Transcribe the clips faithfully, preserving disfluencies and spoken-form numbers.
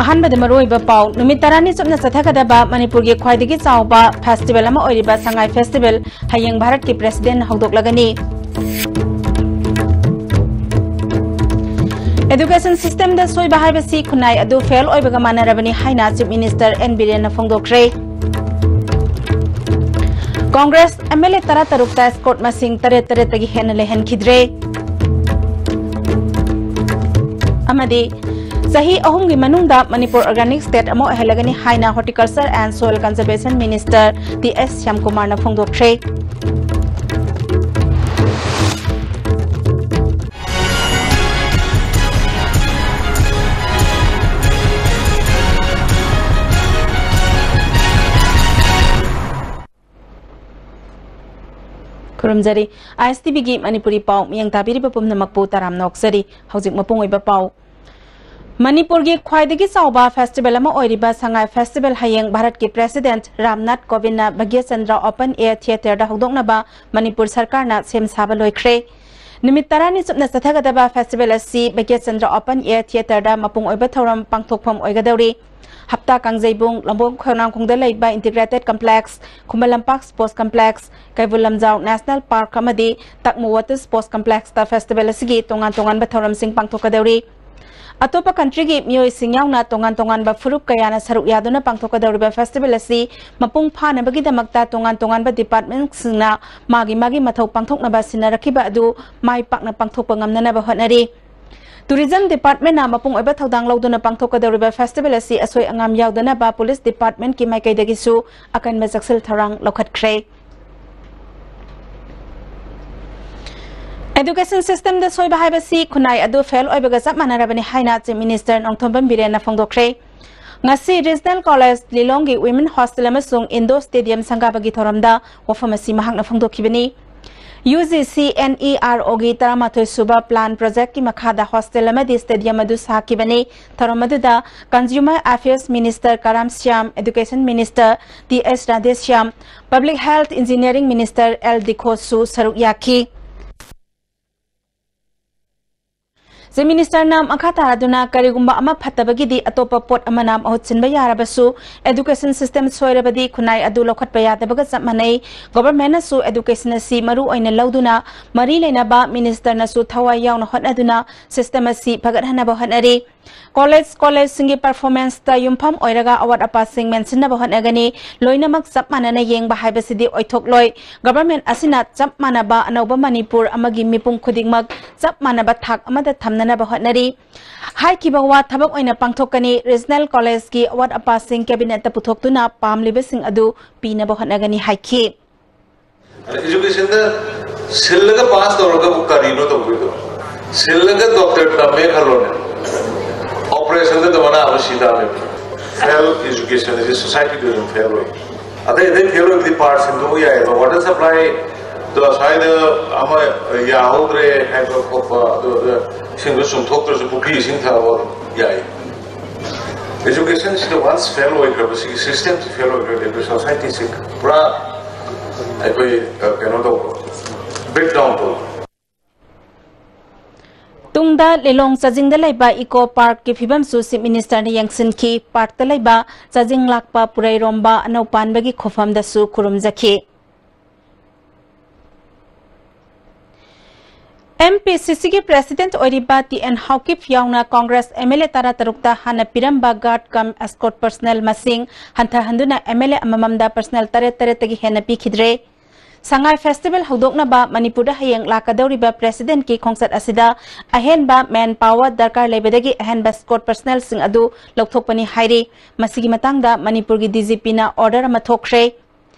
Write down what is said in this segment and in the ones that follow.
ꯑꯍꯥꯟꯕꯗ ꯃꯔꯨꯑꯣꯏꯕ ꯄꯥꯎ, ꯅꯨꯃꯤꯠ ꯇꯔꯥꯅꯤ ꯆꯨꯞꯅ ꯆꯠꯊꯒꯗꯕ ꯃꯅꯤꯄꯨꯔꯒꯤ ꯈ꯭ꯋꯥꯏꯗꯒꯤ ꯆꯥꯎꯕ ꯐꯦꯁꯇꯤꯚꯦꯜ ꯑꯃ ꯑꯣꯏꯔꯤꯕ ꯁꯉꯥꯏ ꯐꯦꯁꯇꯤꯚꯦꯜ ꯍꯌꯦꯡ ꯚꯥꯔꯠꯀꯤ ꯄ꯭ꯔꯦꯁꯤꯗꯦꯟꯠꯅ ꯍꯧꯗꯣꯛꯂꯒꯅꯤ꯫ ꯑꯦꯗꯨꯀꯦꯁꯟ ꯁꯤꯁꯇꯦꯝꯗ ꯁꯣꯏꯕ ꯍꯥꯏꯕꯁꯤ ꯈꯨꯟꯅꯥꯏ ꯑꯗꯨ ꯐꯦꯜ ꯑꯣꯏꯕꯒ ꯃꯥꯟꯅꯔꯕꯅꯤ ꯍꯥꯏꯅ ꯆꯤꯐ ꯃꯤꯅꯤꯁꯇꯔ ꯑꯦꯟ ꯕꯤꯔꯦꯟꯅ ꯐꯣꯡꯗꯣꯛꯈ꯭ꯔꯦ꯫ ꯀꯣꯡꯒ꯭ꯔꯦꯁ ꯑꯦꯝ ꯑꯦꯜ ꯑꯦ ꯇꯔꯥ ꯇꯔꯨꯛꯇ ꯏꯁꯀꯣꯔꯠ ꯃꯁꯤꯡ ꯇꯔꯦꯠ ꯇꯔꯦꯠꯇꯒꯤ ꯍꯦꯟꯅ ꯂꯩꯍꯟꯈꯤꯗ꯭ꯔꯦ꯫ ꯑꯃꯗꯤ ꯆꯍꯤ ꯑꯍꯨꯝꯒꯤ ꯃꯅꯨꯡꯗ ꯃꯅꯤꯄꯨꯔ organic state ꯑꯃ ꯑꯣꯏꯍꯜꯂꯒꯅꯤ ꯍꯥꯏꯅ Horticulture and Soil Conservation Minister T S ꯁ꯭ꯌꯥꯝꯀꯨꯃꯥꯔꯅ ꯐꯣꯡꯗꯣꯛꯈ꯭ꯔꯦ꯫ ꯈꯨꯔꯨꯝꯖꯔꯤ꯫ ꯑꯥꯏ ꯑꯦꯁ ꯇꯤ ꯚꯤꯒꯤ ꯃꯅꯤꯄꯨꯔꯤ ꯄꯥꯎ ꯃꯤꯠꯌꯦꯡ ꯇꯥꯕꯤꯔꯤꯕ ꯄꯨꯝꯅꯃꯛꯄꯨ ꯇꯔꯥꯝꯅ ꯑꯣꯛꯆꯔꯤ꯫ ꯍꯧꯖꯤꯛ ꯃꯄꯨꯡ ꯑꯣꯏꯕ ꯄꯥꯎ꯫ ꯃꯅꯤꯄꯨꯔꯒꯤ ꯈ꯭ꯋꯥꯏꯗꯒꯤ ꯆꯥꯎꯕ ꯐꯦꯁꯇꯤꯚꯦꯜ ꯑꯃ ꯑꯣꯏꯔꯤꯕ ꯁꯉꯥꯏ ꯐꯦꯁꯇꯤꯚꯦꯜ ꯍꯌꯦꯡ ꯚꯥꯔꯠꯀꯤ president Ramnath ꯀꯣꯕꯤꯟꯗꯅ Bhagyachandra open air ꯊꯤꯌꯦꯇꯔꯗ ꯍꯧꯗꯣꯛꯅꯕ Manipur ꯁꯔꯀꯥꯔꯅ ꯁꯦꯝ ꯁꯥꯕ ꯂꯣꯏꯈ꯭ꯔꯦ꯫ ꯅꯨꯃꯤꯠ ꯇꯔꯥꯅꯤ ꯆꯨꯞꯅ ꯆꯠꯊꯒꯗꯕ ꯐꯦꯁꯇꯤꯚꯦꯜ ꯑꯁꯤ ꯚꯥꯒ꯭ꯌꯆꯟꯗ꯭ꯔ ꯑꯣꯄꯟ ꯑꯦꯌꯔ ꯊꯤꯌꯦꯇꯔꯗ ꯃꯄꯨꯡ ꯑꯣꯏꯕ ꯊꯧꯔꯝ ꯄꯥꯡꯊꯣꯛꯐꯝ ꯑꯣꯏꯒꯗꯧꯔꯤ꯫ ꯍꯞꯇꯥ ꯀꯥꯡꯖꯩꯕꯨꯡ, ꯂꯝꯕꯣꯡ ꯈꯣꯡꯅꯥꯡꯈꯣꯡꯗ ꯂꯩꯕ integrated complex, Khuman Lampak sports complex, Keibul Lamjao national park ꯑꯃꯗꯤ ꯇꯛꯃꯨ ꯋꯥꯇꯔ ꯁ꯭ꯄꯣꯔꯠꯁ ꯀꯝꯄ꯭ꯂꯦꯛꯁꯇ ꯐꯦꯁꯇꯤꯚꯦꯜ ꯑꯁꯤꯒꯤ ꯇꯣꯉꯥꯟ ꯇꯣꯉꯥꯟꯕ ꯊꯧꯔꯝꯁꯤꯡ ꯄꯥꯡꯊꯣꯛꯀꯗꯧꯔꯤ꯫ ꯑꯇꯣꯞꯄ ꯀꯟꯇ꯭ꯔꯤꯒꯤ ꯃꯤꯑꯣꯏꯁꯤꯡ ꯌꯥꯎꯅ ꯇꯣꯉꯥꯟ ꯇꯣꯉꯥꯟꯕ ꯐꯨꯔꯨꯞ ꯀꯌꯥꯅ ꯁꯔꯨꯛ ꯌꯥꯗꯨꯅ ꯄꯥꯡꯊꯣꯛꯀꯗꯧꯔꯤꯕ ꯐꯦꯁꯇꯤꯚꯦꯜ ꯑꯁꯤ ꯃꯄꯨꯡ ꯐꯥꯅꯕꯒꯤꯗꯃꯛꯇ ꯇꯣꯉꯥꯟ ꯇꯣꯉꯥꯟꯕ ꯗꯤꯄꯥꯔꯠꯃꯦꯟꯠꯁꯤꯡꯅ ꯃꯥꯒꯤ ꯃꯥꯒꯤ ꯃꯊꯧ ꯄꯥꯡꯊꯣꯛꯅꯕ ꯁꯤꯟꯅꯔꯛꯈꯤꯕ ꯑꯗꯨ ꯃꯥꯏ ꯄꯥꯛꯅ ꯄꯥꯡꯊꯣꯛꯄ ꯉꯝꯅꯅꯕ ꯍꯣꯠꯅꯔꯤ꯫ ꯇꯨꯔꯤꯖꯝ ꯗꯤꯄꯥꯔꯠꯃꯦꯟꯠꯅ ꯃꯄꯨꯡ ꯑꯣꯏꯕ ꯊꯧꯗꯥꯡ ꯂꯧꯗꯨꯅ ꯄꯥꯡꯊꯣꯛꯀꯗꯧꯔꯤꯕ ꯐꯦꯁꯇꯤꯚꯦꯜ ꯑꯁꯤ ꯑꯁꯣꯏ ꯑꯉꯥꯝ ꯌꯥꯎꯗꯅꯕ ꯄꯨꯂꯤꯁ ꯗꯤꯄꯥꯔꯠꯃꯦꯟꯠꯀꯤ ꯃꯥꯏꯀꯩꯗꯒꯤꯁꯨ ꯑꯀꯟꯕ ꯆꯦꯛꯁꯤꯜ ꯊꯧꯔꯥꯡ ꯂꯧꯈꯠꯈ꯭ꯔꯦ꯫ ꯑꯦꯗꯨꯀꯦꯁꯟ ꯁꯤꯁꯇꯦꯝꯗ ꯁꯣꯏꯕ ꯍꯥꯏꯕꯁꯤ ꯈꯨꯟꯅꯥꯏ ꯑꯗꯨ ꯐꯦꯜ ꯑꯣꯏꯕꯒ ꯆꯞ ꯃꯥꯟꯅꯔꯕꯅꯤ ꯍꯥꯏꯅ ꯆꯤꯐ ꯃꯤꯅꯤꯁꯇꯔ ꯅꯣꯡꯊꯣꯝꯕꯝ ꯕꯤꯔꯦꯟꯅ ꯐꯣꯡꯗꯣꯛꯈ꯭ꯔꯦ꯫ ꯉꯁꯤ ꯔꯤꯖꯅꯦꯜ ꯀꯣꯂꯦꯖ ꯂꯤꯂꯣꯡꯒꯤ ꯋꯤꯃꯦꯟ ꯍꯣꯁꯇꯦꯜ ꯑꯃꯁꯨꯡ ꯏꯟꯗꯣꯔ ꯁ꯭ꯇꯦꯗꯤꯌꯝ ꯁꯪꯒꯥꯕꯒꯤ ꯊꯧꯔꯝꯗ ꯋꯥꯐꯝ ꯑꯁꯤ ꯃꯍꯥꯛꯅ ꯐꯣꯡꯗꯣꯛꯈꯤꯕꯅꯤ꯫ U G C N E R ꯑꯣꯒꯤ ꯇꯔꯥꯃꯥꯊꯣꯏ ꯁꯨꯕ ꯄ꯭ꯂꯥꯟ ꯄ꯭ꯔꯣꯖꯦꯛꯀꯤ ꯃꯈꯥꯗ ꯍꯣꯁꯇꯦꯜ ꯑꯃꯗꯤ ꯁ꯭ꯇꯦꯗꯤꯌꯝ ꯑꯗꯨ ꯁꯥꯈꯤꯕꯅꯤ꯫ ꯊꯧꯔꯝ ꯑꯗꯨꯗ consumer affairs minister Karam Shyam, education minister T S Radheshyam, public health engineering minister L ꯗꯤꯈꯣꯁꯨ ꯁꯔꯨꯛ ꯌꯥꯈꯤ꯫ Chief Minister ꯅ ꯃꯈꯥ ꯇꯥꯔꯗꯨꯅ, ꯀꯔꯤꯒꯨꯝꯕ ꯑꯃ ꯐꯠꯇꯕꯒꯤꯗꯤ ꯑꯇꯣꯞꯄ ꯄꯣꯠ ꯑꯃꯅ ꯃꯍꯨꯠ ꯁꯤꯟꯕ ꯌꯥꯔꯕꯁꯨ, education system ꯁꯣꯏꯔꯕꯗꯤ ꯈꯨꯟꯅꯥꯏ ꯑꯗꯨ ꯂꯧꯈꯠꯄ ꯌꯥꯗꯕꯒ ꯆꯞ ꯃꯥꯟꯅꯩ꯫ Government ꯅꯁꯨ education ꯑꯁꯤ ꯃꯔꯨ ꯑꯣꯏꯅ ꯂꯧꯗꯨꯅ, ꯃꯔꯤ ꯂꯩꯅꯕ minister ꯅꯁꯨ ꯊꯋꯥꯏ ꯌꯥꯎꯅ ꯍꯣꯠꯅꯗꯨꯅ system ꯑꯁꯤ ꯐꯒꯠꯍꯟꯅꯕ ꯍꯣꯠꯅꯔꯤ꯫ College, college ꯁꯤꯡꯒꯤ performance ꯇ ꯌꯨꯝꯐꯝ ꯑꯣꯏꯔꯒ ꯑꯋꯥꯠ ꯑꯄꯥꯁꯤꯡ ꯃꯦꯟꯁꯤꯟꯅꯕ ꯍꯣꯠꯅꯒꯅꯤ꯫ ꯂꯣꯏꯅꯃꯛ ꯆꯞ ꯃꯥꯟꯅꯅ ꯌꯦꯡꯕ ꯍꯥꯏꯕꯁꯤꯗꯤ ꯑꯣꯏꯊꯣꯛꯂꯣꯏ꯫ Government ꯑꯁꯤꯅ ꯆꯞ ꯃꯥꯟꯅꯕ ꯑꯅꯧꯕ ꯃꯅꯤꯄꯨꯔ ꯑꯃꯒꯤ ꯃꯤꯄꯨꯝ ꯈꯨꯗꯤꯡꯃꯛ ꯆꯞ ꯃꯥꯟꯅꯕ ꯊꯥꯛ ꯑꯃꯗ ꯊꯝꯅꯅꯕ ꯍꯣꯠꯅꯔꯤ꯫ ꯍꯥꯏꯈꯤꯕ ꯋꯥ ꯊꯕꯛ ꯑꯣꯏꯅ ꯄꯥꯡꯊꯣꯛꯀꯅꯤ꯫ Regional college ꯀꯤ ꯑꯋꯥꯠ ꯑꯄꯥꯁꯤꯡ cabinet ꯇ ꯄꯨꯊꯣꯛꯇꯨꯅ ꯄꯥꯝꯂꯤꯕꯁꯤꯡ ꯑꯗꯨ ꯄꯤꯅꯕ ꯍꯣꯠꯅꯒꯅꯤ ꯍꯥꯏꯈꯤ꯫ Education ꯗ ꯁꯤꯜꯂꯒ pass ꯇꯧꯔꯒꯕꯨ ꯀꯔꯤꯅꯣ ꯇꯧꯗꯣꯏꯗꯣ? ꯁꯤꯜꯂꯒ doctor ꯇꯝꯃꯦ ꯈꯜꯂꯣꯅꯦ, operation ꯗ ꯃꯅꯥ ꯑꯃ ꯁꯤ ꯇꯥꯕꯅꯦ꯫ Fail education ꯑꯁꯤ society ꯗ ꯑꯗꯨꯝ fail ꯑꯣꯏ꯫ ꯑꯇꯩ ꯑꯇꯩ fail ꯑꯣꯏꯕꯗꯤ part ꯁꯤꯟꯗꯣꯛꯄ ꯌꯥꯏꯑꯕ, water supply ꯗꯣ ꯑꯁ꯭ꯋꯥꯏꯗ ꯑꯃ ꯌꯥꯍꯧꯗ꯭ꯔꯦ ꯍꯥꯏꯕ ꯈꯣꯠꯄ, ꯑꯗꯨ, ꯑꯗꯨ ꯏꯁꯤꯡꯗꯣ ꯆꯨꯝꯊꯣꯛꯇ꯭ꯔꯁꯨ ꯄꯨꯈ꯭ꯔꯤ ꯏꯁꯤꯡ ꯊꯛꯑꯣ, ꯑꯗꯨꯝ ꯌꯥꯏ꯫ Education ꯁꯤꯗ once fail ꯑꯣꯏꯈ꯭ꯔꯕ, ꯁꯤꯒꯤ system ꯁꯤ fail ꯑꯣꯏꯈ꯭ꯔꯗꯤ ꯑꯩꯈꯣꯏ society ꯁꯤ ꯄꯨꯔꯥ ꯑꯩꯈꯣꯏ, ꯑ, ꯀꯩꯅꯣ ꯇꯧꯕ, break down ꯇꯧꯕ꯫ ꯇꯨꯡꯗ ꯂꯤꯂꯣꯡ ꯆꯥꯖꯤꯡꯗ ꯂꯩꯕ Eco Park ꯀꯤ ꯐꯤꯕꯝꯁꯨ Chief Minister ꯅ ꯌꯦꯡꯁꯤꯟꯈꯤ꯫ Park ꯇ ꯂꯩꯕ ꯆꯥꯖꯤꯡ ꯂꯥꯛꯄ ꯄꯨꯔꯩꯔꯣꯝꯕ ꯑꯅꯧ ꯄꯥꯟꯕꯒꯤ ꯈꯨꯐꯝꯗꯁꯨ ꯈꯨꯔꯨꯝꯖꯈꯤ꯫ M P C C ꯒꯤ President ꯑꯣꯏꯔꯤꯕ T N ꯍꯥꯎꯀꯤꯞ ꯌꯥꯎꯅ Congress M L A ꯇꯔꯥꯇꯔꯨꯛꯇ ꯍꯥꯟꯅ ꯄꯤꯔꯝꯕ guard cum escort personnel ꯃꯁꯤꯡ ꯍꯟꯊꯍꯟꯗꯨꯅ M L A ꯑꯃꯃꯝꯗ personnel ꯇꯔꯦꯠ ꯇꯔꯦꯠꯇꯒꯤ ꯍꯦꯟꯅ ꯄꯤꯈꯤꯗ꯭ꯔꯦ꯫ ꯁꯉꯥꯏ Festival ꯍꯧꯗꯣꯛꯅꯕ ꯃꯅꯤꯄꯨꯔꯗ ꯍꯌꯦꯡ ꯂꯥꯛꯀꯗꯧꯔꯤꯕ President ꯀꯤ ꯈꯣꯡꯆꯠ ꯑꯁꯤꯗ ꯑꯍꯦꯟꯕ man power ꯗꯔꯀꯥꯔ ꯂꯩꯕꯗꯒꯤ ꯑꯍꯦꯟꯕ escort personnel ꯁꯤꯡ ꯑꯗꯨ ꯂꯧꯊꯣꯛꯄꯅꯤ ꯍꯥꯏꯔꯤ꯫ ꯃꯁꯤꯒꯤ ꯃꯇꯥꯡꯗ ꯃꯅꯤꯄꯨꯔꯒꯤ D G P ꯅ order ꯑꯃ ꯊꯣꯛꯈ꯭ꯔꯦ꯫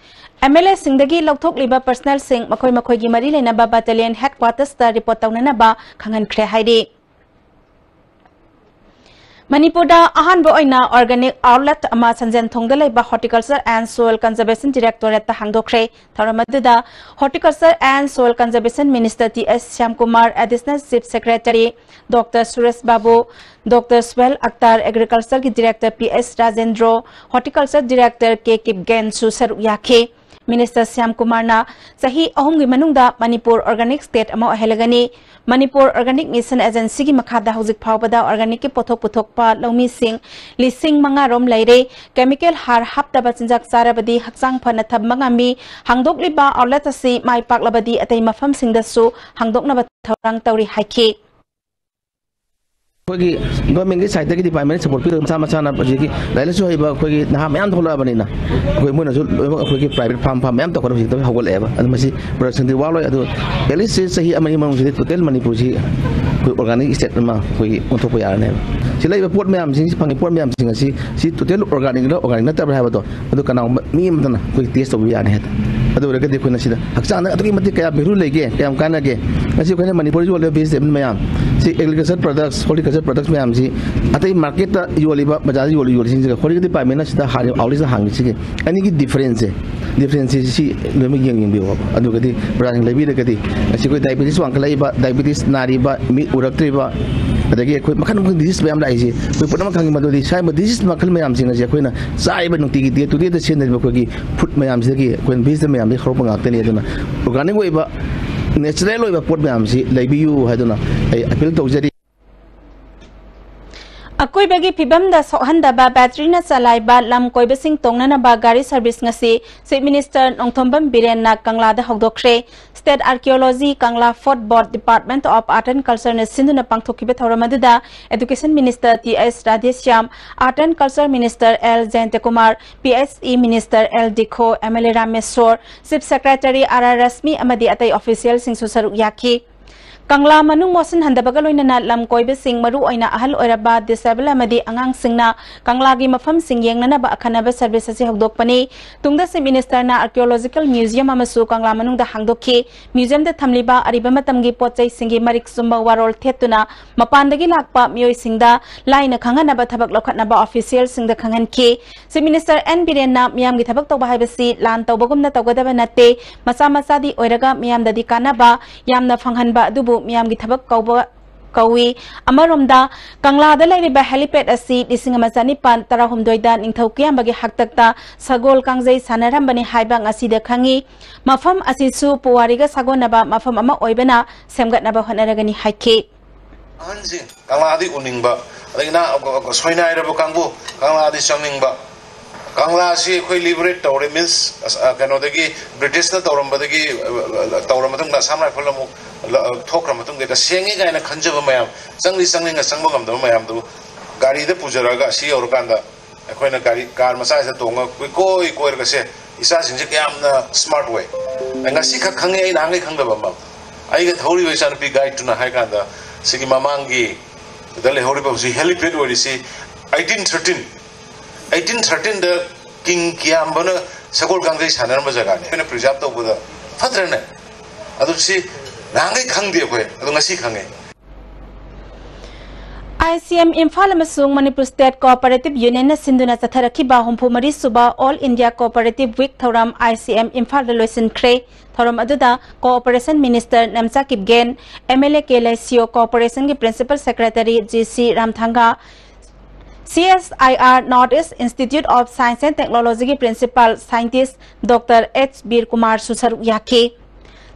M L A ꯁꯤꯡꯗꯒꯤ ꯂꯧꯊꯣꯛꯂꯤꯕ personnel ꯁꯤꯡ ꯃꯈꯣꯏ ꯃꯈꯣꯏꯒꯤ ꯃꯔꯤ ꯂꯩꯅꯕ battalion headquarters ꯇ report ꯇꯧꯅꯅꯕ ꯈꯪꯍꯟꯈ꯭ꯔꯦ ꯍꯥꯏꯔꯤ꯫ ꯃꯅꯤꯄꯨꯔꯗ ꯑꯍꯥꯟꯕ ꯑꯣꯏꯅ organic outlet ꯑꯃ ꯁꯟꯖꯦꯟꯊꯣꯡꯗ ꯂꯩꯕ Horticulture and Soil Conservation Directorate ꯇ ꯍꯥꯡꯗꯣꯛꯈ꯭ꯔꯦ꯫ ꯊꯧꯔꯝ ꯑꯗꯨꯗ Horticulture and Soil Conservation Minister T S Shyamkumar, Additional Chief Secretary Doctor Suresh Babu, Doctor Suhail Akhtar, Agriculture ꯒꯤ Director P S Rajendra, Horticulture Director K Kipgen ꯁꯨ ꯁꯔꯨꯛ ꯌꯥꯈꯤ꯫ Minister Shyam ꯀꯨꯃꯥꯔꯅ ꯆꯍꯤ ꯑꯍꯨꯝꯒꯤ ꯃꯅꯨꯡꯗ ꯃꯅꯤꯄꯨꯔ organic state ꯑꯃ ꯑꯣꯏꯍꯜꯂꯒꯅꯤ꯫ ꯃꯅꯤꯄꯨꯔ Organic Mission Agencyꯒꯤ ꯃꯈꯥꯗ ꯍꯧꯖꯤꯛ ꯐꯥꯎꯕꯗ organicꯀꯤ ꯄꯣꯠꯊꯣꯛ ꯄꯨꯊꯣꯛꯄ ꯂꯧꯃꯤꯁꯤꯡ ꯂꯤꯁꯤꯡ ꯃꯉꯥ ꯔꯣꯝ ꯂꯩꯔꯦ꯫ Chemical ꯍꯥꯔ ꯍꯥꯞꯇꯕ ꯆꯤꯟꯖꯥꯛ ꯆꯥꯔꯕꯗꯤ ꯍꯛꯆꯥꯡ ꯐꯅ ꯊꯝꯕ ꯉꯝꯃꯤ꯫ ꯍꯥꯡꯗꯣꯛꯂꯤꯕ outlet ꯑꯁꯤ ꯃꯥꯏ ꯄꯥꯛꯂꯕꯗꯤ ꯑꯇꯩ ꯃꯐꯝꯁꯤꯡꯗꯁꯨ ꯍꯥꯡꯗꯣꯛꯅꯕ ꯊꯧꯔꯥꯡ ꯇꯧꯔꯤ ꯍꯥꯏꯈꯤ꯫ ꯑꯩꯈꯣꯏꯒꯤ governmentꯀꯤ sideꯇꯒꯤ department support ꯄꯤꯔꯒ ꯃꯁꯥ ꯃꯁꯥꯅ ꯍꯧꯖꯤꯛꯀꯤ ꯂꯥꯏꯔꯤꯛ ꯂꯥꯏꯁꯨ ꯍꯩꯕ ꯑꯩꯈꯣꯏꯒꯤ ꯅꯍꯥ ꯃꯌꯥꯝ ꯊꯣꯛꯂꯛꯑꯕꯅꯤꯅ ꯑꯩꯈꯣꯏ ꯃꯣꯏꯅꯁꯨ ꯂꯣꯏꯅꯃꯛ ꯑꯩꯈꯣꯏꯒꯤ private farm farm ꯃꯌꯥꯝ ꯇꯧꯈꯠꯂꯛꯄ ꯍꯧꯖꯤꯛꯇ ꯍꯧꯒꯠꯂꯛꯑꯦꯕ꯫ ꯑꯗꯨ ꯃꯁꯤ productionꯗꯤ ꯋꯥꯠꯂꯣꯏ꯫ ꯑꯗꯨ at least ꯆꯍꯤ ꯑꯃꯅꯤ ꯃꯅꯨꯡꯁꯤꯗ total ꯃꯅꯤꯄꯨꯔꯁꯤ ꯑꯩꯈꯣꯏ organic state ꯑꯃ ꯑꯩꯈꯣꯏꯒꯤ ꯑꯣꯟꯊꯣꯛꯄ ꯌꯥꯔꯅꯦꯕ꯫ ꯁꯤ ꯂꯩꯔꯤꯕ ꯄꯣꯠ ꯃꯌꯥꯝꯁꯤꯡꯁꯤ, ꯐꯪꯉꯤ ꯄꯣꯠ ꯃꯌꯥꯝꯁꯤꯡ ꯑꯁꯤ ꯁꯤ total organicꯔ organic ꯅꯠꯇꯕ꯭ꯔꯥ ꯍꯥꯏꯕꯗꯣ ꯑꯗꯨ ꯀꯅꯥꯒꯨꯝꯕ ꯃꯤ ꯑꯃꯗꯅ ꯑꯩꯈꯣꯏ test ꯇꯧꯕ ꯌꯥꯅꯤ ꯍꯥꯏꯇꯥꯔꯦ꯫ ꯑꯗꯨ ꯑꯣꯏꯔꯒꯗꯤ ꯑꯩꯈꯣꯏꯅ ꯁꯤꯗ ꯍꯛꯆꯥꯡꯗ ꯑꯗꯨꯛꯀꯤ ꯃꯇꯤꯛ ꯀꯌꯥ value ꯂꯩꯒꯦ, ꯀꯌꯥꯝ ꯀꯥꯟꯅꯒꯦ꯫ ꯉꯁꯤ ꯑꯩꯈꯣꯏꯅ ꯃꯅꯤꯄꯨꯔꯗ ꯌꯣꯜꯂꯤꯕ vegetable ꯃꯌꯥꯝ ꯁꯤ, agriculture products, horticulture products ꯃꯌꯥꯝꯁꯤ ꯑꯇꯩ marketꯇ ꯌꯣꯜꯂꯤꯕ, ꯕꯖꯥꯔꯗ ꯌꯣꯜꯂꯤ, ꯌꯣꯜꯂꯤꯁꯤꯡꯁꯤꯒ horticulture departmentꯅ ꯁꯤꯗ ꯍꯥꯟꯅ outletꯁꯤꯗ ꯍꯥꯡꯉꯤꯁꯤꯒꯤ ꯑꯅꯤꯒꯤ differenceꯁꯦ, differenceꯁꯤ ꯁꯤ ꯂꯣꯏꯅꯃꯛ ꯌꯦꯡ ꯌꯦꯡꯕꯤꯌꯣꯕ꯫ ꯑꯗꯨꯒꯗꯤ ꯄ꯭ꯔꯖꯥꯁꯤꯡ ꯂꯩꯕꯤꯔꯒꯗꯤ ꯉꯁꯤ ꯑꯩꯈꯣꯏ diabetes ꯋꯥꯡꯈꯠꯂꯛꯏꯕ, diabetes ꯅꯥꯔꯤꯕ, ꯃꯤꯠ ꯎꯔꯛꯇ꯭ꯔꯤꯕ, ꯑꯗꯒꯤ ꯑꯩꯈꯣꯏ ꯃꯈꯜ ꯃꯈꯜ disease ꯃꯌꯥꯝ ꯂꯥꯛꯏꯁꯦ ꯑꯩꯈꯣꯏ ꯄꯨꯝꯅꯃꯛ ꯈꯪꯉꯤ꯫ ꯃꯗꯨꯗꯤ ꯁꯥꯔꯤꯕ disease ꯃꯈꯜ ꯃꯌꯥꯝꯁꯤꯡ ꯑꯁꯦ ꯑꯩꯈꯣꯏꯅ ꯆꯥꯔꯤꯕ ꯅꯨꯡꯇꯤꯒꯤ day to dayꯗ ꯁꯤꯖꯤꯟꯅꯔꯤꯕ ꯑꯩꯈꯣꯏꯒꯤ food ꯃꯌꯥꯝꯁꯤꯗꯒꯤ, ꯑꯩꯈꯣꯏꯅ vegetable ꯃꯌꯥꯝꯗꯒꯤ ꯍꯧꯔꯛꯄ ꯉꯥꯛꯇꯅꯤ꯫ ꯑꯗꯨꯅ organic ꯑꯣꯏꯕ, natural ꯑꯣꯏꯕ ꯄꯣꯠ ꯃꯌꯥꯝꯁꯤ ꯂꯩꯕꯤꯌꯨ ꯍꯥꯏꯗꯨꯅ ꯑꯩ appeal ꯇꯧꯖꯔꯤ꯫ ꯑꯀꯣꯏꯕꯒꯤ ꯐꯤꯕꯝꯗ ꯁꯣꯛꯍꯟꯗꯕ batteryꯅ ꯆꯂꯥꯏꯕ ꯂꯝ ꯀꯣꯏꯕꯁꯤꯡ ꯇꯣꯡꯅꯅꯕ ꯒꯥꯔꯤ service ꯉꯁꯤ Chief Minister ꯅꯣꯡꯊꯣꯝꯕꯝ ꯕꯤꯔꯦꯟꯅ ꯀꯪꯂꯥꯗ ꯍꯧꯗꯣꯛꯈ꯭ꯔꯦ꯫ State Archaeology, Kangla Fort Board, Department of Art and Cultureꯅ ꯁꯤꯟꯗꯨꯅ ꯄꯥꯡꯊꯣꯛꯈꯤꯕ ꯊꯧꯔꯝ ꯑꯗꯨꯗ Education Minister T S Radheshyam, Art and Culture Minister L Jayantakumar, P H E Minister L Dikho, M L A Rameshor, Chief Secretary R R Rashmi ꯑꯃꯗꯤ ꯑꯇꯩ officialꯁꯤꯡꯁꯨ ꯁꯔꯨꯛ ꯌꯥꯈꯤ꯫ ꯀꯪꯂꯥ ꯃꯅꯨꯡ ꯃꯣꯠꯁꯤꯟꯍꯟꯗꯕꯒ ꯂꯣꯏꯅꯅ ꯂꯝ ꯀꯣꯏꯕꯁꯤꯡ, ꯃꯔꯨ ꯑꯣꯏꯅ ꯑꯍꯜ ꯑꯣꯏꯔꯕ, disable ꯑꯃꯗꯤ ꯑꯉꯥꯡꯁꯤꯡꯅ ꯀꯪꯂꯥꯒꯤ ꯃꯐꯝꯁꯤꯡ ꯌꯦꯡꯅꯅꯕ ꯑꯈꯟꯅꯕ service ꯑꯁꯤ ꯍꯧꯗꯣꯛꯄꯅꯤ꯫ ꯇꯨꯡꯗ Chief Ministerꯅ Archaeological Museum ꯑꯃꯁꯨ ꯀꯪꯂꯥ ꯃꯅꯨꯡꯗ ꯍꯥꯡꯗꯣꯛꯈꯤ꯫ Museumꯗ ꯊꯝꯂꯤꯕ ꯑꯔꯤꯕ ꯃꯇꯝꯒꯤ ꯄꯣꯠ ꯆꯩꯁꯤꯡꯒꯤ ꯃꯔꯤꯛ ꯆꯨꯝꯕ ꯋꯥꯔꯣꯜ ꯊꯦꯠꯇꯨꯅ ꯃꯄꯥꯟꯗꯒꯤ ꯂꯥꯛꯄ ꯃꯤꯑꯣꯏꯁꯤꯡꯗ ꯂꯥꯏꯅ ꯈꯪꯍꯟꯅꯕ ꯊꯕꯛ ꯂꯧꯈꯠꯅꯕ officialꯁꯤꯡꯗ ꯈꯪꯍꯟꯈꯤ꯫ Chief Minister ꯑꯦꯟ ꯕꯤꯔꯦꯟꯅ ꯃꯤꯌꯥꯝꯒꯤ ꯊꯕꯛ ꯇꯧꯕ ꯍꯥꯏꯕꯁꯤ ꯂꯥꯟ ꯇꯧꯕꯒꯨꯝꯅ ꯇꯧꯒꯗꯕ ꯅꯠꯇꯦ, ꯃꯆꯥ ꯃꯆꯥꯗꯤ ꯑꯣꯏꯔꯒ ꯃꯤꯌꯥꯝꯗꯗꯤ ꯀꯥꯟꯅꯕ ꯌꯥꯝꯅ ꯐꯪꯍꯟꯕ ꯑꯗꯨꯕꯨ ꯃꯤꯌꯥꯝꯒꯤ ꯊꯕꯛ ꯀꯧꯕ, ꯀꯧꯏ꯫ ꯑꯃꯔꯣꯝꯗ, ꯀꯪꯂꯥꯗ ꯂꯩꯔꯤꯕ helipad ꯑꯁꯤ ꯂꯤꯁꯤꯡ ꯑꯃ ꯆꯅꯤꯄꯥꯟ ꯇꯔꯥꯍꯨꯝꯗꯣꯏꯗ ꯅꯤꯡꯊꯧ ꯀꯤꯌꯥꯝꯕꯒꯤ ꯍꯥꯛꯇꯛꯇ ꯁꯒꯣꯜ ꯀꯥꯡꯖꯩ ꯁꯥꯟꯅꯔꯝꯕꯅꯤ ꯍꯥꯏꯕ ꯉꯁꯤꯗ ꯈꯪꯉꯤ꯫ ꯃꯐꯝ ꯑꯁꯤꯁꯨ ꯄꯨꯋꯥꯔꯤꯒ ꯁꯥꯒꯣꯟꯅꯕ ꯃꯐꯝ ꯑꯃ ꯑꯣꯏꯕꯅ ꯁꯦꯝꯒꯠꯅꯕ ꯍꯣꯠꯅꯔꯒꯅꯤ ꯍꯥꯏꯈꯤ꯫ ꯑꯍꯟꯁꯤꯡ ꯀꯪꯂꯥꯗꯤ ꯎꯅꯤꯡꯕ, ꯑꯗꯒꯤ ꯅꯍꯥ-, ꯁꯣꯏꯅꯥꯏꯔꯕ ꯀꯥꯡꯕꯨ ꯀꯪꯂꯥꯗꯤ ꯆꯪꯅꯤꯡꯕ, ꯀꯪꯂꯥꯁꯤ ꯑꯩꯈꯣꯏ liberate ꯇꯧꯔꯦ, means, ꯑꯁ, ꯑ, ꯀꯩꯅꯣꯗꯒꯤ, ꯕ꯭ꯔꯤꯇꯤꯁꯅ ꯇꯧꯔꯝꯕꯗꯒꯤ, ꯑ, ꯑ, ꯇꯧꯔ ꯃꯇꯨꯡꯗ ꯑꯁꯥꯝ ꯔꯥꯏꯐꯜ ꯑꯃꯨꯛ ꯂ-, ꯑ, ꯊꯣꯛꯈ꯭ꯔ ꯃꯇꯨꯡꯗ ꯇꯁꯦꯡꯉꯤ ꯀꯥꯏꯅ ꯈꯟꯖꯕ ꯃꯌꯥꯝ, ꯆꯪꯗꯤ ꯆꯪꯅꯤꯡꯉ ꯆꯪꯕ ꯉꯝꯗꯕ ꯃꯌꯥꯝꯗꯨ ꯒꯥꯔꯤꯗ ꯄꯨꯖꯔꯛꯑꯒ ꯁꯤ ꯌꯧꯔꯀꯥꯟꯗ ꯑꯩꯈꯣꯏꯅ ꯒꯥꯔꯤ, car ꯃꯆꯥꯁꯤꯗ ꯇꯣꯡꯉ ꯀꯣꯏꯀꯣꯏ ꯀꯣꯏꯔꯒ, "ꯁꯦ, ꯏꯆꯥꯁꯤꯡꯁꯦ ꯀꯌꯥꯝꯅ smart ꯑꯣꯏ, ꯑꯩ ꯉꯁꯤꯈꯛ ꯈꯪꯉꯦ, ꯑꯩ ꯅꯍꯥꯟꯈꯩ ꯈꯪꯗꯕ ꯑꯃ꯫ ꯑꯩꯒ ꯊꯧꯔꯤꯕ ꯏꯆꯥꯅꯨꯄꯤ guideꯇꯨꯅ ꯍꯥꯏ ꯀꯥꯟꯗ, ꯁꯤꯒꯤ ꯃꯃꯥꯡꯒꯤ ꯗ ꯂꯩꯍꯧꯔꯤꯕ ꯍꯧꯖꯤꯛ helipad ꯑꯣꯏꯔꯤꯁꯤ eighteen thirteen, eighteen thirteenꯗ King ꯀꯤꯌꯥꯝꯕꯅ ꯁꯒꯣꯜ ꯀꯥꯡꯖꯩ ꯁꯥꯟꯅꯔꯝꯕ ꯖꯒꯥꯅꯤ꯫ ꯑꯩꯈꯣꯏꯅ preserve ꯇꯧꯕꯗ ꯐꯠꯇ꯭ꯔꯅꯦ? ꯑꯗꯨ ꯁꯤ ꯅꯍꯥꯟꯈꯩ ꯈꯪꯗꯦ ꯑꯩꯈꯣꯏ, ꯑꯗꯣ ꯉꯁꯤ ꯈꯪꯉꯦ꯫" ICM ꯏꯝꯐꯥꯜ ꯑꯃꯁꯨꯡ ꯃꯅꯤꯄꯨꯔ State Cooperative Unionꯅ ꯁꯤꯟꯗꯨꯅ ꯆꯠꯊꯔꯛꯈꯤꯕ ꯍꯨꯝꯐꯨ ꯃꯔꯤ ꯁꯨꯕ All India Cooperative Week ꯊꯧꯔꯝ ICM ꯏꯝꯐꯥꯜꯗ ꯂꯣꯏꯁꯤꯟꯈ꯭ꯔꯦ꯫ ꯊꯧꯔꯝ ꯑꯗꯨꯗ Cooperation Minister Nemcha Kipgen, MLA K Leishiyo, Corporationꯒꯤ Principal Secretary G C Ramthanga, CSIR North East Institute of Science and Technologyꯒꯤ Principal Scientist Doctor H ꯕꯤꯔ ꯀꯨꯃꯥꯔꯁꯨ ꯁꯔꯨꯛ ꯌꯥꯈꯤ꯫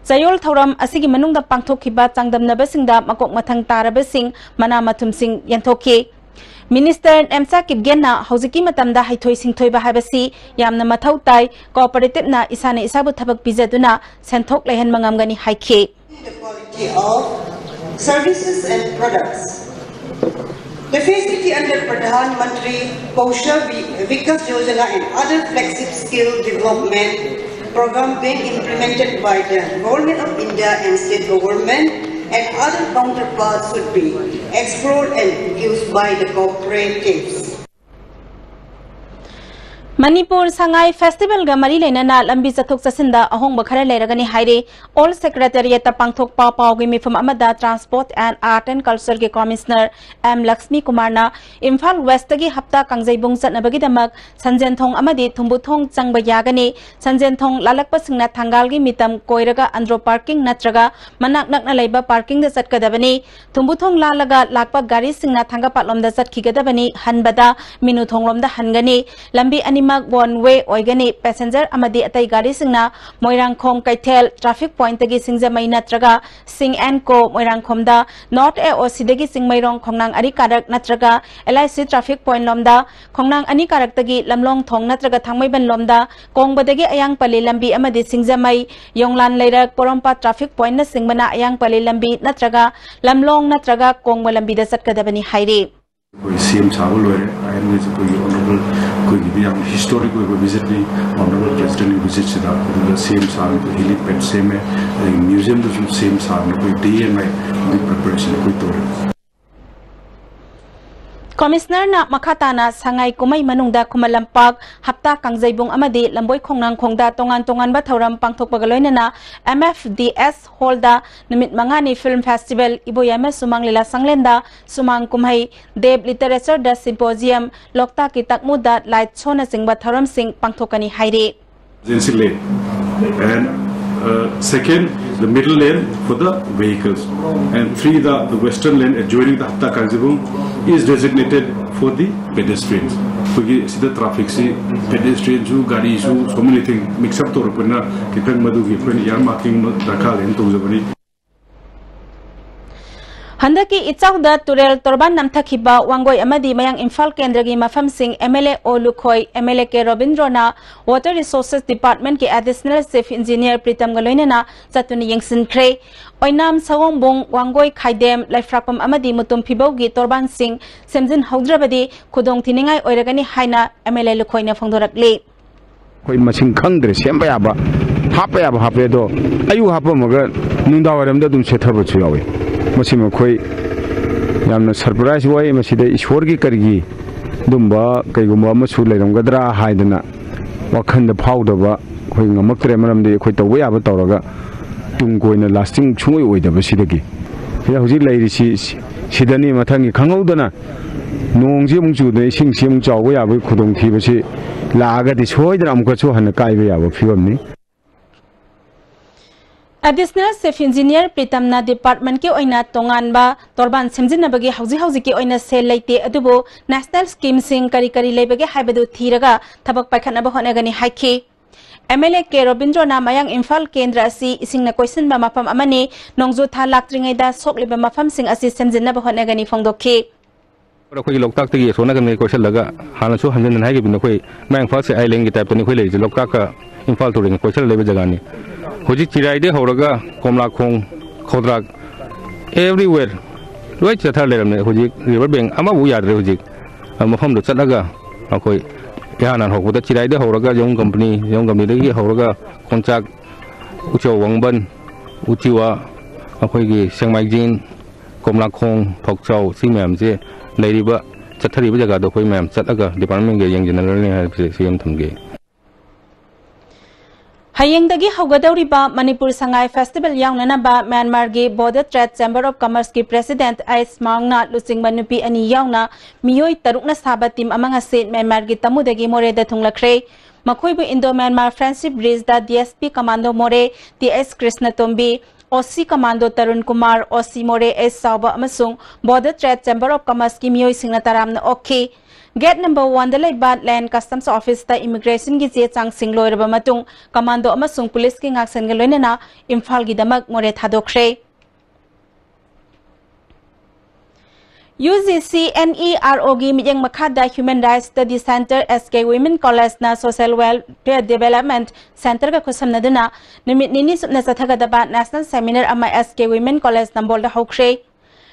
ꯆꯌꯣꯜ ꯊꯧꯔꯝ ꯑꯁꯤꯒꯤ ꯃꯅꯨꯡꯗ ꯄꯥꯡꯊꯣꯛꯈꯤꯕ ꯆꯥꯡꯗꯝꯅꯕꯁꯤꯡꯗ ꯃꯀꯣꯛ ꯃꯊꯪ ꯇꯥꯔꯕꯁꯤꯡ, ꯃꯅꯥ ꯃꯊꯨꯝꯁꯤꯡ ꯌꯦꯟꯊꯣꯛꯈꯤ꯫ Minister ꯅꯦꯝꯆꯥ ꯀꯤꯞꯒꯦꯟꯅ ꯍꯧꯖꯤꯛꯀꯤ ꯃꯇꯝꯗ ꯍꯩꯊꯣꯏ ꯁꯤꯡꯊꯣꯏꯕ ꯍꯥꯏꯕꯁꯤ ꯌꯥꯝꯅ ꯃꯊꯧ ꯇꯥꯏ, Cooperativeꯅ ꯏꯁꯥꯅ ꯏꯁꯥꯕꯨ ꯊꯕꯛ ꯄꯤꯖꯗꯨꯅ ꯁꯦꯟꯊꯣꯛ ꯂꯩꯍꯟꯕ ꯉꯝꯒꯅꯤ ꯍꯥꯏꯈꯤ꯫ The quality of services and products. The facility under Pradhan Mantri Kaushal Vi-, Vikas Yojana and other flagship skill development program being implemented by the Government of India and state government and other counterparts should be explored and used by the cooperatives. Manipur Sangai ꯐꯦꯁꯇꯤꯚꯦꯜꯒ ꯃꯔꯤ ꯂꯩꯅꯅ ꯂꯝꯕꯤ ꯆꯠꯊꯣꯛ ꯆꯠꯁꯤꯟꯗ ꯑꯍꯣꯡꯕ ꯈꯔ ꯂꯩꯔꯒꯅꯤ ꯍꯥꯏꯔꯤ꯫ All ꯁꯦꯀ꯭ꯔꯦꯇꯦꯔꯤꯌꯦꯠꯇ ꯄꯥꯡꯊꯣꯛꯄ ꯄꯥꯎꯒꯤ ꯃꯤꯐꯝ ꯑꯃꯗ ꯇ꯭ꯔꯥꯟꯁꯄꯣꯔꯠ ꯑꯦꯟ ꯑꯥꯔꯠ ꯑꯦꯟ ꯀꯜꯆꯔꯒꯤ ꯀꯣꯃꯤꯁꯅꯔ ꯑꯦꯝ ꯂꯛꯁꯃꯤ ꯀꯨꯃꯥꯔꯅ ꯏꯝꯐꯥꯜ ꯋꯦꯁꯇꯒꯤ ꯍꯞꯇꯥ ꯀꯥꯡꯖꯩꯕꯨꯡ ꯆꯠꯅꯕꯒꯤꯗꯃꯛ ꯁꯟꯖꯦꯟꯊꯣꯡ ꯑꯃꯗꯤ ꯊꯨꯝꯕꯨꯊꯣꯡ ꯆꯪꯕ ꯌꯥꯒꯅꯤ꯫ ꯁꯟꯖꯦꯟꯊꯣꯡ ꯂꯥꯜꯂꯛꯄꯁꯤꯡꯅ ꯊꯪꯒꯥꯜꯒꯤ ꯃꯤꯇꯝ ꯀꯣꯏꯔꯒ ꯑꯟꯗ꯭ꯔꯣ ꯄꯥꯔꯀꯤꯡ ꯅꯠꯇ꯭ꯔꯒ ꯃꯅꯥꯛ ꯅꯛꯅ ꯂꯩꯕ ꯄꯥꯔꯀꯤꯡꯗ ꯆꯠꯀꯗꯕꯅꯤ꯫ ꯊꯨꯝꯕꯨꯊꯣꯡ ꯂꯥꯜꯂꯒ ꯂꯥꯛꯄ ꯒꯥꯔꯤꯁꯤꯡꯅ ꯊꯥꯡꯒꯄꯥꯠꯂꯣꯝꯗ ꯆꯠꯈꯤꯒꯗꯕꯅꯤ, ꯍꯟꯕꯗ ꯃꯤꯅꯨꯊꯣꯡꯂꯣꯝꯗ ꯍꯟꯒꯅꯤ꯫ ꯂꯝꯕꯤ ꯑꯅꯤꯃꯛ ꯋꯥꯟ ꯋꯦ ꯑꯣꯏꯒꯅꯤ꯫ ꯄꯦꯁꯦꯟꯖꯔ ꯑꯃꯗꯤ ꯑꯇꯩ ꯒꯥꯔꯤꯁꯤꯡꯅ ꯃꯣꯏꯔꯥꯡꯈꯣꯝ ꯀꯩꯊꯦꯜ ꯇ꯭ꯔꯥꯐꯤꯛ ꯄꯣꯏꯟꯠꯇꯒꯤ ꯁꯤꯡꯖꯃꯩ ꯅꯠꯇ꯭ꯔꯒ ꯁꯤꯡ ꯑꯦꯟ ꯀꯣ ꯃꯣꯏꯔꯥꯡꯈꯣꯝꯗ, ꯅꯣꯔꯠ ꯑꯦ ꯑꯣ ꯁꯤꯗꯒꯤ ꯆꯤꯡꯃꯩꯔꯣꯡ ꯈꯣꯡꯅꯥꯡ ꯑꯔꯤ ꯀꯥꯔꯛ ꯅꯠꯇ꯭ꯔꯒ L I C traffic point ꯂꯣꯝꯗ, ꯈꯣꯡꯅꯥꯡ ꯑꯅꯤ ꯀꯥꯔꯛꯇꯒꯤ ꯂꯝꯂꯣꯡ ꯊꯣꯡ ꯅꯠꯇ꯭ꯔꯒ ꯊꯥꯡꯃꯩꯕꯟ ꯂꯣꯝꯗ, ꯀꯣꯡꯕꯗꯒꯤ ꯑꯌꯥꯡꯄꯜꯂꯤ ꯂꯝꯕꯤ ꯑꯃꯗꯤ ꯁꯤꯡꯖꯃꯩ, ꯌꯣꯡꯂꯥꯟ ꯂꯩꯔꯛ, ꯄꯣꯔꯣꯝꯄꯥꯠ ꯇ꯭ꯔꯥꯐꯤꯛ ꯄꯣꯏꯟꯠꯅꯆꯤꯡꯕꯅ ꯑꯌꯥꯡꯄꯜꯂꯤ ꯂꯝꯕꯤ ꯅꯠꯇ꯭ꯔꯒ ꯂꯝꯂꯣꯡ ꯅꯠꯇ꯭ꯔꯒ ꯀꯣꯡꯕ ꯂꯝꯕꯤꯗ ꯆꯠꯀꯗꯕꯅꯤ ꯍꯥꯏꯔꯤ꯫ ꯑꯩꯈꯣꯏ ꯁꯦꯝ ꯁꯥꯕ ꯂꯣꯏꯔꯦ꯫ ꯑꯥꯏ ꯑꯦꯟ ꯑꯦꯁ ꯑꯩꯈꯣꯏꯒꯤ ꯑꯣꯅꯔꯦꯕꯜ ꯑꯩꯈꯣꯏꯒꯤꯗꯤ ꯌꯥꯝ ꯍꯤꯁꯇꯣꯔꯤꯛ ꯑꯣꯏꯕ ꯚꯤꯖꯤꯠꯅꯤ ꯑꯣꯅꯔꯦꯕꯜ ꯄ꯭ꯔꯦꯁꯤꯗꯦꯟꯒꯤ ꯚꯤꯖꯤꯠꯁꯤꯗ꯫ ꯑꯗꯨꯗ ꯁꯦꯝ ꯁꯥꯕ, ꯍꯦꯂꯤꯄꯦꯗ ꯁꯦꯝꯃꯦ, ꯑꯗꯒꯤ ꯃ꯭ꯌꯨꯖꯤꯌꯝꯗꯁꯨ ꯁꯦꯝ ꯁꯥꯕꯅ ꯑꯩꯈꯣꯏ ꯗꯦ ꯑꯦꯟ ꯅꯥꯏꯠ ꯑꯗꯨꯒꯤ ꯄ꯭ꯔꯤꯄꯦꯔꯦꯁꯟ ꯑꯩꯈꯣꯏ ꯇꯧꯔꯦ꯫ ꯀꯣꯃꯤꯁꯅꯔꯅ ꯃꯈꯥ ꯇꯥꯅ ꯁꯉꯥꯏ ꯀꯨꯝꯍꯩ ꯃꯅꯨꯡꯗ ꯈꯨꯃꯟ ꯂꯝꯄꯥꯛ, ꯍꯞꯇꯥ ꯀꯥꯡꯖꯩꯕꯨꯡ ꯑꯃꯗꯤ ꯂꯝꯕꯣꯏ ꯈꯣꯡꯅꯥꯡꯈꯣꯡꯗ ꯇꯣꯉꯥꯟ ꯇꯣꯉꯥꯟꯕ ꯊꯧꯔꯝ ꯄꯥꯡꯊꯣꯛꯄꯒ ꯂꯣꯏꯅꯅ ꯑꯦꯝ ꯑꯦꯐ ꯗꯤ ꯑꯦꯁ ꯍꯣꯜꯗ ꯅꯨꯃꯤꯠ ꯃꯉꯥꯅꯤ ꯐꯤꯜꯝ ꯐꯦꯁꯇꯤꯚꯦꯜ, ꯏꯕꯣꯌꯥꯏꯃ ꯁꯨꯃꯥꯡ ꯂꯤꯂꯥ ꯁꯪꯂꯦꯟꯗ ꯁꯨꯃꯥꯡ ꯀꯨꯝꯍꯩ, ꯗꯦꯕ ꯂꯤꯇꯔꯦꯆꯔꯗ ꯁꯤꯝꯄꯣꯖꯤꯌꯝ, ꯂꯣꯛꯇꯥꯛꯀꯤ ꯇꯛꯃꯨꯗ ꯂꯥꯏꯠ ꯁꯣꯅꯆꯤꯡꯕ ꯊꯧꯔꯝꯁꯤꯡ ꯄꯥꯡꯊꯣꯛꯀꯅꯤ ꯍꯥꯏꯔꯤ꯫ Agency lane. And uh, second, the middle lane for the vehicles. And three, the, the western lane adjoining the Hapta Kangjibung is designated for the pedestrians. ꯑꯩꯈꯣꯏꯒꯤ ꯁꯤꯗ ꯇ꯭ꯔꯥꯐꯤꯛꯁꯤ, ꯄꯦꯗꯦꯁꯇ꯭ꯔꯤꯌꯟꯁꯨ, ꯒꯥꯔꯤꯁꯨ, so many things mix up ꯇꯧꯔꯛꯄꯅꯤꯅ ꯈꯤꯇꯪ ꯃꯗꯨꯒꯤ ꯑꯩꯈꯣꯏꯅ year marking ꯑꯃ ꯗꯔꯀꯥꯔ ꯂꯩꯅ ꯇꯧꯖꯕꯅꯤ꯫ ꯍꯟꯗꯛꯀꯤ ꯏꯆꯥꯎꯗ ꯇꯨꯔꯦꯜ ꯇꯣꯔꯕꯥꯟ ꯅꯝꯊꯈꯤꯕ ꯋꯥꯡꯒꯣꯏ ꯑꯃꯗꯤ ꯃꯌꯥꯡ ꯏꯝꯐꯥꯜ ꯀꯦꯟꯗ꯭ꯔꯒꯤ ꯃꯐꯝꯁꯤꯡ M L A O Lukhoi, M L A K ꯔꯣꯕꯤꯟꯗ꯭ꯔꯣꯅ ꯋꯥꯇꯔ ꯔꯤꯁꯣꯔꯁꯦꯁ ꯗꯤꯄꯥꯔꯠꯃꯦꯟꯠꯀꯤ ꯑꯦꯗꯤꯁꯅꯦꯜ ꯆꯤꯐ ꯏꯟꯖꯤꯅꯤꯌꯔ ꯄ꯭ꯔꯤꯇꯝꯒ ꯂꯣꯏꯅꯅ ꯆꯠꯇꯨꯅ ꯌꯦꯡꯁꯤꯟꯈ꯭ꯔꯦ꯫ ꯑꯣꯏꯅꯥꯝ, ꯁꯑꯣꯝꯕꯨꯡ, ꯋꯥꯡꯒꯣꯏ, ꯈꯥꯏꯗꯦꯝ, ꯂꯩꯐ꯭ꯔꯥꯛꯄꯝ ꯑꯃꯗꯤ ꯃꯨꯇꯨꯝ ꯐꯤꯕꯧꯒꯤ ꯇꯣꯔꯕꯥꯟꯁꯤꯡ ꯁꯦꯝꯖꯤꯟꯍꯧꯗ꯭ꯔꯕꯗꯤ ꯈꯨꯗꯣꯡꯊꯤꯅꯤꯡꯉꯥꯏ ꯑꯣꯏꯔꯒꯅꯤ ꯍꯥꯏꯅ ꯑꯦꯝ ꯑꯦꯜ ꯑꯦ ꯂꯨꯈꯣꯏꯅ ꯐꯣꯡꯗꯣꯔꯛꯂꯤ꯫ ꯑꯩꯈꯣꯏ ꯃꯁꯤꯡ ꯈꯪꯗ꯭ꯔꯦ, ꯁꯦꯝꯕ ꯌꯥꯕ, ꯍꯥꯞꯄ ꯌꯥꯕ ꯍꯥꯞꯄꯦ, ꯑꯗꯣ ꯑꯌꯨꯛ ꯍꯥꯞꯄꯝꯃꯒ ꯅꯨꯡꯗꯥꯡ ꯋꯥꯏꯔꯝꯗ ꯑꯗꯨꯝ ꯁꯦꯠꯊꯕꯁꯨ ꯌꯥꯎꯋꯤ꯫ ꯃꯁꯤ ꯃꯈꯣꯏ ꯌꯥꯝꯅ ꯁꯔꯄ꯭ꯔꯥꯏꯖ ꯑꯣꯏ꯫ ꯃꯁꯤꯗ ꯏꯁꯣꯔꯒꯤ ꯀꯔꯤꯒꯤ ꯑꯗꯨꯝꯕ ꯀꯩꯒꯨꯝꯕ ꯑꯃꯁꯨ ꯂꯩꯔꯝꯒꯗ꯭ꯔꯥ ꯍꯥꯏꯗꯅ ꯋꯥꯈꯜꯗ ꯐꯥꯎꯗꯕ ꯑꯩꯈꯣꯏ ꯉꯝꯃꯛꯇ꯭ꯔꯦ꯫ ꯃꯔꯝꯗꯤ ꯑꯩꯈꯣꯏ ꯇꯧꯕ ꯌꯥꯕ ꯇꯧꯔꯒ ꯇꯨꯡ ꯀꯣꯏꯅ ꯂꯥꯁꯇꯤꯡ ꯁꯨꯡꯑꯣꯏ ꯑꯣꯏꯗꯕ ꯁꯤꯗꯒꯤ꯫ ꯁꯤꯗ ꯍꯧꯖꯤꯛ ꯂꯩꯔꯤꯁꯤ ꯁꯤꯗꯅꯤ꯫ ꯃꯊꯪꯒꯤ ꯈꯪꯍꯧꯗꯅ ꯅꯣꯡꯁꯤ ꯑꯃꯨꯛ ꯆꯨꯗꯅ ꯏꯁꯤꯡꯁꯤ ꯑꯃꯨꯛ ꯆꯥꯎꯕ ꯌꯥꯕꯒꯤ ꯈꯨꯗꯣꯡꯊꯤꯕꯁꯤ ꯂꯥꯛꯑꯒꯗꯤ ꯁꯣꯏꯗꯅ ꯑꯃꯨꯛꯀꯁꯨ ꯍꯟꯅ ꯀꯥꯏꯕ ꯌꯥꯕ ꯐꯤꯕꯝꯅꯤ꯫ Additional Chief Engineer ꯄ꯭ꯔꯤꯇꯝꯅ department ꯀꯤ ꯑꯣꯏꯅ ꯇꯣꯉꯥꯟꯕ ꯇꯣꯔꯕꯥꯟ ꯁꯦꯝꯖꯤꯟꯅꯕꯒꯤ ꯍꯧꯖꯤꯛ ꯍꯧꯖꯤꯛꯀꯤ ꯑꯣꯏꯅ ꯁꯦꯜ ꯂꯩꯇꯦ, ꯑꯗꯨꯕꯨ national scheme ꯁꯤꯡ ꯀꯔꯤ ꯀꯔꯤ ꯂꯩꯕꯒꯦ ꯍꯥꯏꯕꯗꯨ ꯊꯤꯔꯒ ꯊꯕꯛ ꯄꯥꯏꯈꯠꯅꯕ ꯍꯣꯠꯅꯒꯅꯤ ꯍꯥꯏꯈꯤ꯫ MLA ꯀꯦ ꯔꯣꯕꯤꯟꯗ꯭ꯔꯣꯅ ꯃꯌꯥꯡ ꯏꯝꯐꯥꯜ ꯀꯦꯟꯗ꯭ꯔ ꯑꯁꯤ ꯏꯁꯤꯡꯅ ꯀꯣꯏꯁꯤꯟꯕ ꯃꯐꯝ ꯑꯃꯅꯤ, ꯅꯣꯡꯖꯨ ꯊꯥ ꯂꯥꯛꯇ꯭ꯔꯤꯉꯩꯗ ꯁꯣꯛꯂꯤꯕ ꯃꯐꯝꯁꯤꯡ ꯑꯁꯤ ꯁꯦꯝꯖꯤꯟꯅꯕ ꯍꯣꯠꯅꯒꯅꯤ ꯐꯣꯡꯗꯣꯛꯈꯤ꯫ ꯑꯩꯈꯣꯏꯒꯤ ꯂꯣꯛꯇꯥꯛꯇꯒꯤ ꯑꯁꯣꯝ ꯅꯥꯀꯟꯗꯒꯤ ꯀꯣꯏꯁꯤꯜꯂꯒ ꯍꯥꯟꯅꯁꯨ ꯍꯟꯖꯤꯟ ꯍꯟꯖꯤꯟ ꯍꯥꯏꯈꯤꯕꯅꯤ, ꯑꯩꯈꯣꯏ ꯃꯌꯥꯡ ꯏꯝꯐꯥꯜꯁꯦ island ꯒꯤ type ꯇꯅꯤ ꯑꯩꯈꯣꯏ ꯂꯩꯔꯤꯁꯦ, ꯂꯣꯛꯇꯥꯛꯀ ꯏꯝꯐꯥꯜ ꯇꯨꯔꯦꯟꯒ ꯀꯣꯏꯁꯤꯜꯂ ꯂꯩꯕ ꯖꯒꯥꯅꯤ꯫ ꯍꯧꯖꯤꯛ ꯆꯤꯔꯥꯏꯗꯒꯤ ꯍꯧꯔꯒ ꯀꯣꯝꯂꯥꯈꯣꯡ, ꯈꯧꯗ꯭ꯔꯥꯛ, everywhere ꯂꯣꯏ ꯆꯠꯊꯔ ꯂꯩꯔꯝꯅꯦ꯫ ꯍꯧꯖꯤꯛ river bank ꯑꯃꯐꯥꯎ ꯌꯥꯗ꯭ꯔꯦ꯫ ꯍꯧꯖꯤꯛ ꯃꯐꯝꯗꯨ ꯆꯠꯂꯒ ꯑꯩꯈꯣꯏ ꯏꯍꯥꯟ ꯍꯥꯟ ꯍꯧꯕꯗ ꯆꯤꯔꯥꯏꯗꯒꯤ ꯍꯧꯔꯒ ꯌꯣꯡ company, ꯌꯣꯡ company ꯗꯒꯤ ꯍꯧꯔꯒ ꯀꯣꯟꯆꯥꯛ, ꯎꯆꯧ ꯋꯥꯡꯕꯟ, ꯎꯆꯤꯋꯥ, ꯑꯩꯈꯣꯏꯒꯤ ꯁꯦꯡꯃꯥꯏꯖꯤꯡ, ꯀꯣꯝꯂꯥꯈꯣꯡ, ꯐꯧꯆꯥꯎ, ꯁꯤ ꯃꯌꯥꯝꯁꯦ ꯂꯩꯔꯤꯕ, ꯆꯠꯊꯔꯤꯕ ꯖꯒꯥꯗꯣ ꯑꯩꯈꯣꯏ ꯃꯌꯥꯝ ꯆꯠꯂꯒ department ꯀ ꯌꯦꯡꯁꯤꯟꯅꯔꯅꯤ ꯍꯥꯏꯕꯁꯦ ꯁꯤ ꯑꯃ ꯊꯝꯒꯦ꯫ ꯍꯌꯦꯡꯗꯒꯤ ꯍꯧꯒꯗꯧꯔꯤꯕ Manipur Sangai festival ꯌꯥꯎꯅꯅꯕ ꯃ꯭ꯌꯥꯟꯃꯥꯔꯒꯤ Bodh Trade Chamber of Commerce ꯀꯤ president ꯑꯥꯏꯁ ꯃꯥꯡꯅ ꯂꯨꯆꯤꯡꯕ ꯅꯨꯄꯤ ꯑꯅꯤ ꯌꯥꯎꯅ ꯃꯤꯑꯣꯏ ꯇꯔꯨꯛꯅ ꯁꯥꯕ team ꯑꯃ ꯉꯁꯤ ꯃ꯭ꯌꯥꯟꯃꯥꯔꯒꯤ ꯇꯃꯨꯗꯒꯤ ꯃꯣꯔꯦꯗ ꯊꯨꯡꯂꯈ꯭ꯔꯦ꯫ ꯃꯈꯣꯏꯕꯨ Indo Myanmar Friendship Bridge ꯗ DSP Commando Moreh, T H Krishnatombi, OC Commando Tarun Kumar, OC Moreh ꯑꯦꯁ ꯆꯥꯎꯕ ꯑꯃꯁꯨꯡ Bodh Trade Chamber of Commerce ꯀꯤ ꯃꯤꯑꯣꯏꯁꯤꯡꯅ ꯇꯔꯥꯝꯅ ꯑꯣꯛꯈꯤ꯫ Gate number one ꯗ ꯂꯩꯕ Land Customs Office ꯇ immigration ꯒꯤ ꯆꯦ ꯆꯥꯡꯁꯤꯡ ꯂꯣꯏꯔꯕ ꯃꯇꯨꯡ, commando ꯑꯃꯁꯨꯡ ꯄꯨꯂꯤꯁꯀꯤ ꯉꯥꯛꯁꯦꯟꯒ ꯂꯣꯏꯅꯅ ꯏꯝꯐꯥꯜꯒꯤꯗꯃꯛ ꯃꯣꯔꯦ ꯊꯥꯗꯣꯛꯈ꯭ꯔꯦ꯫ UGC NERO ꯒꯤ ꯃꯤꯠꯌꯦꯡ ꯃꯈꯥꯗ Human Rights Study Centre, S K Women College ꯅ Social Welfare Development Centre ꯒ ꯈꯨꯠꯁꯝꯅꯗꯨꯅ ꯅꯨꯃꯤꯠ ꯅꯤꯅꯤ ꯆꯨꯞꯅ ꯆꯠꯊꯒꯗꯕ national seminar ꯑꯃ S K Women College ꯅꯝꯕꯣꯜꯗ ꯍꯧꯈ꯭ꯔꯦ꯫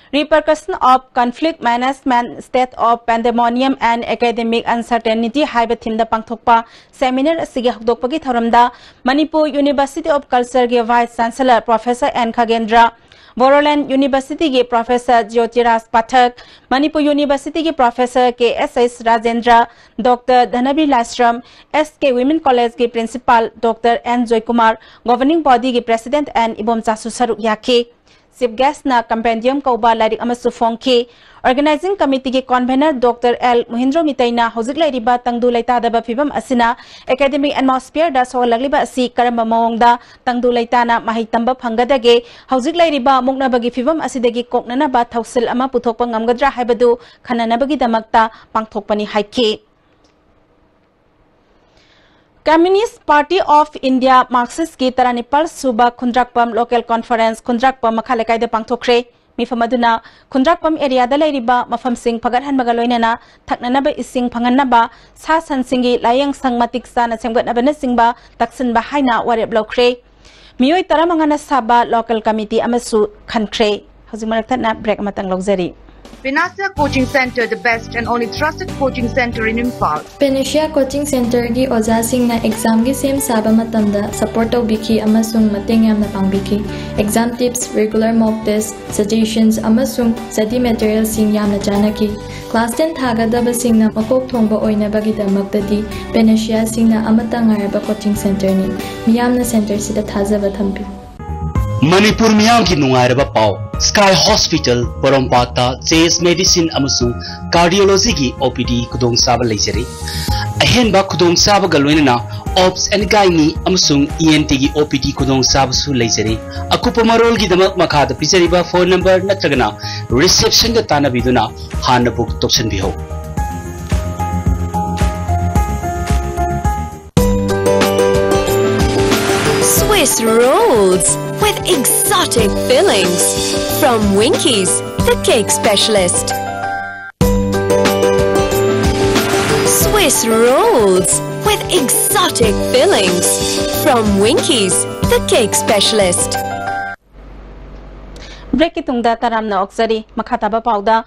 Repercussion of Conflict Management, State of Pandemonium and Academic Uncertainty ꯍꯥꯏꯕ theme ꯗ ꯄꯥꯡꯊꯣꯛꯄ seminar ꯑꯁꯤꯒꯤ ꯍꯧꯗꯣꯛꯄꯒꯤ ꯊꯧꯔꯝꯗ ꯃꯅꯤꯄꯨꯔ University of Culture ꯒꯤ Vice Chancellor Professor N ꯈꯒꯦꯟꯗ꯭ꯔ, ꯕꯣꯔꯣꯂꯦꯟ ꯌꯨꯅꯤꯚꯔꯁꯤꯇꯤꯒꯤ ꯄ꯭ꯔꯣꯐꯦꯁꯔ ꯖ꯭ꯌꯣꯇꯤꯔꯥꯖ ꯄꯥꯊꯛ, ꯃꯅꯤꯄꯨꯔ ꯌꯨꯅꯤꯚꯔꯁꯤꯇꯤꯒꯤ professor K S H Rajendra, doctor Dhanabir Laishram, S K women ꯀꯣꯂꯦꯖꯀꯤ principal doctor N Joykumar, governing ꯕꯣꯗꯤꯒꯤ ꯄ꯭ꯔꯦꯁꯤꯗꯦꯟꯠ ꯑꯦꯟ ꯏꯕꯣꯝꯆꯥꯁꯨ ꯁꯔꯨꯛ ꯌꯥꯈꯤ꯫ ꯆꯤꯐ ꯒꯦꯁ꯭ꯠꯅ ꯀꯝꯄꯦꯟꯗꯤꯌꯝ ꯀꯧꯕ ꯂꯥꯏꯔꯤꯛ ꯑꯃꯁꯨ ꯐꯣꯡꯈꯤ꯫ ꯑꯣꯔꯒꯅꯥꯏꯖꯤꯡ ꯀꯃꯤꯇꯤꯒꯤ ꯀꯣꯟꯚꯦꯅꯔ ꯗꯣꯛꯇꯔ ꯑꯦꯜ ꯃꯨꯍꯤꯟꯗ꯭ꯔꯣ ꯃꯤꯇꯩꯅ ꯍꯧꯖꯤꯛ ꯂꯩꯔꯤꯕ ꯇꯪꯗꯨ ꯂꯩꯇꯥꯗꯕ ꯐꯤꯕꯝ ꯑꯁꯤꯅ ꯑꯦꯀꯥꯗꯦꯃꯤꯛ ꯑꯦꯠꯃꯣꯁꯐꯤꯌꯔꯗ ꯁꯣꯛꯍꯜꯂꯛꯂꯤꯕ ꯑꯁꯤ ꯀꯔꯝꯕ ꯃꯑꯣꯡꯗ ꯇꯪꯗꯨ ꯂꯩꯇꯥꯅ ꯃꯍꯩ ꯇꯝꯕ ꯐꯪꯒꯗꯒꯦ? ꯍꯧꯖꯤꯛ ꯂꯩꯔꯤꯕ ꯃꯨꯛꯅꯕꯒꯤ ꯐꯤꯕꯝ ꯑꯁꯤꯗꯒꯤ ꯀꯣꯛꯅꯅꯕ ꯊꯧꯁꯤꯜ ꯑꯃ ꯄꯨꯊꯣꯛꯄ ꯉꯝꯒꯗ꯭ꯔꯥ ꯍꯥꯏꯕꯗꯨ ꯈꯟꯅꯅꯕꯒꯤꯗꯃꯛꯇ ꯄꯥꯡꯊꯣꯛꯄꯅꯤ ꯍꯥꯏꯈꯤ꯫ Communist Party of India Marxist ꯀꯤ ꯇꯔꯥꯅꯤꯄꯥꯜ ꯁꯨꯕ ꯈꯨꯟꯗ꯭ꯔꯥꯛꯄꯝ ꯂꯣꯀꯦꯜ ꯀꯣꯟꯐꯔꯦꯟꯁ ꯈꯨꯟꯗ꯭ꯔꯥꯛꯄꯝ ꯃꯈꯥ ꯂꯩꯀꯥꯏꯗ ꯄꯥꯡꯊꯣꯛꯈ꯭ꯔꯦ꯫ ꯃꯤꯐꯝ ꯑꯗꯨꯅ ꯈꯨꯟꯗ꯭ꯔꯥꯛꯄꯝ ꯑꯦꯔꯤꯌꯥꯗ ꯂꯩꯔꯤꯕ ꯃꯐꯝꯁꯤꯡ ꯐꯒꯠꯍꯟꯕꯒ ꯂꯣꯏꯅꯅ ꯊꯛꯅꯅꯕ ꯏꯁꯤꯡ ꯐꯪꯍꯟꯅꯕ, ꯁꯥ ꯁꯟꯁꯤꯡꯒꯤ ꯂꯥꯏꯌꯦꯡꯁꯪ ꯃꯇꯤꯛ ꯆꯥꯅ ꯁꯦꯝꯒꯠꯅꯕꯅꯆꯤꯡꯕ ꯇꯛꯁꯤꯟꯕ ꯍꯥꯏꯅ ꯋꯥꯔꯦꯞ ꯂꯧꯈ꯭ꯔꯦ꯫ ꯃꯤꯑꯣꯏ ꯇꯔꯥꯃꯉꯥꯅ ꯁꯥꯕ ꯂꯣꯀꯦꯜ ꯀꯃꯤꯇꯤ ꯑꯃꯁꯨ ꯈꯟꯈ꯭ꯔꯦ꯫ ꯍꯧꯖꯤꯛ ꯃꯔꯛ ꯊꯠꯅ ꯕ꯭ꯔꯦꯛ ꯑꯃꯇꯪ ꯂꯧꯖꯔꯤ꯫ Panacea Coaching Center, the best and only trusted coaching center in Imphal. Panacea coaching ꯁꯦꯟꯇꯔꯒꯤ ꯑꯣꯖꯥꯁꯤꯡꯅ ꯑꯦꯛꯖꯥꯝꯒꯤ ꯁꯦꯝ ꯁꯥꯕ ꯃꯇꯝꯗ ꯁꯄꯣꯔꯠ ꯇꯧꯕꯤꯈꯤ ꯑꯃꯁꯨꯡ ꯃꯇꯦꯡ ꯌꯥꯝꯅ ꯄꯥꯡꯕꯤꯈꯤ꯫ ꯑꯦꯛꯖꯥꯝ ꯇꯤꯞꯁ, ꯔꯤꯒꯨꯂꯔ ꯃꯣꯛ ꯇꯦꯁ, ꯁꯖꯦꯁꯟꯁ ꯑꯃꯁꯨꯡ ꯁ꯭ꯇꯗꯤ ꯃꯦꯇꯔꯤꯌꯦꯜꯁꯤꯡ ꯌꯥꯝꯅ ꯆꯥꯟꯅꯈꯤ꯫ ꯀ꯭ꯂꯥꯁ ꯇꯦꯟ ꯊꯥꯒꯗꯕꯁꯤꯡꯅ ꯃꯀꯣꯛ ꯊꯣꯡꯕ ꯑꯣꯏꯅꯕꯒꯤꯗꯃꯛꯇꯗꯤ ꯄꯦꯅꯦꯁꯤꯌꯥꯁꯤꯡꯅ ꯑꯃꯠꯇ ꯉꯥꯏꯔꯕ ꯀꯣꯆꯤꯡ ꯁꯦꯟꯇꯔꯅꯤ꯫ ꯃꯤꯌꯥꯝꯅ ꯁꯦꯟꯇꯔꯁꯤꯗ ꯊꯥꯖꯕ ꯊꯝꯕꯤꯌꯨ꯫ ꯃꯅꯤꯄꯨꯔ ꯃꯤꯌꯥꯝꯒꯤ ꯅꯨꯡꯉꯥꯏꯔꯕ ꯄꯥꯎ, ꯁ꯭ꯀꯥꯏ ꯍꯣꯁꯄꯤꯇꯥꯜ ꯄꯣꯔꯣꯝꯄꯥꯠꯇ ꯆꯦꯁ ꯃꯦꯗꯤꯁꯤꯟ ꯑꯃꯁꯨꯡ ꯀꯥꯔꯗꯤꯑꯣꯂꯣꯖꯤꯒꯤ ꯑꯣ ꯄꯤ ꯗꯤ ꯈꯨꯗꯣꯡꯆꯥꯕ ꯂꯩꯖꯔꯤ꯫ ꯑꯍꯦꯟꯕ ꯈꯨꯗꯣꯡꯆꯥꯕꯒ ꯂꯣꯏꯅꯅ ꯑꯣꯞꯁ ꯑꯦꯟ ꯒꯥꯏꯅꯤ ꯑꯃꯁꯨꯡ ꯏ ꯑꯦꯟ ꯇꯤꯒꯤ ꯑꯣ ꯄꯤ ꯗꯤ ꯈꯨꯗꯣꯡꯆꯥꯕꯁꯨ ꯂꯩꯖꯔꯤ꯫ ꯑꯀꯨꯞꯄ ꯃꯔꯣꯜꯒꯤꯗꯃꯛ ꯃꯈꯥꯗ ꯄꯤꯖꯔꯤꯕ ꯐꯣꯟ ꯅꯝꯕꯔ ꯅꯠꯇ꯭ꯔꯒꯅ ꯔꯤꯁꯦꯞꯁꯟꯗ ꯇꯥꯟꯅꯕꯤꯗꯨꯅ ꯍꯥꯟꯅ book ꯇꯧꯁꯟꯕꯤꯍꯧ꯫ Swiss rolls with exotic fillings from Winkies, the cake specialist. Swiss rolls with exotic fillings from Winkies, the cake specialist. ꯕ꯭ꯔꯦꯛꯀꯤ ꯇꯨꯡꯗ ꯇꯔꯥꯝꯅ ꯑꯣꯛꯆꯔꯤ꯫ ꯃꯈꯥ ꯇꯥꯕ ꯄꯥꯎꯗ,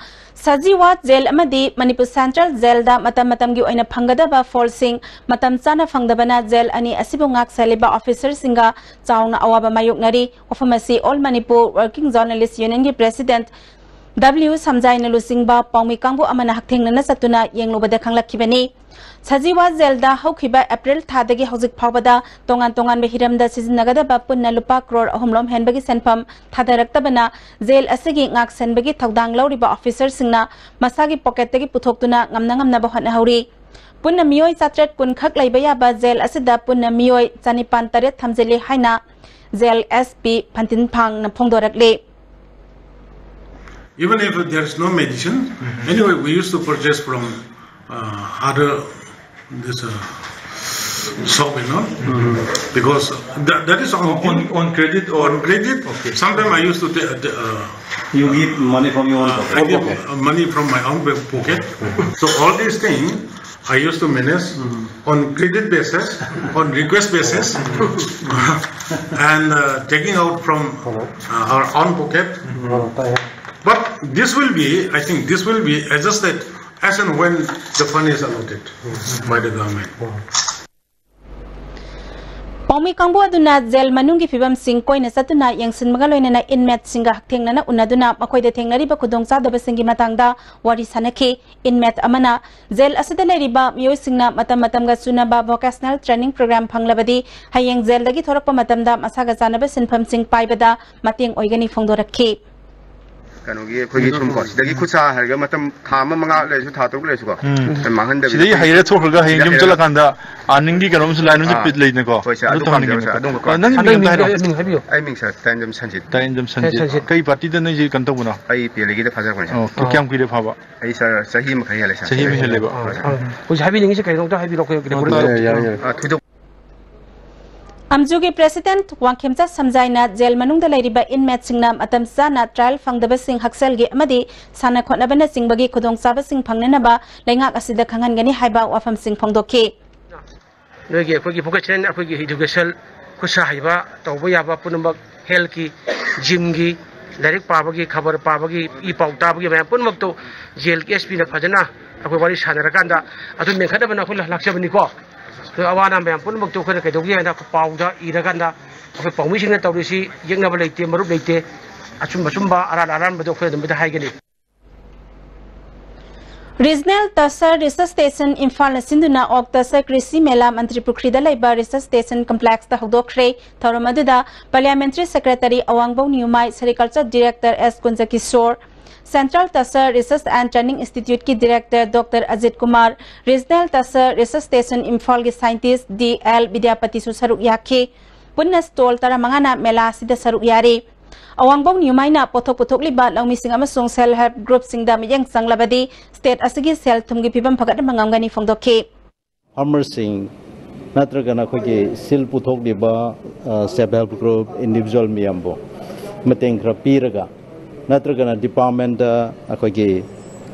ꯁꯖꯤꯋꯥ ꯖꯦꯜ ꯑꯃꯗꯤ ꯃꯅꯤꯄꯨꯔ ꯁꯦꯟꯇ꯭ꯔꯦꯜ ꯖꯦꯜꯗ ꯃꯇꯝ ꯃꯇꯝꯒꯤ ꯑꯣꯏꯅ ꯐꯪꯒꯗꯕ ꯐꯣꯜꯁꯤꯡ ꯃꯇꯝ ꯆꯥꯅ ꯐꯪꯗꯕꯅ ꯖꯦꯜ ꯑꯅꯤ ꯑꯁꯤꯕꯨ ꯉꯥꯛ ꯁꯦꯜꯂꯤꯕ ꯑꯣꯐꯤꯁꯔꯁꯤꯡꯒ ꯆꯥꯎꯅ ꯑꯋꯥꯕ ꯃꯥꯌꯣꯛꯅꯔꯤ꯫ ꯋꯥꯐꯝ ꯑꯁꯤ ꯑꯣꯜ ꯃꯅꯤꯄꯨꯔ ꯋꯥꯔꯀꯤꯡ ꯖꯔꯅꯦꯂꯤꯁ ꯌꯨꯅꯤꯌꯟꯒꯤ ꯄ꯭ꯔꯦꯁꯤꯗꯦꯟꯠ ꯗꯕ꯭ꯂꯤꯌꯨ ꯁꯝꯖꯥꯏꯅ ꯂꯨꯆꯤꯡꯕ ꯄꯥꯎꯃꯤ ꯀꯥꯡꯕꯨ ꯑꯃꯅ ꯍꯛꯊꯦꯡꯅꯅ ꯆꯠꯇꯨꯅ ꯌꯦꯡꯂꯨꯕꯗ ꯈꯪꯂꯛꯈꯤꯕꯅꯤ꯫ ꯁꯖꯤꯋꯥ ꯖꯦꯜꯗ ꯍꯧꯈꯤꯕ ꯑꯦꯄ꯭ꯔꯤꯜ ꯊꯥꯗꯒꯤ ꯍꯧꯖꯤꯛ ꯐꯥꯎꯕꯗ ꯇꯣꯉꯥꯟ ꯇꯣꯉꯥꯟꯕ ꯍꯤꯔꯝꯗ ꯁꯤꯖꯤꯟꯅꯒꯗꯕ ꯄꯨꯟꯅ ꯂꯨꯄꯥ ꯀ꯭ꯔꯣꯔ ꯑꯍꯨꯝ ꯂꯣꯝ ꯍꯦꯟꯕꯒꯤ ꯁꯦꯟꯐꯝ ꯊꯥꯗꯔꯛꯇꯕꯅ ꯖꯦꯜ ꯑꯁꯤꯒꯤ ꯉꯥꯛꯁꯦꯟꯕꯒꯤ ꯊꯧꯗꯥꯡ ꯂꯧꯔꯤꯕ ꯑꯣꯐꯤꯁꯔꯁꯤꯡꯅ ꯃꯁꯥꯒꯤ ꯄꯣꯀꯦꯠꯇꯒꯤ ꯄꯨꯊꯣꯛꯇꯨꯅ ꯉꯝꯅ ꯉꯝꯅꯕ ꯍꯣꯠꯅꯍꯧꯔꯤ꯫ ꯄꯨꯟꯅ ꯃꯤꯑꯣꯏ ꯆꯥꯇ꯭ꯔꯦꯠ ꯀꯨꯟ ꯈꯛ ꯂꯩꯕ ꯌꯥꯕ ꯖꯦꯜ ꯑꯁꯤꯗ ꯄꯨꯟꯅ ꯃꯤꯑꯣꯏ ꯆꯅꯤꯄꯥꯟ ꯇꯔꯦꯠ ꯊꯝꯖꯤꯜꯂꯤ ꯍꯥꯏꯅ ꯖꯦꯜ ꯑꯦꯁ ꯄꯤ ꯐꯟꯇꯤꯟ ꯐꯥꯡꯅ ꯐꯣꯡꯗꯣꯔꯛꯂꯤ꯫ Even if there is no medicine, anyway, we used to purchase from uh, other this uh, shop, you know, because that, that is on, On, on credit or on credit. Okay. Sometimes I used to take uh, you give money from your own pocket. I give uh, money from my own pocket. So all these things I used to manage on credit basis, on request basis, and uh, taking out from uh, our own pocket. But this will be, I think, this will be adjusted as and when the fund is allotted by the government. ꯄꯥꯎꯃꯤ ꯀꯥꯡꯕꯨ ꯑꯗꯨꯅ gel ꯃꯅꯨꯡꯒꯤ ꯐꯤꯕꯝꯁꯤꯡ ꯀꯣꯏꯅ ꯆꯠꯇꯨꯅ ꯌꯦꯡꯁꯤꯟꯕꯒ ꯂꯣꯏꯅꯅ ꯏꯟꯃꯦꯠꯁꯤꯡꯒ ꯍꯛꯊꯦꯡꯅꯅ ꯎꯅꯗꯨꯅ ꯃꯈꯣꯏꯗ ꯊꯦꯡꯅꯔꯤꯕ ꯈꯨꯗꯣꯡꯆꯥꯗꯕꯁꯤꯡꯒꯤ ꯃꯇꯥꯡꯗ ꯋꯥꯔꯤ ꯁꯥꯅꯈꯤ꯫ ꯏꯟꯃꯦꯠ ꯑꯃꯅ ꯖꯦꯜ ꯑꯁꯤꯗ ꯂꯩꯔꯤꯕ ꯃꯤꯑꯣꯏꯁꯤꯡꯅ ꯃꯇꯝ ꯃꯇꯝꯒ ꯆꯨꯅꯕ ꯚꯣꯀꯦꯁꯅꯦꯜ ꯇ꯭ꯔꯦꯅꯤꯡ ꯄ꯭ꯔꯣꯒ꯭ꯔꯥꯝ ꯐꯪꯂꯕꯗꯤ ꯍꯌꯦꯡ ꯖꯦꯜꯗꯒꯤ ꯊꯣꯔꯛꯄ ꯃꯇꯝꯗ ꯃꯁꯥꯒ ꯆꯥꯅꯕ ꯁꯤꯟꯐꯝꯁꯤꯡ ꯄꯥꯏꯕꯗ ꯃꯇꯦꯡ ꯑꯣꯏꯒꯅꯤ ꯐꯣꯡꯗꯣꯔꯛꯈꯤ꯫ ꯀꯩꯅꯣꯒꯤ ꯑꯩꯈꯣꯏꯒꯤ ꯁꯨꯝ ꯀꯣ ꯁꯤꯗꯒꯤ ꯈꯨꯠ ꯁꯥ ꯍꯥꯏꯔꯒ ꯃꯇꯝ ꯊꯥ ꯑꯃ ꯃꯉꯥ ꯂꯩꯔꯁꯨ ꯊꯥ ꯇꯔꯨꯛ ꯂꯩꯔꯁꯨꯀꯣ ꯑꯗꯨꯝ ꯃꯥꯡꯍꯟꯗꯕꯤꯗ ꯁꯤꯗꯒꯤ ꯑꯩꯈꯣꯏꯒꯤ ꯍꯩꯔ ꯊꯣꯛꯈ꯭ꯔꯒ ꯍꯌꯦꯡ ꯌꯨꯝ ꯍꯩꯔꯒ- ꯆꯠꯂꯀꯥꯟꯗ ꯑꯥꯔꯅꯤꯡꯒꯤ ꯀꯩꯅꯣꯝꯁꯨ ꯂꯥꯏꯟ ꯑꯃꯁꯨ ꯑꯥ, ꯄꯤꯠ ꯂꯩꯅꯀꯣ ꯍꯣꯏ ꯁꯥꯔ, ꯑꯗꯨ ꯑꯗꯨ ꯇꯧꯍꯟꯅꯤꯡꯉꯦ ꯄꯥꯝꯖꯕ ꯁꯥꯔ, ꯁꯥꯔ꯫ ꯑꯗꯨꯝꯕ ꯑ, ꯅꯪꯒꯤ ꯅꯪꯒꯤ ꯃꯤꯡ ꯑꯝꯇ ꯃꯤꯡ ꯍꯥꯏꯔꯛꯑꯣ꯫ ꯃꯤꯡ ꯍꯥꯏꯕꯤꯌꯨ ꯑꯩ ꯃꯤꯡ ꯁꯥꯔ ꯇꯥꯏꯟꯖꯝ ꯁꯟꯖꯤꯠ ꯁꯟꯖꯤꯠ ꯁꯟꯖꯤꯠ ꯀꯩ ꯄꯥꯔꯇꯤꯗ ꯅꯣꯏꯁꯦ ꯀꯩꯅꯣ ꯇꯧꯕꯅꯣ? ꯑꯩ ꯄꯦꯂꯤꯒꯤꯗ ꯊꯥꯖꯔꯛꯄꯅꯦ ꯁꯥꯔ꯫ ꯑꯣ, ꯀꯌꯥꯝ ꯀꯨꯏꯔꯦ ꯐꯥꯕ? ꯑꯩ ꯁꯥꯔ ꯆꯍꯤ ꯑꯃ ꯈꯔ ꯍꯦꯜꯂꯦ ꯁꯥꯔ꯫ ꯆꯍꯤ ꯑꯃ ꯍꯦꯜꯂꯦꯕ? ꯑꯥ, ꯁꯥꯔ꯫ ꯍꯧꯖꯤꯛ ꯍꯥꯏꯕꯤꯅꯤꯡꯉꯤꯁꯦ ꯀꯩꯅꯣꯝꯇ ꯍꯥꯏꯕꯤꯔꯛꯑꯣ ꯀꯩꯅꯣ ꯑꯣ, ꯇꯥꯏ, ꯌꯥꯏ, ꯌꯥꯏ꯫ ꯑꯥ, ꯊꯣꯏꯗꯣꯛ- ꯑꯝꯖꯨꯒꯤ ꯄ꯭ꯔꯦꯁꯤꯗꯦꯟꯠ ꯋꯥꯡꯈꯦꯝꯆꯥ ꯁꯝꯖꯥꯏꯅ ꯖꯦꯜ ꯃꯅꯨꯡꯗ ꯂꯩꯔꯤꯕ ꯏꯟꯃꯦꯠꯁꯤꯡꯅ ꯃꯇꯝ ꯆꯥꯅ ꯇ꯭ꯔꯥꯏꯜ ꯐꯪꯗꯕꯁꯤꯡ, ꯍꯛꯁꯦꯜꯒꯤ ꯑꯃꯗꯤ ꯁꯥꯟꯅ ꯈꯣꯠꯅꯕꯅꯆꯤꯡꯕꯒꯤ ꯈꯨꯗꯣꯡꯆꯥꯕꯁꯤꯡ ꯐꯪꯅꯅꯕ ꯂꯩꯉꯥꯛ ꯑꯁꯤꯗ ꯈꯪꯍꯟꯒꯅꯤ ꯍꯥꯏꯕ ꯋꯥꯐꯝꯁꯤꯡ ꯐꯣꯡꯗꯣꯛꯈꯤ꯫ ꯅꯣꯏꯒꯤ ꯑꯩꯈꯣꯏꯒꯤ ꯚꯣꯀꯦꯁꯅꯦꯜ ꯑꯩꯈꯣꯏꯒꯤ ꯏꯗꯨꯀꯦꯁꯟ ꯈꯨꯠꯁꯥ ꯍꯩꯕ ꯇꯧꯕ ꯌꯥꯕ ꯄꯨꯝꯅꯃꯛ ꯍꯦꯜꯊꯀꯤ ꯖꯤꯝꯒꯤ ꯂꯥꯏꯔꯤꯛ ꯄꯥꯕꯒꯤ, ꯈꯕꯔ ꯄꯥꯕꯒꯤ, ꯏ ꯄꯥꯎ ꯇꯥꯕꯒꯤ ꯃꯌꯥꯝ ꯄꯨꯝꯅꯃꯛꯇꯨ ꯖꯦꯜꯒꯤ ꯑꯦꯁ ꯄꯤꯅ ꯐꯖꯅ ꯑꯩꯈꯣꯏ ꯋꯥꯔꯤ ꯁꯥꯟꯅꯔꯀꯥꯟꯗ ꯑꯗꯨ ꯃꯦꯟꯈꯠꯅꯕꯅ ꯑꯩꯈꯣꯏꯅ ꯂꯥꯛꯆꯕꯅꯤꯀꯣ꯫ ꯑꯗꯨ ꯑꯋꯥ ꯑꯅꯥ ꯃꯌꯥꯝ ꯄꯨꯝꯅꯃꯛꯇꯨ ꯑꯩꯈꯣꯏꯅ ꯀꯩꯗꯧꯒꯦ ꯍꯥꯏꯗ ꯄꯥꯎꯗ ꯏꯔꯀꯥꯟꯗ ꯑꯩꯈꯣꯏ ꯄꯥꯎꯃꯤꯁꯤꯡꯅ ꯇꯧꯔꯤꯁꯤ ꯌꯦꯛꯅꯕ ꯂꯩꯇꯦ, ꯃꯔꯨꯞ ꯂꯩꯇꯦ, ꯑꯆꯨꯝ ꯑꯆꯨꯝꯕ ꯑꯔꯥꯟ ꯑꯔꯥꯟꯕꯗꯣ ꯑꯩꯈꯣꯏ ꯑꯗꯨꯝ ꯍꯥꯏꯒꯅꯤ꯫ Regional Tasar Research Station ꯏꯝꯐꯥꯜꯅ ꯁꯤꯟꯗꯨꯅ ꯑꯣꯛ ꯇꯁꯔ ꯀ꯭ꯔꯤꯁꯤ ꯃꯦꯂꯥ ꯃꯟꯇ꯭ꯔꯤ ꯄꯨꯈ꯭ꯔꯤꯗ ꯂꯩꯕ Research Station Complex ꯇ ꯍꯧꯗꯣꯛꯈ꯭ꯔꯦ꯫ ꯊꯧꯔꯝ ꯑꯗꯨꯗ Parliamentary Secretary Awangbou Newmai, Sericulture Director S Kunjakishor, Central Tasar Research and Training Institute ꯀꯤ Director doctor Ajit Kumar, Regional Tasar Research Station ꯏꯝꯐꯥꯜꯒꯤ Scientist ꯗꯤ ꯑꯦꯜ ꯕꯤꯗ꯭ꯌꯥꯄꯇꯤꯁꯨ ꯁꯔꯨꯛ ꯌꯥꯈꯤ꯫ ꯄꯨꯟꯅ stall ꯇꯔꯥꯃꯉꯥꯅ ꯃꯦꯂꯥ ꯑꯁꯤꯗ ꯁꯔꯨꯛ ꯌꯥꯔꯤ꯫ ꯑꯋꯥꯡꯕꯧ ꯅ꯭ꯌꯨꯃꯥꯏꯅ ꯄꯣꯠꯊꯣꯛ ꯄꯨꯊꯣꯛꯂꯤꯕ ꯂꯧꯃꯤꯁꯤꯡ ꯑꯃꯁꯨꯡ Self Help Group ꯁꯤꯡꯗ ꯃꯤꯠꯌꯦꯡ ꯆꯪꯂꯕꯗꯤ state ꯑꯁꯤꯒꯤ ꯁꯦꯜ ꯊꯨꯝꯒꯤ ꯐꯤꯕꯝ ꯐꯒꯠꯍꯟꯕ ꯉꯝꯒꯅꯤ ꯐꯣꯡꯗꯣꯛꯈꯤ꯫ Farmer ꯁꯤꯡ ꯅꯠꯇ꯭ꯔꯒꯅ ꯑꯩꯈꯣꯏꯒꯤ ꯁꯤꯜ ꯄꯨꯊꯣꯛꯂꯤꯕ, ꯑ, Self Help Group, individual ꯃꯌꯥꯝꯕꯨ ꯃꯇꯦꯡ ꯈꯔ ꯄꯤꯔꯒ, ꯅꯠꯇ꯭ꯔꯒꯅ department ꯇ ꯑꯩꯈꯣꯏꯒꯤ,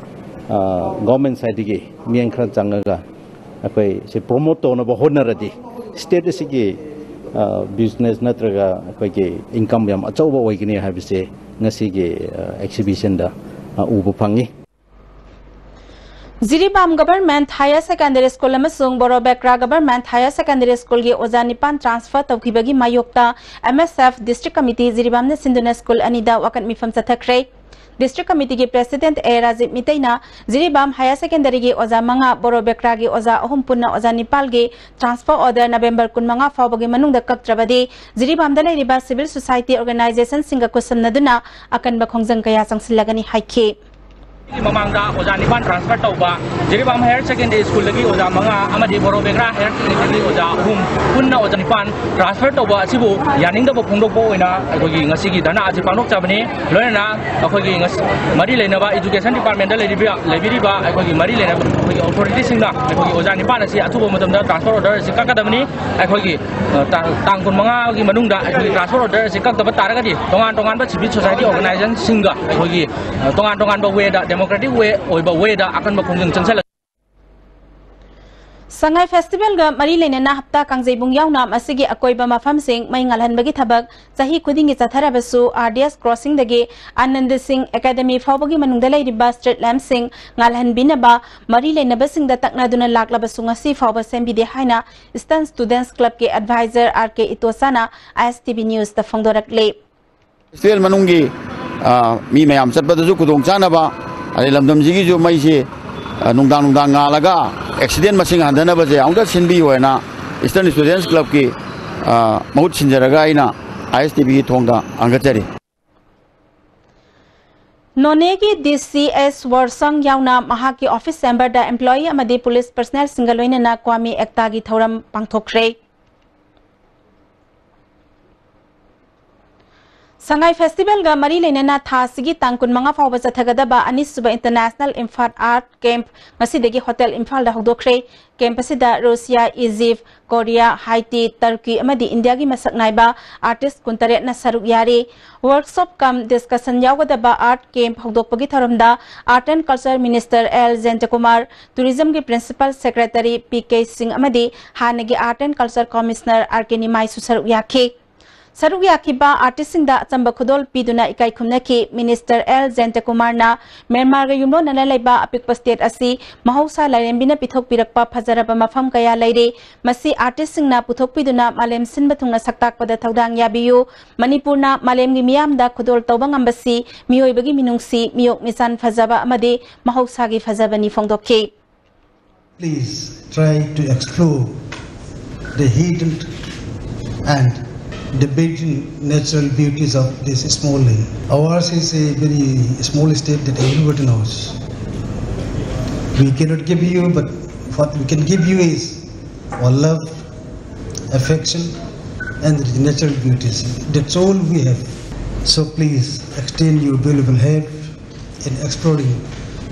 ꯑ, government side ꯇꯒꯤ ꯃꯤꯠꯌꯦꯡ ꯈꯔ ꯆꯪꯉꯒ ꯑꯩꯈꯣꯏ ꯁꯤ promote ꯇꯧꯅꯕ ꯍꯣꯠꯅꯔꯗꯤ state ꯑꯁꯤꯒꯤ, ꯑ, business ꯅꯠꯇ꯭ꯔꯒ ꯑꯩꯈꯣꯏꯒꯤ income ꯌꯥꯝ ꯑꯆꯧꯕ ꯑꯣꯏꯒꯅꯤ ꯍꯥꯏꯕꯁꯦ ꯉꯁꯤꯒꯤ, ꯑ, exhibition ꯗ, ꯑ, ꯎꯕ ꯐꯪꯉꯤ꯫ Jiribam Government Higher Secondary School ꯑꯃꯁꯨꯡ ꯕꯣꯔꯣꯕꯦꯀ꯭ꯔꯥ Government Higher Secondary School ꯒꯤ ꯑꯣꯖꯥ ꯅꯤꯄꯥꯟ transfer ꯇꯧꯈꯤꯕꯒꯤ ꯃꯥꯌꯣꯛꯇ M S F District Committee ꯖꯤꯔꯤꯕꯥꯝꯅ ꯁꯤꯟꯗꯨꯅ school ꯑꯅꯤꯗ ꯋꯥꯀꯠ ꯃꯤꯐꯝ ꯆꯠꯊꯈ꯭ꯔꯦ꯫ District Committee ꯒꯤ President ꯑꯦ ꯔꯥꯖꯤꯕ ꯃꯤꯇꯩꯅ ꯖꯤꯔꯤꯕꯥꯝ Higher Secondary ꯒꯤ ꯑꯣꯖꯥ ꯃꯉꯥ, ꯕꯣꯔꯣꯕꯦꯀ꯭ꯔꯥꯒꯤ ꯑꯣꯖꯥ ꯑꯍꯨꯝ ꯄꯨꯟꯅ ꯑꯣꯖꯥ ꯅꯤꯄꯥꯜꯒꯤ transfer order November ꯀꯨꯟꯃꯉꯥ ꯐꯥꯎꯕꯒꯤ ꯃꯅꯨꯡꯗ ꯀꯛꯇ꯭ꯔꯕꯗꯤ ꯖꯤꯔꯤꯕꯥꯝꯗ ꯂꯩꯔꯤꯕ civil society organization ꯁꯤꯡꯒ ꯈꯨꯠꯁꯝꯅꯗꯨꯅ ꯑꯀꯟꯕ ꯈꯣꯡꯖꯪ ꯀꯌꯥ ꯆꯪꯁꯤꯜꯂꯒꯅꯤ ꯍꯥꯏꯈꯤ꯫ ꯃꯃꯥꯡꯗ ꯑꯣꯖꯥ ꯅꯤꯄꯥꯟ transfer ꯇꯧꯕ, ꯖꯤꯔꯤꯕꯥꯝ Higher Secondary School ꯗꯒꯤ ꯑꯣꯖꯥ ꯃꯉꯥ ꯑꯃꯗꯤ ꯕꯣꯔꯣꯕꯦꯒ꯭ꯔꯥ Higher Secondary ꯗꯒꯤ ꯑꯣꯖꯥ ꯑꯍꯨꯝ, ꯄꯨꯟꯅ ꯑꯣꯖꯥ ꯅꯤꯄꯥꯟ transfer ꯇꯧꯕ ꯑꯁꯤꯕꯨ ꯌꯥꯅꯤꯡꯗꯕ ꯐꯣꯡꯗꯣꯛꯄ ꯑꯣꯏꯅ ꯑꯩꯈꯣꯏꯒꯤ ꯉꯁꯤꯒꯤ ꯙꯔꯅꯥ ꯑꯁꯤ ꯄꯥꯡꯊꯣꯛꯆꯕꯅꯤ꯫ ꯂꯣꯏꯅꯅ ꯑꯩꯈꯣꯏꯒꯤ ꯉꯁꯤ ꯃꯔꯤ ꯂꯩꯅꯕ Education Department ꯗ ꯂꯩꯔꯤꯕ, ꯂꯩꯕꯤꯔꯤꯕ ꯑꯩꯈꯣꯏꯒꯤ ꯃꯔꯤ ꯂꯩꯅꯕ ꯑꯩꯈꯣꯏꯒꯤ authority ꯁꯤꯡꯅ ꯑꯩꯈꯣꯏꯒꯤ ꯑꯣꯖꯥ ꯅꯤꯄꯥꯟ ꯑꯁꯤ ꯑꯊꯨꯕ ꯃꯇꯝꯗ transfer order ꯑꯁꯤ ꯀꯛꯀꯗꯕꯅꯤ꯫ ꯑꯩꯈꯣꯏꯒꯤ, ꯑ, ꯇꯥꯡ, ꯇꯥꯡ ꯀꯨꯟꯃꯉꯥꯒꯤ ꯃꯅꯨꯡꯗ ꯑꯩꯈꯣꯏꯒꯤ transfer order ꯑꯁꯤ ꯀꯛꯇꯕ ꯇꯥꯔꯒꯗꯤ ꯇꯣꯉꯥꯟ ꯇꯣꯉꯥꯟꯕ civil society organization ꯁꯤꯡꯒ ꯑꯩꯈꯣꯏꯒꯤ, ꯑ, ꯇꯣꯉꯥꯟ ꯇꯣꯉꯥꯟꯕ way ꯗ, democratic way ꯑꯣꯏꯕ way ꯗ ꯑꯀꯟꯕ ꯈꯣꯡꯖꯪ ꯆꯪꯁꯤꯜꯂꯛ ꯁꯉꯥꯏ ꯐꯦꯁꯇꯤꯚꯦꯜꯒ ꯃꯔꯤ ꯂꯩꯅꯅ ꯍꯞꯇꯥ ꯀꯥꯡꯖꯩꯕꯨꯡ ꯌꯥꯎꯅ ꯃꯁꯤꯒꯤ ꯑꯀꯣꯏꯕ ꯃꯐꯝꯁꯤꯡ ꯃꯩ ꯉꯥꯜꯍꯟꯕꯒꯤ ꯊꯕꯛ ꯆꯍꯤ ꯈꯨꯗꯤꯡꯒꯤ ꯆꯠꯊꯔꯕꯁꯨ, ꯑꯥꯔ ꯗꯤ ꯑꯦꯁ ꯀ꯭ꯔꯣꯁꯤꯡꯗꯒꯤ ꯑꯥꯅꯟꯗ ꯁꯤꯡ ꯑꯦꯀꯥꯗꯃꯤ ꯐꯥꯎꯕꯒꯤ ꯃꯅꯨꯡꯗ ꯂꯩꯔꯤꯕ ꯁ꯭ꯇ꯭ꯔꯤꯠ ꯂꯦꯝꯞꯁꯤꯡ ꯉꯥꯜꯍꯟꯕꯤꯅꯕ ꯃꯔꯤ ꯂꯩꯅꯕꯁꯤꯡꯗ ꯇꯛꯅꯗꯨꯅ ꯂꯥꯛꯂꯕꯁꯨ, ꯉꯁꯤ ꯐꯥꯎꯕ ꯁꯦꯝꯕꯤꯗꯦ ꯍꯥꯏꯅ ꯏꯁꯇꯔꯟ ꯁ꯭ꯇꯨꯗꯦꯟꯠꯁ ꯀ꯭ꯂꯕꯀꯤ ꯑꯦꯗꯚꯥꯏꯖꯔ ꯑꯥꯔ ꯀꯦ ꯏꯇꯣꯆꯥꯅ ꯑꯥꯏ ꯑꯦꯁ ꯇꯤ ꯚꯤ ꯅ꯭ꯌꯨꯁꯇ ꯐꯣꯡꯗꯣꯔꯛꯂꯤ꯫ ꯐꯦꯁꯇꯤꯚꯦꯜ ꯃꯅꯨꯡꯒꯤ, ꯑ, ꯃꯤ ꯃꯌꯥꯝ ꯆꯠꯄꯗꯁꯨ ꯈꯨꯗꯣꯡ ꯆꯥꯅꯕ, ꯑꯗꯩ ꯂꯝꯗꯝꯁꯤꯒꯤꯁꯨ ꯃꯩꯁꯤ, ꯑ, ꯅꯨꯡꯗꯥꯡ ꯅꯨꯡꯗꯥꯡ ꯉꯥꯜꯂꯒ ꯑꯦꯛꯁꯤꯗꯦꯟ ꯃꯁꯤꯡ ꯍꯟꯊꯅꯕꯁꯦ ꯑꯃꯨꯛꯇ ꯁꯤꯟꯕꯤꯌꯨ ꯍꯥꯏꯅ ꯏꯁꯇꯔꯟ ꯁ꯭ꯇꯨꯗꯦꯟꯠꯁ ꯀ꯭ꯂꯕꯀꯤ, ꯑ, ꯃꯍꯨꯠ ꯁꯤꯟꯖꯔꯒ ꯑꯩꯅ ꯑꯥꯏ ꯑꯦꯁ ꯇꯤ ꯚꯤꯒꯤ ꯊꯣꯡꯗ ꯍꯪꯒꯠꯆꯔꯤ꯫ ꯅꯣꯅꯦꯒꯤ ꯗꯤ ꯁꯤ ꯑꯦꯁ ꯋꯥꯔꯁꯪ ꯌꯥꯎꯅ ꯃꯍꯥꯛꯀꯤ ꯑꯣꯐꯤꯁ ꯆꯦꯝꯕꯔꯗ ꯑꯦꯝꯄ꯭ꯂꯣꯌꯤ ꯑꯃꯗꯤ ꯄꯨꯂꯤꯁ ꯄꯔꯁꯅꯦꯜꯁꯤꯡꯒ ꯂꯣꯏꯅꯅ ꯀ꯭ꯋꯥꯃꯤ ꯑꯦꯛꯇꯥꯒꯤ ꯊꯧꯔꯝ ꯄꯥꯡꯊꯣꯛꯈ꯭ꯔꯦ꯫ ꯁꯉꯥꯏ ꯐꯦꯁꯇꯤꯚꯦꯜꯒ ꯃꯔꯤ ꯂꯩꯅꯅ ꯊꯥ ꯑꯁꯤꯒꯤ ꯇꯥꯡ ꯀꯨꯟꯃꯉꯥ ꯐꯥꯎꯕ ꯆꯠꯊꯒꯗꯕ ꯑꯅꯤꯁꯨꯕ ꯏꯟꯇꯔꯅꯦꯁꯅꯦꯜ ꯏꯝꯐꯥꯜ ꯑꯥꯔꯠ ꯀꯦꯝꯞ ꯉꯁꯤꯗꯒꯤ ꯍꯣꯇꯦꯜ ꯏꯝꯐꯥꯜꯗ ꯍꯧꯗꯣꯛꯈ꯭ꯔꯦ꯫ ꯀꯦꯝꯞ ꯑꯁꯤꯗ Russia, Egypt, Korea, Haiti, Turkey ꯑꯃꯗꯤ ꯏꯟꯗꯤꯌꯥꯒꯤ ꯃꯁꯛ ꯅꯥꯏꯕ ꯑꯥꯔꯇꯤꯁ ꯀꯨꯟꯇꯔꯦꯠꯅ ꯁꯔꯨꯛ ꯌꯥꯔꯤ꯫ ꯋꯥꯔꯛꯁꯣꯞ ꯀꯝ ꯗꯤꯁꯀꯁꯟ ꯌꯥꯎꯒꯗꯕ ꯑꯥꯔꯠ ꯀꯦꯝꯞ ꯍꯧꯗꯣꯛꯄꯒꯤ ꯊꯧꯔꯝꯗ art and culture minister L Jayantakumar, ꯇꯨꯔꯤꯖꯝꯒꯤ principal secretary P K Singh ꯑꯃꯗꯤ ꯍꯥꯟꯅꯒꯤ art and culture commissioner R K ꯅꯤꯃꯥꯏꯁꯨ ꯁꯔꯨꯛ ꯌꯥꯈꯤ꯫ ꯁꯔꯨꯛ ꯌꯥꯈꯤꯕ ꯑꯥꯔꯇꯤꯁꯁꯤꯡꯗ ꯑꯆꯝꯕ ꯈꯨꯗꯣꯜ ꯄꯤꯗꯨꯅ ꯏꯀꯥꯏ ꯈꯨꯝꯅꯈꯤ꯫ ꯃꯤꯅꯤꯁꯇꯔ ꯑꯦꯜ ꯖꯌꯟꯇꯀꯨꯃꯥꯔꯅ ꯃ꯭ꯌꯥꯟꯃꯥꯔꯒ ꯌꯨꯝꯂꯣꯟꯅꯅ ꯂꯩꯕ ꯑꯄꯤꯛꯄ ꯁ꯭ꯇꯦꯠ ꯑꯁꯤ ꯃꯍꯧꯁꯥ ꯂꯥꯏꯔꯦꯝꯕꯤꯅ ꯄꯤꯊꯣꯛꯄꯤꯔꯛꯄ ꯐꯖꯔꯕ ꯃꯐꯝ ꯀꯌꯥ ꯂꯩꯔꯤ꯫ ꯃꯁꯤ ꯑꯥꯔꯇꯤꯁꯁꯤꯡꯅ ꯄꯨꯊꯣꯛꯄꯤꯗꯨꯅ ꯃꯥꯂꯦꯝ ꯁꯤꯟꯕ ꯊꯨꯡꯅ ꯁꯛ ꯇꯥꯛꯄꯗ ꯊꯧꯗꯥꯡ ꯌꯥꯕꯤꯌꯨ꯫ ꯃꯅꯤꯄꯨꯔꯅ ꯃꯥꯂꯦꯝꯒꯤ ꯃꯤꯌꯥꯝꯗ ꯈꯨꯗꯣꯜ ꯇꯧꯕ ꯉꯝꯕꯁꯤ ꯃꯤꯑꯣꯏꯕꯒꯤ ꯃꯤꯅꯨꯡꯁꯤ, ꯃꯤꯌꯣꯛ ꯃꯤꯆꯥꯟ ꯐꯖꯕ ꯑꯃꯗꯤ ꯃꯍꯧꯁꯥꯒꯤ ꯐꯖꯕꯅꯤ ꯐꯣꯡꯗꯣꯛꯈꯤ꯫ Please try to explore the hidden and the beauty, natural beauties of this small land. Ours is a very small state that everybody knows. We cannot give you, but what we can give you is our love, affection, and the natural beauties. That's all we have. So please extend your valuable help in exploring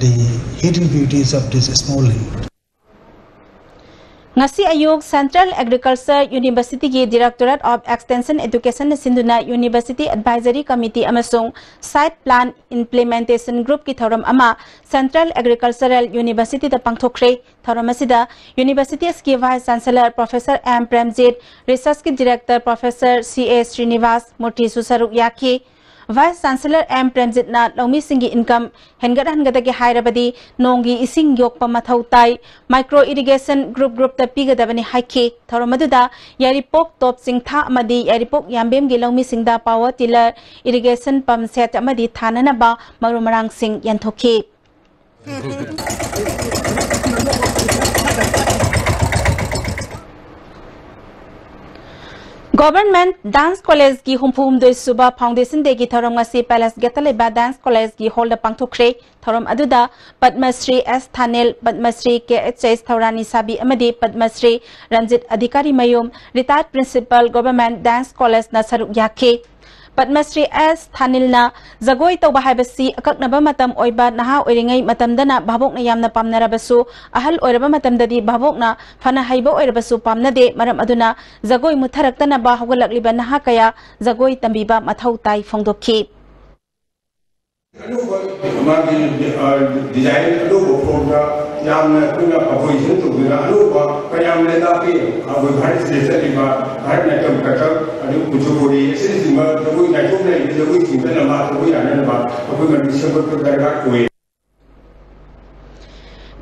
the hidden beauties of this small land. ꯉꯁꯤ ꯑꯌꯨꯛ Central Agriculture Universityꯒꯤ Directorate of Extension Educationꯅ ꯁꯤꯟꯗꯨꯅ University Advisory Committee ꯑꯃꯁꯨꯡ Site Plan Implementation Groupꯀꯤ ꯊꯧꯔꯝ ꯑꯃ Central Agricultural Universityꯗ ꯄꯥꯡꯊꯣꯛꯈ꯭ꯔꯦ꯫ ꯊꯧꯔꯝ ꯑꯁꯤꯗ University ꯑꯁꯤꯒꯤ Vice Chancellor Professor M Premjit, Researchꯀꯤ Director Professor C A Srinivas ꯃꯨꯔꯇꯤꯁꯨ ꯁꯔꯨꯛ ꯌꯥꯈꯤ꯫ Vice Chancellor M ꯄ꯭ꯔꯦꯝꯖꯤꯠꯅ ꯂꯧꯃꯤꯁꯤꯡꯒꯤ income ꯍꯦꯟꯒꯠꯍꯟꯒꯗꯒꯦ ꯍꯥꯏꯔꯕꯗꯤ ꯅꯣꯡꯒꯤ ꯏꯁꯤꯡ ꯌꯣꯛꯄ ꯃꯊꯧ ꯇꯥꯏ꯫ Micro irrigation group groupꯇ ꯄꯤꯒꯗꯕꯅꯤ ꯍꯥꯏꯈꯤ꯫ ꯊꯧꯔꯝ ꯑꯗꯨꯗ ꯌꯥꯏꯔꯤꯄꯣꯛ ꯇꯣꯞ ꯆꯤꯡꯊꯥ ꯑꯃꯗꯤ ꯌꯥꯏꯔꯤꯄꯣꯛ ꯌꯥꯝꯕꯦꯝꯒꯤ ꯂꯧꯃꯤꯁꯤꯡꯗ power tiller, irrigation pump set ꯑꯃꯗꯤ ꯊꯥꯅꯅꯕ ꯃꯔꯨ ꯃꯔꯥꯡꯁꯤꯡ ꯌꯦꯟꯊꯣꯛꯈꯤ꯫ Government Dance Collegeꯀꯤ ꯍꯨꯝꯐꯨ ꯍꯨꯝꯗꯣꯏ ꯁꯨꯕ Foundation Dayꯒꯤ ꯊꯧꯔꯝ ꯉꯁꯤ Palace Gateꯇ ꯂꯩꯕ Dance Collegeꯀꯤ hallꯗ ꯄꯥꯡꯊꯣꯛꯈ꯭ꯔꯦ꯫ ꯊꯧꯔꯝ ꯑꯗꯨꯗ ꯄꯗꯃꯁ꯭ꯔꯤ ꯑꯦꯁ ꯊꯥꯅꯤꯜ, ꯄꯗꯃꯁ꯭ꯔꯤ ꯀꯦ ꯑꯩꯆ ꯑꯦꯁ ꯊꯧꯔꯥꯅꯤꯁꯥꯕꯤ ꯑꯃꯗꯤ ꯄꯗꯃꯁ꯭ꯔꯤ ꯔꯟꯖꯤꯠ ꯑꯙꯤꯀꯥꯔꯤ ꯃꯌꯨꯝ, retired principal Government Dance Collegeꯅ ꯁꯔꯨꯛ ꯌꯥꯈꯤ꯫ ꯄꯗꯃꯁ꯭ꯔꯤ ꯑꯦꯁ ꯊꯥꯅꯤꯜꯅ ꯖꯒꯣꯏ ꯇꯧꯕ ꯍꯥꯏꯕꯁꯤ ꯑꯀꯛꯅꯕ ꯃꯇꯝ ꯑꯣꯏꯕ ꯅꯍꯥ ꯑꯣꯏꯔꯤꯉꯩ ꯃꯇꯝꯗꯅ ꯚꯥꯕꯣꯛꯅ ꯌꯥꯝꯅ ꯄꯥꯝꯅꯔꯕꯁꯨ, ꯑꯍꯜ ꯑꯣꯏꯔꯕ ꯃꯇꯝꯗꯗꯤ ꯚꯥꯕꯣꯛꯅ ꯐꯅ ꯍꯩꯕ ꯑꯣꯏꯔꯕꯁꯨ ꯄꯥꯝꯅꯗꯦ꯫ ꯃꯔꯝ ꯑꯗꯨꯅ ꯖꯒꯣꯏ ꯃꯨꯠꯊꯔꯛꯇꯅꯕ ꯍꯧꯒꯠꯂꯛꯂꯤꯕ ꯅꯍꯥ ꯀꯌꯥ ꯖꯒꯣꯏ ꯇꯝꯕꯤꯕ ꯃꯊꯧ ꯇꯥꯏ ꯐꯣꯡꯗꯣꯛꯈꯤ꯫ ꯑꯅꯧꯕ ꯃꯥꯒꯤ, ꯑ, design ꯑꯅꯧꯕ formꯗ ꯌꯥꯝꯅ ꯑꯩꯈꯣꯏꯅ ꯑꯩꯈꯣꯏꯁꯤꯅ ꯇꯧꯗꯨꯅ ꯑꯅꯧꯕ ꯃꯌꯥꯝ ꯂꯩꯕꯥꯛꯀꯤ ꯑꯩꯈꯣꯏ ꯚꯥꯔꯠꯁꯤꯗ ꯆꯠꯂꯤꯕ ꯚꯥꯔꯠ ꯅꯥꯇ꯭ꯌꯝ ꯀꯊꯛ, ꯑꯗꯩ ꯀꯨꯆꯤꯄꯨꯗꯤ ꯑꯁꯤꯅꯆꯤꯡꯕ ꯖꯒꯣꯏ ꯅꯥꯏꯊꯣꯛꯅ ꯂꯩꯔꯤꯕ ꯖꯒꯣꯏꯁꯤꯡꯗꯅ ꯃꯥ ꯊꯧꯕ ꯌꯥꯅꯅꯕ ꯑꯩꯈꯣꯏ ꯃꯗꯨ ꯁꯦꯝꯒꯠꯄ ꯗꯔꯀꯥꯔ ꯑꯣꯏ꯫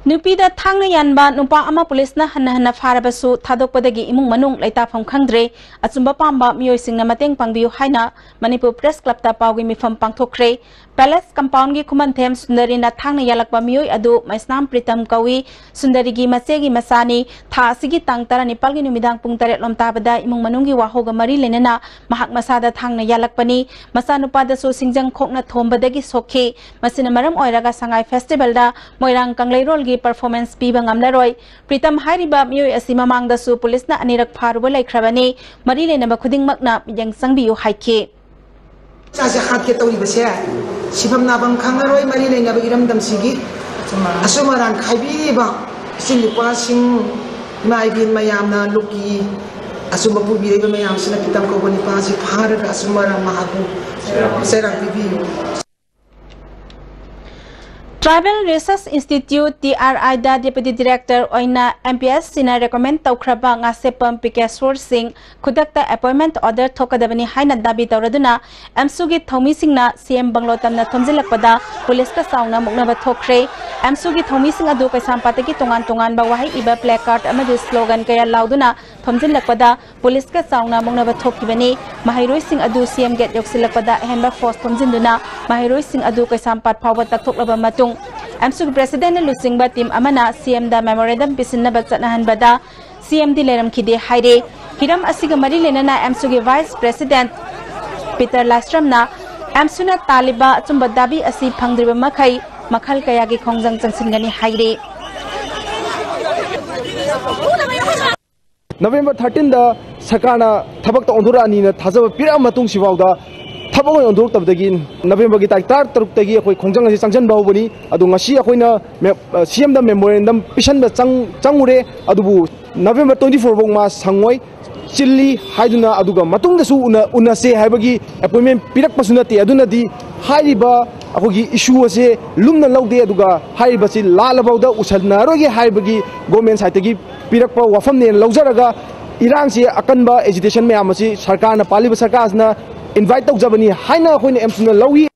ꯅꯨꯄꯤꯗ ꯊꯥꯡꯅ ꯌꯥꯟꯕ ꯅꯨꯄꯥ ꯑꯃ ꯄꯨꯂꯤꯁꯅ ꯍꯟꯅ ꯍꯟꯅ ꯐꯥꯔꯕꯁꯨ ꯊꯥꯗꯣꯛꯄꯗꯒꯤ ꯏꯃꯨꯡ ꯃꯅꯨꯡ ꯂꯩꯇꯥꯐꯝ ꯈꯪꯗ꯭ꯔꯦ꯫ ꯑꯆꯨꯝꯕ ꯄꯥꯝꯕ ꯃꯤꯑꯣꯏꯁꯤꯡꯅ ꯃꯇꯦꯡ ꯄꯥꯡꯕꯤꯌꯨ ꯍꯥꯏꯅ ꯃꯅꯤꯄꯨꯔ Press Clubꯇ ꯄꯥꯎꯒꯤ ꯃꯤꯐꯝ ꯄꯥꯡꯊꯣꯛꯈ꯭ꯔꯦ꯫ Palace Compoundꯒꯤ ꯈꯨꯃꯟꯊꯦꯝ ꯁꯨꯟꯗꯔꯤꯅ ꯊꯥꯡꯅ ꯌꯥꯜꯂꯛꯄ ꯃꯤꯑꯣꯏ ꯑꯗꯨ ꯃꯩꯁꯅꯥꯝ ꯄ꯭ꯔꯤꯇꯝ ꯀꯧꯏ꯫ ꯁꯨꯟꯗꯔꯤꯒꯤ ꯃꯆꯦꯒꯤ ꯃꯆꯥꯅꯤ꯫ ꯊꯥ ꯑꯁꯤꯒꯤ ꯇꯥꯡ ꯇꯔꯥꯅꯤꯄꯥꯜꯒꯤ ꯅꯨꯃꯤꯗꯥꯡ ꯄꯨꯡ ꯇꯔꯦꯠ ꯂꯣꯝ ꯇꯥꯕꯗ ꯏꯃꯨꯡ ꯃꯅꯨꯡꯒꯤ ꯋꯥꯍꯧꯒ ꯃꯔꯤ ꯂꯩꯅꯅ ꯃꯍꯥꯛ ꯃꯁꯥꯗ ꯊꯥꯡꯅ ꯌꯥꯜꯂꯛꯄꯅꯤ꯫ ꯃꯆꯥꯅꯨꯄꯥꯗꯁꯨ ꯁꯤꯡꯖꯪ ꯈꯣꯛꯅ ꯊꯣꯝꯕꯗꯒꯤ ꯁꯣꯛꯈꯤ꯫ ꯃꯁꯤꯅ ꯃꯔꯝ ꯑꯣꯏꯔꯒ ꯁꯉꯥꯏ Festivalꯗ ꯃꯣꯏꯔꯥꯡ ꯀꯪꯂꯩꯔꯣꯜꯒꯤ performance ꯄꯤꯕ ꯉꯝꯂꯔꯣꯏ꯫ ꯄ꯭ꯔꯤꯇꯝ ꯍꯥꯏꯔꯤꯕ ꯃꯤꯑꯣꯏ ꯑꯁꯤ ꯃꯃꯥꯡꯗꯁꯨ ꯄꯨꯂꯤꯁꯅ ꯑꯅꯤꯔꯛ ꯐꯥꯔꯨꯕ ꯂꯩꯈ꯭ꯔꯕꯅꯤ꯫ ꯃꯔꯤ ꯂꯩꯅꯕ ꯈꯨꯗꯤꯡꯃꯛꯅ ꯃꯤꯠꯌꯦꯡ ꯆꯪꯕꯤꯌꯨ ꯍꯥꯏꯈꯤ꯫ ꯏꯆꯥꯁꯦ ꯍꯥꯠꯀꯦ ꯇꯧꯔꯤꯕꯁꯦ ꯁꯤꯐꯝ ꯅꯥꯐꯝ ꯈꯪꯉꯔꯣꯏ꯫ ꯃꯔꯤ ꯂꯩꯅꯕ ꯏꯔꯝꯗꯝꯁꯤꯒꯤ ꯑꯆꯨꯝ ꯑꯔꯥꯟ ꯈꯥꯏꯕꯤꯔꯤꯕ ꯏꯆꯤꯜ ꯏꯄ꯭ꯋꯥꯁꯤꯡ, ꯏꯃꯥ ꯏꯕꯦꯟ ꯃꯌꯥꯝꯅ ꯂꯨꯞꯀꯤ ꯑꯆꯨꯝꯕ ꯄꯨꯕꯤꯔꯤꯕ ꯃꯌꯥꯝꯁꯤꯅ ꯄꯤꯇꯝ ꯀꯧꯕ ꯅꯤꯄꯥꯁꯤ ꯐꯥꯔꯒ ꯑꯆꯨꯝꯕ ꯃꯍꯥꯛꯄꯨ ꯆꯩꯔꯥꯛ ꯄꯤꯕꯤꯌꯨ꯫ Tribal Research Institute, T R I the Deputy Director ꯑꯣꯏꯅ M P S Cꯅ recommend ꯇꯧꯈ꯭ꯔꯕ ꯉꯥꯁꯦꯞꯄꯝ ꯄꯤꯀꯦꯁꯣꯔ ꯁꯤꯡ ꯈꯨꯗꯛꯇ appointment order ꯊꯣꯛꯀꯗꯕꯅꯤ ꯍꯥꯏꯅ ꯗꯥꯕꯤ ꯇꯧꯔꯗꯨꯅ ꯑꯦꯝꯁꯨꯒꯤ ꯊꯧꯃꯤꯁꯤꯡꯅ ꯁꯤ ꯑꯦꯝ ꯕꯪꯒ꯭ꯂꯣ ꯇꯝꯅ ꯊꯣꯝꯖꯤꯜꯂꯛꯄꯗ ꯄꯨꯂꯤꯁꯀ ꯆꯥꯎꯅ ꯃꯨꯛꯅꯕ ꯊꯣꯛꯈ꯭ꯔꯦ꯫ ꯑꯦꯝꯁꯨꯒꯤ ꯊꯧꯃꯤꯁꯤꯡ ꯑꯗꯨ ꯀꯩꯁꯥꯝꯄꯥꯠꯇꯒꯤ ꯇꯣꯉꯥꯟ ꯇꯣꯉꯥꯟꯕ ꯋꯥꯍꯩ ꯏꯕ placard ꯑꯃꯗꯤ slogan ꯀꯌꯥ ꯂꯥꯎꯗꯨꯅ ꯊꯣꯝꯖꯤꯜꯂꯛꯄꯗ ꯄꯨꯂꯤꯁꯀ ꯆꯥꯎꯅ ꯃꯨꯛꯅꯕ ꯊꯣꯛꯈꯤꯕꯅꯤ꯫ ꯃꯍꯩꯔꯣꯏꯁꯤꯡ ꯑꯗꯨ ꯁꯤ ꯑꯦꯝ ꯒꯦꯠ ꯌꯧꯁꯤꯜꯂꯛꯄꯗ ꯑꯍꯦꯟꯕ force ꯊꯣꯝꯖꯤꯟꯗꯨꯅ ꯃꯍꯩꯔꯣꯏꯁꯤꯡ ꯑꯗꯨ ꯀꯩꯁꯥꯝꯄꯥꯠ ꯐꯥꯎꯕ ꯇꯛꯊꯣꯛꯂꯕ ꯃꯇꯨꯡ, ꯑꯦꯝꯁꯨꯒꯤ presidentꯅ ꯂꯨꯆꯤꯡꯕ team ꯑꯃꯅ ꯁꯤ ꯑꯦꯝꯗ memorandum ꯄꯤꯁꯤꯟꯅꯕ ꯆꯠꯅꯍꯟꯕꯗ ꯁꯤ ꯑꯦꯝꯗꯤ ꯂꯩꯔꯝꯈꯤꯗꯦ ꯍꯥꯏꯔꯦ꯫ ꯍꯤꯔꯝ ꯑꯁꯤꯒ ꯃꯔꯤ ꯂꯩꯅꯅ ꯑꯦꯝꯁꯨꯒꯤ vice president ꯄꯤꯇꯔ ꯂꯥꯏꯁ꯭ꯔꯝꯅ ꯑꯦꯝꯁꯨꯅ ꯇꯥꯜꯂꯤꯕ ꯑꯆꯨꯝꯕ ꯗꯥꯕꯤ ꯑꯁꯤ ꯐꯪꯗ꯭ꯔꯤꯕ ꯃꯈꯩ ꯃꯈꯜ ꯀꯌꯥꯒꯤ ꯈꯣꯡꯖꯪ ꯆꯪꯁꯤꯟꯒꯅꯤ ꯍꯥꯏꯔꯤ꯫ ꯅꯕꯦꯝꯕꯔ ꯊꯥꯔꯇꯤꯟꯗ ꯁꯔꯀꯥꯔꯅ ꯊꯕꯛꯇ ꯑꯣꯟꯊꯣꯔꯛꯑꯅꯤꯅ ꯊꯥꯖꯕ ꯄꯤꯔꯛꯑ ꯃꯇꯨꯡꯁꯤꯐꯥꯎꯗ ꯊꯕꯛ ꯑꯣꯏꯅ ꯑꯣꯟꯊꯣꯔꯛꯇꯕꯗꯒꯤ ꯅꯕꯦꯝꯕꯔꯒꯤ ꯇꯥꯔꯤꯛ ꯇꯔꯥꯇꯔꯨꯛꯇꯒꯤ ꯑꯩꯈꯣꯏ ꯈꯣꯡꯖꯪ ꯑꯁꯤ ꯆꯪꯁꯤꯟꯕ ꯍꯧꯕꯅꯤ꯫ ꯑꯗꯣ ꯉꯁꯤ ꯑꯩꯈꯣꯏꯅ ꯃꯦ-, ꯑ, ꯁꯤ ꯑꯦꯝꯗ memorandum ꯄꯤꯁꯟꯕ ꯆꯪ-, ꯆꯪꯉꯨꯔꯦ, ꯑꯗꯨꯕꯨ ꯅꯕꯦꯝꯕꯔ twenty four ꯐꯥꯎ ꯃꯥ ꯁꯪꯉꯣꯏ, ꯆꯤꯜꯂꯤ ꯍꯥꯏꯗꯨꯅ, ꯑꯗꯨꯒ ꯃꯇꯨꯡꯗꯁꯨ ꯎꯅ-, ꯎꯅꯁꯦ ꯍꯥꯏꯕꯒꯤ appointment ꯄꯤꯔꯛꯄꯁꯨ ꯅꯠꯇꯦ꯫ ꯑꯗꯨꯅꯗꯤ ꯍꯥꯏꯔꯤꯕ ꯑꯩꯈꯣꯏꯒꯤ issue ꯑꯁꯦ ꯂꯨꯝꯅ ꯂꯧꯗꯦ, ꯑꯗꯨꯒ ꯍꯥꯏꯔꯤꯕꯁꯤ ꯂꯥꯜꯂꯐꯥꯎꯗ ꯎꯁꯟꯅꯔꯣꯏꯒꯦ ꯍꯥꯏꯕꯒꯤ government sideꯇꯒꯤ ꯄꯤꯔꯛꯄ ꯋꯥꯐꯝꯅꯦꯅ ꯂꯧꯖꯔꯒ ꯏꯔꯥꯡꯁꯤ ꯑꯀꯟꯕ agitation ꯃꯌꯥꯝ ꯑꯁꯤ ꯁꯔꯀꯥꯔꯅ, ꯄꯥꯜꯂꯤꯕ ꯁꯔꯀꯥꯔꯁꯤꯅ invite ꯇꯧꯖꯕꯅꯤ ꯍꯥꯏꯅ ꯑꯩꯈꯣꯏꯅ ꯑꯦꯝꯁꯨꯅ ꯂꯧꯏ꯫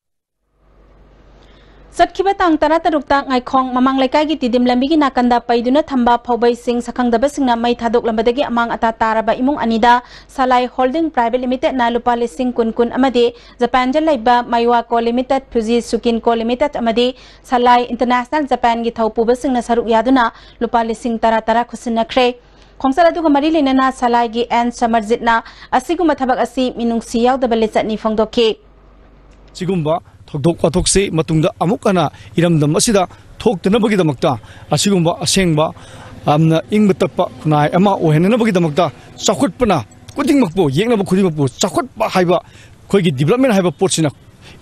ꯆꯠꯈꯤꯕ ꯇꯥꯡ ꯇꯔꯥꯇꯔꯨꯛꯇ ꯉꯥꯏꯈꯣꯡ ꯃꯃꯥꯡ ꯂꯩꯀꯥꯏꯒꯤ ꯇꯤꯗꯤꯝ ꯂꯝꯕꯤꯒꯤ ꯅꯥꯀꯟꯗ ꯄꯩꯗꯨꯅ ꯊꯝꯕ ꯐꯧꯕꯩꯁꯤꯡ ꯁꯛꯈꯪꯗꯕꯁꯤꯡꯅ ꯃꯩ ꯊꯥꯗꯣꯛꯂꯝꯕꯗꯒꯤ ꯑꯃꯥꯡ ꯑꯇꯥ ꯇꯥꯔꯕ ꯏꯃꯨꯡ ꯑꯅꯤꯗ ꯁꯂꯥꯏ Holding Private Limitedꯅ ꯂꯨꯄꯥ ꯂꯤꯁꯤꯡ ꯀꯨꯟ ꯀꯨꯟ ꯑꯃꯗꯤ ꯖꯄꯥꯟꯗ ꯂꯩꯕ Maiwa Co Limited, Fujitsukin Co Limited ꯑꯃꯗꯤ ꯁꯂꯥꯏ International Japanꯒꯤ ꯊꯧ ꯄꯨꯕꯁꯤꯡꯅ ꯁꯔꯨꯛ ꯌꯥꯗꯨꯅ ꯂꯨꯄꯥ ꯂꯤꯁꯤꯡ ꯇꯔꯥ ꯇꯔꯥ ꯈꯨꯠꯁꯤꯟꯅꯈ꯭ꯔꯦ꯫ ꯈꯣꯡꯆꯠ ꯑꯗꯨꯒ ꯃꯔꯤ ꯂꯩꯅꯅ ꯁꯂꯥꯏꯒꯤ ꯑꯦꯟ ꯁꯃꯔꯖꯤꯠꯅ ꯑꯁꯤꯒꯨꯝꯕ ꯊꯕꯛ ꯑꯁꯤ ꯃꯤꯅꯨꯡꯁꯤ ꯌꯥꯎꯗꯕ ꯂꯤꯆꯠꯅꯤ ꯐꯣꯡꯗꯣꯛꯈꯤ꯫ ꯁꯤꯒꯨꯝꯕ ꯊꯧꯗꯣꯛ ꯋꯥꯊꯣꯛꯁꯤ ꯃꯇꯨꯡꯗ ꯑꯃꯨꯛ ꯍꯟꯅ ꯏꯔꯝꯗꯝ ꯑꯁꯤꯗ ꯊꯣꯛꯇꯅꯕꯒꯤꯗꯃꯛꯇ, ꯑꯁꯤꯒꯨꯝꯕ ꯑꯁꯦꯡꯕ, ꯌꯥꯝꯅ ꯏꯪꯕ ꯇꯞꯄ ꯈꯨꯟꯅꯥꯏ ꯑꯃ ꯑꯣꯏꯍꯟꯅꯅꯕꯒꯤꯗꯃꯛꯇ, ꯆꯥꯎꯈꯠꯄꯅ ꯈꯨꯗꯤꯡꯃꯛꯄꯨ, ꯌꯦꯛꯅꯕ ꯈꯨꯗꯤꯡꯃꯛꯄꯨ ꯆꯥꯎꯈꯠꯄ ꯍꯥꯏꯕ, ꯑꯩꯈꯣꯏꯒꯤ development ꯍꯥꯏꯕ ꯄꯣꯠꯁꯤꯅ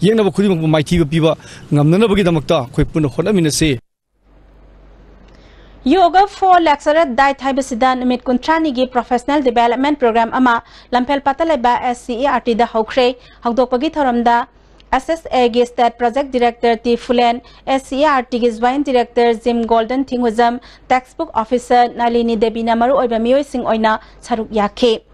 ꯌꯦꯛꯅꯕ ꯈꯨꯗꯤꯡꯃꯛꯄꯨ ꯃꯥꯏꯊꯤꯕ ꯄꯤꯕ ꯉꯝꯅꯅꯕꯒꯤꯗꯃꯛꯇ ꯑꯩꯈꯣꯏ ꯄꯨꯟꯅ ꯍꯣꯠꯅꯃꯤꯟꯅꯁꯤ꯫ Yoga for Lecturer Diet ꯍꯥꯏꯕꯁꯤꯗ ꯅꯨꯃꯤꯠ ꯀꯨꯟꯊ꯭ꯔꯥꯅꯤꯒꯤ professional development program ꯑꯃ ꯂꯝꯐꯦꯜ ꯄꯥꯠꯇ ꯂꯩꯕ S C E R T ꯗ ꯍꯧꯈ꯭ꯔꯦ꯫ ꯍꯧꯗꯣꯛꯄꯒꯤ ꯊꯧꯔꯝꯗ S S A ꯒꯤ State Project Director T Fulen, S C E R T ꯒꯤ Joint Director Jim Golden ꯊꯤꯡꯒꯨꯖꯝ, Textbook Officer ꯅꯥꯂꯤꯅꯤ ꯗꯦꯕꯤꯅ ꯃꯔꯨꯑꯣꯏꯕ ꯃꯤꯑꯣꯏꯁꯤꯡ ꯑꯣꯏꯅ ꯁꯔꯨꯛ ꯌꯥꯈꯤ꯫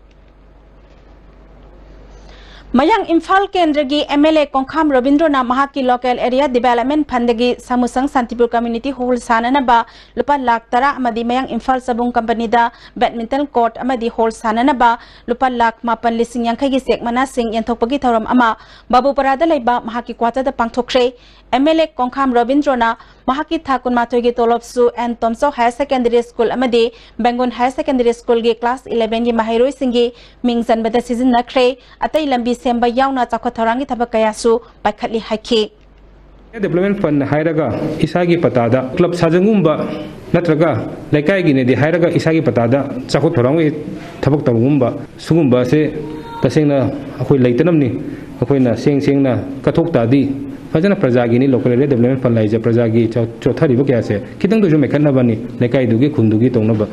ꯃꯌꯥꯡ ꯏꯝꯐꯥꯜ ꯀꯦꯟꯗ꯭ꯔꯒꯤ M L A ꯀꯣꯡꯈꯥꯝ ꯔꯕꯤꯟꯗ꯭ꯔꯣꯅ ꯃꯍꯥꯛꯀꯤ local area development fund ꯗꯒꯤ ꯁꯥꯃꯨꯁꯪ ꯁꯥꯟꯇꯤꯄꯨꯔ community hall ꯁꯥꯅꯅꯕ ꯂꯨꯄꯥ ꯂꯥꯈ ꯇꯔꯥ ꯑꯃꯗꯤ ꯃꯌꯥꯡ ꯏꯝꯐꯥꯜ ꯆꯕꯨꯡ ꯀꯝꯄꯅꯤꯗ badminton court ꯑꯃꯗꯤ hall ꯁꯥꯅꯅꯕ ꯂꯨꯄꯥ ꯂꯥꯈ ꯃꯥꯄꯟ ꯂꯤꯁꯤꯡ ꯌꯥꯡꯈꯩꯒꯤ cheque ꯃꯅꯥꯁꯤꯡ ꯌꯦꯟꯊꯣꯛꯄꯒꯤ ꯊꯧꯔꯝ ꯑꯃ ꯕꯥꯕꯨꯄꯔꯥꯗ ꯂꯩꯕ ꯃꯍꯥꯛꯀꯤ quarter the ꯄꯥꯡꯊꯣꯛꯈ꯭ꯔꯦ꯫ M L A ꯀꯣꯡꯈꯥꯝ ꯔꯕꯤꯟꯗ꯭ꯔꯣꯅ ꯃꯍꯥꯛꯀꯤ ꯊꯥ ꯀꯨꯟꯃꯥꯊꯣꯏꯒꯤ ꯇꯣꯂꯣꯞꯁꯨ ꯑꯦꯟ ꯇꯣꯝꯆꯧ Higher Secondary School ꯑꯃꯗꯤ ꯕꯦꯡꯒꯨꯟ Higher Secondary School ꯒꯤ class eleven ꯒꯤ ꯃꯍꯩꯔꯣꯏꯁꯤꯡꯒꯤ ꯃꯤꯡ ꯆꯟꯕꯗ ꯁꯤꯖꯤꯟꯅꯈ꯭ꯔꯦ꯫ ꯑꯇꯩ ꯂꯝꯕꯤ ꯁꯦꯝꯕ ꯌꯥꯎꯅ ꯆꯥꯎꯈꯠ ꯊꯧꯔꯥꯡꯒꯤ ꯊꯕꯛ ꯀꯌꯥꯁꯨ ꯄꯥꯏꯈꯠꯂꯤ ꯍꯥꯏꯈꯤ꯫ Development Fund ꯍꯥꯏꯔꯒ ꯏꯁꯥꯒꯤ ꯄꯇꯥꯗ club ꯁꯥꯖꯟꯒꯨꯝꯕ ꯅꯠꯇ꯭ꯔꯒ ꯂꯩꯀꯥꯏꯒꯤꯅꯦꯗꯤ ꯍꯥꯏꯔꯒ ꯏꯁꯥꯒꯤ ꯄꯇꯥꯗ ꯆꯥꯎꯈꯠ ꯊꯧꯔꯥꯡꯒꯤ ꯊꯕꯛ ꯇꯧꯕꯒꯨꯝꯕ ꯁꯤꯒꯨꯝꯕꯁꯦ ꯇꯁꯦꯡꯅ ꯑꯩꯈꯣꯏ ꯂꯩꯇꯅꯕꯅꯤ꯫ ꯑꯩꯈꯣꯏꯅ ꯁꯦꯡ ꯁꯦꯡꯅ ꯀꯠꯊꯣꯛ ꯇꯥꯔꯗꯤ ꯐꯖꯅ ꯄ꯭ꯔꯖꯥꯒꯤꯅꯤ꯫ Local Area Development Fund ꯍꯥꯏꯁꯦ ꯄ꯭ꯔꯖꯥꯒꯤ ꯆꯣ-, ꯆꯣꯠꯊꯔꯤꯕ ꯀꯌꯥꯁꯦ ꯈꯤꯇꯪꯗꯁꯨ ꯃꯦꯟꯈꯠꯅꯕꯅꯤ, ꯂꯩꯀꯥꯏꯗꯨꯒꯤ ꯈꯨꯟꯗꯨꯒꯤ ꯇꯧꯅꯕ꯫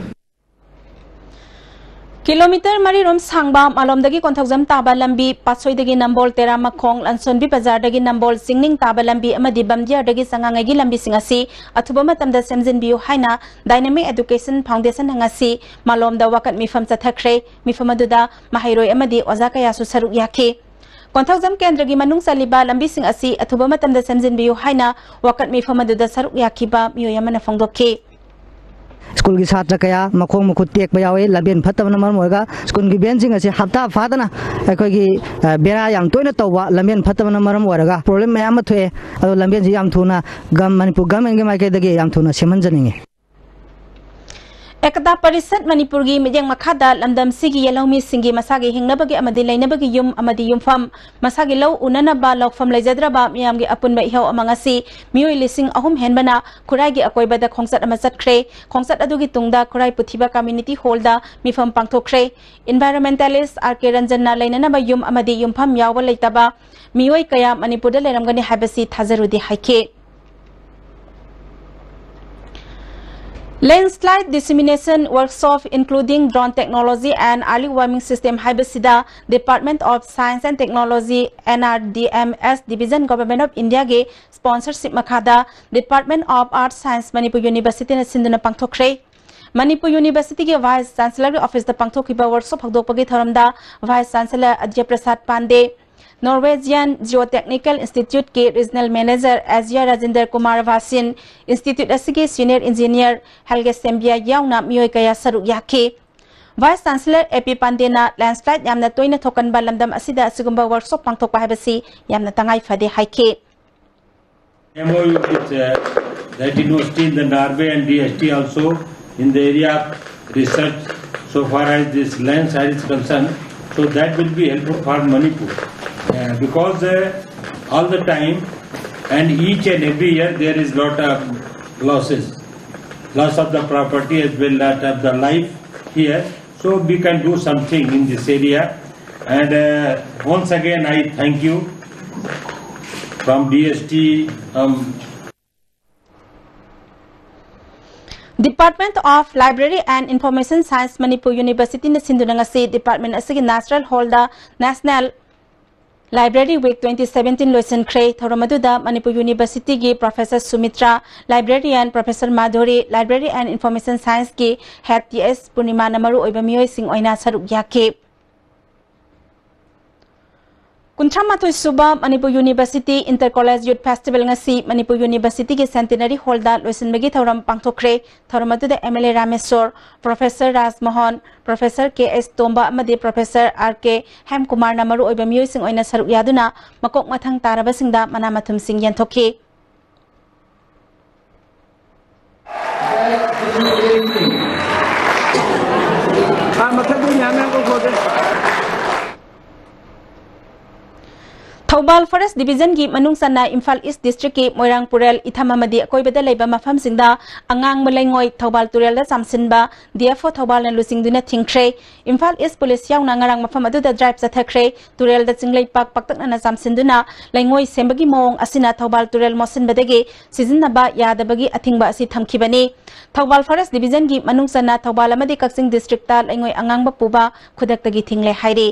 Kilometre ꯃꯔꯤ ꯔꯣꯝ ꯁꯥꯡꯕ ꯃꯥꯂꯣꯝꯗꯒꯤ ꯀꯣꯟꯊꯧꯖꯝ ꯇꯥꯕ ꯂꯝꯕꯤ, ꯄꯥꯠꯁꯣꯏꯗꯒꯤ ꯅꯝꯕꯣꯜ ꯇꯦꯔꯥ ꯃꯈꯣꯡ, ꯂꯟꯁꯣꯟꯕꯤ ꯕꯖꯥꯔꯗꯒꯤ ꯅꯝꯕꯣꯜ ꯆꯤꯡꯅꯤꯡ ꯇꯥꯕ ꯂꯝꯕꯤ ꯑꯃꯗꯤ ꯕꯝꯗꯤꯌꯥꯔꯗꯒꯤ ꯆꯉꯥꯡꯉꯩꯒꯤ ꯂꯝꯕꯤꯁꯤꯡ ꯑꯁꯤ ꯑꯊꯨꯕ ꯃꯇꯝꯗ ꯁꯦꯝꯖꯤꯟꯕꯤꯌꯨ ꯍꯥꯏꯅ Dynamic Education Foundation ꯅ ꯉꯁꯤ ꯃꯥꯂꯣꯝꯗ ꯋꯥꯀꯠ ꯃꯤꯐꯝ ꯆꯠꯊꯈ꯭ꯔꯦ꯫ ꯃꯤꯐꯝ ꯑꯗꯨꯗ ꯃꯍꯩꯔꯣꯏ ꯑꯃꯗꯤ ꯑꯣꯖꯥ ꯀꯌꯥꯁꯨ ꯁꯔꯨꯛ ꯌꯥꯈꯤ꯫ ꯀꯣꯟꯊꯧꯖꯝ ꯀꯦꯟꯗ꯭ꯔꯒꯤ ꯃꯅꯨꯡ ꯆꯜꯂꯤꯕ ꯂꯝꯕꯤꯁꯤꯡ ꯑꯁꯤ ꯑꯊꯨꯕ ꯃꯇꯝꯗ ꯁꯦꯝꯖꯤꯟꯕꯤꯌꯨ ꯍꯥꯏꯅ ꯋꯥꯀꯠ ꯃꯤꯐꯝ ꯑꯗꯨꯗ ꯁꯔꯨꯛ ꯌꯥꯈꯤꯕ ꯃꯤꯑꯣꯏ ꯑꯃꯅ ꯐꯣꯡꯗꯣꯛꯈꯤ꯫ ꯁ꯭ꯀꯨꯜꯒꯤ ꯁꯥꯇ꯭ꯔ ꯀꯌꯥ ꯃꯈꯣꯡ ꯃꯈꯨꯠ ꯇꯦꯛꯄ ꯌꯥꯎꯏ, ꯂꯝꯕꯦꯟ ꯐꯠꯇꯕꯅ ꯃꯔꯝ ꯑꯣꯏꯔꯒ꯫ ꯁ꯭ꯀꯨꯜꯒꯤ ꯚꯦꯟꯁꯤꯡ ꯑꯁꯤ ꯍꯞꯇꯥ ꯐꯥꯗꯅ ꯑꯩꯈꯣꯏꯒꯤ, ꯑ, ꯕꯦꯔꯥ ꯌꯥꯝ ꯇꯣꯏꯅ ꯇꯧꯕ, ꯂꯝꯕꯦꯟ ꯐꯠꯇꯕꯅ ꯃꯔꯝ ꯑꯣꯏꯔꯒ problem ꯃꯌꯥꯝ ꯑꯃ ꯊꯣꯛꯑꯦ꯫ ꯑꯗꯣ ꯂꯝꯕꯦꯟꯁꯤ ꯌꯥꯝ ꯊꯨꯅ ꯒꯝ-, ꯃꯅꯤꯄꯨꯔ government ꯀꯤ ꯃꯥꯏꯀꯩꯗꯒꯤ ꯌꯥꯝ ꯊꯨꯅ ꯁꯦꯝꯍꯟꯖꯅꯤꯡꯉꯤ꯫ ꯑꯦꯀꯇꯥ ꯄꯔꯤꯁꯠ ꯃꯅꯤꯄꯨꯔꯒꯤ ꯃꯤꯠꯌꯦꯡ ꯃꯈꯥꯗ ꯂꯝꯗꯝꯁꯤꯒꯤ ꯌꯦꯜꯍꯧꯃꯤꯁꯤꯡꯒꯤ ꯃꯁꯥꯒꯤ ꯍꯤꯡꯅꯕꯒꯤ ꯑꯃꯗꯤ ꯂꯩꯅꯕꯒꯤ ꯌꯨꯝ ꯑꯃꯗꯤ ꯌꯨꯝꯐꯝ, ꯃꯁꯥꯒꯤ ꯂꯧ ꯎꯅꯅꯕ ꯂꯧꯐꯝ ꯂꯩꯖꯗ꯭ꯔꯕ ꯃꯤꯌꯥꯝꯒꯤ ꯑꯄꯨꯟꯕ ꯏꯍꯧ ꯑꯃ ꯉꯁꯤ ꯃꯤꯑꯣꯏ ꯂꯤꯁꯤꯡ ꯑꯍꯨꯝ ꯍꯦꯟꯕꯅ ꯈꯨꯔꯥꯏꯒꯤ ꯑꯀꯣꯏꯕꯗ ꯈꯣꯡꯆꯠ ꯑꯃ ꯆꯠꯈ꯭ꯔꯦ꯫ ꯈꯣꯡꯆꯠ ꯑꯗꯨꯒꯤ ꯇꯨꯡꯗ ꯈꯨꯔꯥꯏ ꯄꯨꯊꯤꯕ community hall ꯗ ꯃꯤꯐꯝ ꯄꯥꯡꯊꯣꯛꯈ꯭ꯔꯦ꯫ Environmentalist R K ꯔꯟꯖꯟꯅ ꯂꯩꯅꯅꯕ ꯌꯨꯝ ꯑꯃꯗꯤ ꯌꯨꯝꯐꯝ ꯌꯥꯎꯕ ꯂꯩꯇꯕ ꯃꯤꯑꯣꯏ ꯀꯌꯥ ꯃꯅꯤꯄꯨꯔꯗ ꯂꯩꯔꯝꯒꯅꯤ ꯍꯥꯏꯕꯁꯤ ꯊꯥꯖꯔꯨꯗꯦ ꯍꯥꯏꯈꯤ꯫ Landslide Dissemination Workshop, including Drone Technology and Early Warning System ꯍꯥꯏꯕꯁꯤꯗ Department of Science and Technology, N R D M S Division, Government of Indiaꯒꯤ sponsorship ꯃꯈꯥꯗ Department of Earth Science, Manipur Universityꯅ ꯁꯤꯟꯗꯨꯅ ꯄꯥꯡꯊꯣꯛꯈ꯭ꯔꯦ꯫ Manipur Universityꯒꯤ Vice Chancellorꯒꯤ officeꯇ ꯄꯥꯡꯊꯣꯛꯈꯤꯕ workshop ꯍꯧꯗꯣꯛꯄꯒꯤ ꯊꯧꯔꯝꯗ Vice Chancellor Ajay Prasad Pandey, Norwegian Geotechnical Instituteꯀꯤ Regional Manager Asia Rajinder Kumar Vasin, institute ꯑꯁꯤꯒꯤ senior engineer Helge Sembia ꯌꯥꯎꯅ ꯃꯤꯑꯣꯏ ꯀꯌꯥ ꯁꯔꯨꯛ ꯌꯥꯈꯤ꯫ Vice Chancellor A P Pandeyꯅ landslide ꯌꯥꯝꯅ ꯇꯣꯏꯅ ꯊꯣꯛꯀꯟꯕ ꯂꯝꯗꯝ ꯑꯁꯤꯗ ꯑꯁꯤꯒꯨꯝꯕ workshop ꯄꯥꯡꯊꯣꯛꯄ ꯍꯥꯏꯕꯁꯤ ꯌꯥꯝꯅ ꯇꯉꯥꯏ ꯐꯗꯦ ꯍꯥꯏꯈꯤ꯫ M O U with, uh, that university in the Norway and D S T also in the area of research so far as this landslide is concerned. So that will be helpful for Manipur, uh, because, uh, all the time and each and every year there is lot of losses. Loss of the property as well as of the life here. So we can do something in this area. And, uh, once again, I thank you from D S T, um, Department of Library and Information Science, Manipur Universityꯅ ꯁꯤꯟꯗꯨꯅ ꯉꯁꯤ department ꯑꯁꯤꯒꯤ National Hallꯗ National Library Week twenty seventeen ꯂꯣꯏꯁꯤꯟꯈ꯭ꯔꯦ꯫ ꯊꯧꯔꯝ ꯑꯗꯨꯗ Manipur Universityꯒꯤ Professor Sumitra, Librarian Professor Madhuri, Library and Information Scienceꯀꯤ Head T S Purnimana ꯃꯔꯨꯑꯣꯏꯕ ꯃꯤꯑꯣꯏꯁꯤꯡ ꯑꯣꯏꯅ ꯁꯔꯨꯛ ꯌꯥꯈꯤ꯫ ꯀꯨꯟꯊ꯭ꯔꯥ ꯃꯥꯊꯣꯏ ꯁꯨꯕ Manipur University Inter College Youth Festival ꯉꯁꯤ Manipur Universityꯒꯤ Centenary Hallꯗ ꯂꯣꯏꯁꯤꯟꯕꯒꯤ ꯊꯧꯔꯝ ꯄꯥꯡꯊꯣꯛꯈ꯭ꯔꯦ꯫ ꯊꯧꯔꯝ ꯑꯗꯨꯗ M L A Rameshwor, Professor ꯔꯥꯖꯃꯣꯍꯟ, Professor K S ꯇꯣꯝꯕ ꯑꯃꯗꯤ Professor R K ꯍꯦꯝꯀꯨꯃꯥꯔꯅ ꯃꯔꯨꯑꯣꯏꯕ ꯃꯤꯑꯣꯏꯁꯤꯡ ꯑꯣꯏꯅ ꯁꯔꯨꯛ ꯌꯥꯗꯨꯅ ꯃꯀꯣꯛ ꯃꯊꯪ ꯇꯥꯔꯕꯁꯤꯡꯗ ꯃꯅꯥ ꯃꯊꯨꯝꯁꯤꯡ ꯌꯦꯟꯊꯣꯛꯈꯤ꯫ ꯑꯥ, ꯃꯊꯛꯇ ꯃꯌꯥꯝ ꯃꯌꯥꯝ ꯀꯧꯊꯣꯛꯑꯁꯦ꯫ ꯊꯧꯕꯥꯜ Forest Division ꯒꯤ ꯃꯅꯨꯡ ꯆꯟꯅ ꯏꯝꯐꯥꯜ East District ꯀꯤ ꯃꯣꯏꯔꯥꯡ ꯄꯨꯔꯦꯜ, ꯏꯊꯝ ꯑꯃꯗꯤ ꯑꯀꯣꯏꯕꯗ ꯂꯩꯕ ꯃꯐꯝꯁꯤꯡꯗ ꯑꯉꯥꯡꯕ ꯂꯩꯉꯣꯏ ꯊꯧꯕꯥꯜ ꯇꯨꯔꯦꯜꯗ ꯆꯥꯝꯁꯤꯟꯕ D F O ꯊꯧꯕꯥꯜꯅ ꯂꯨꯆꯤꯡꯗꯨꯅ ꯊꯤꯡꯈ꯭ꯔꯦ꯫ ꯏꯝꯐꯥꯜ East Police ꯌꯥꯎꯅ ꯉꯔꯥꯡ ꯃꯐꯝ ꯑꯗꯨꯗ drive ꯆꯠꯊꯈ꯭ꯔꯦ꯫ ꯇꯨꯔꯦꯜꯗ ꯆꯤꯡꯂꯩꯄꯥꯛ ꯄꯥꯛꯇꯛꯅꯅ ꯆꯥꯝꯁꯤꯟꯗꯨꯅ ꯂꯩꯉꯣꯏ ꯁꯦꯝꯕꯒꯤ ꯃꯑꯣꯡ ꯑꯁꯤꯅ ꯊꯧꯕꯥꯜ ꯇꯨꯔꯦꯜ ꯃꯣꯠꯁꯤꯟꯕꯗꯒꯤ ꯁꯤꯖꯤꯟꯅꯕ ꯌꯥꯗꯕꯒꯤ ꯑꯊꯤꯡꯕ ꯑꯁꯤ ꯊꯝꯈꯤꯕꯅꯤ꯫ ꯊꯧꯕꯥꯜ Forest Division ꯒꯤ ꯃꯅꯨꯡ ꯆꯟꯅ ꯊꯧꯕꯥꯜ ꯑꯃꯗꯤ ꯀꯛꯆꯤꯡ district ꯇ ꯂꯩꯉꯣꯏ ꯑꯉꯥꯡꯕ ꯄꯨꯕ ꯈꯨꯗꯛꯇꯒꯤ ꯊꯤꯡꯂꯦ ꯍꯥꯏꯔꯤ꯫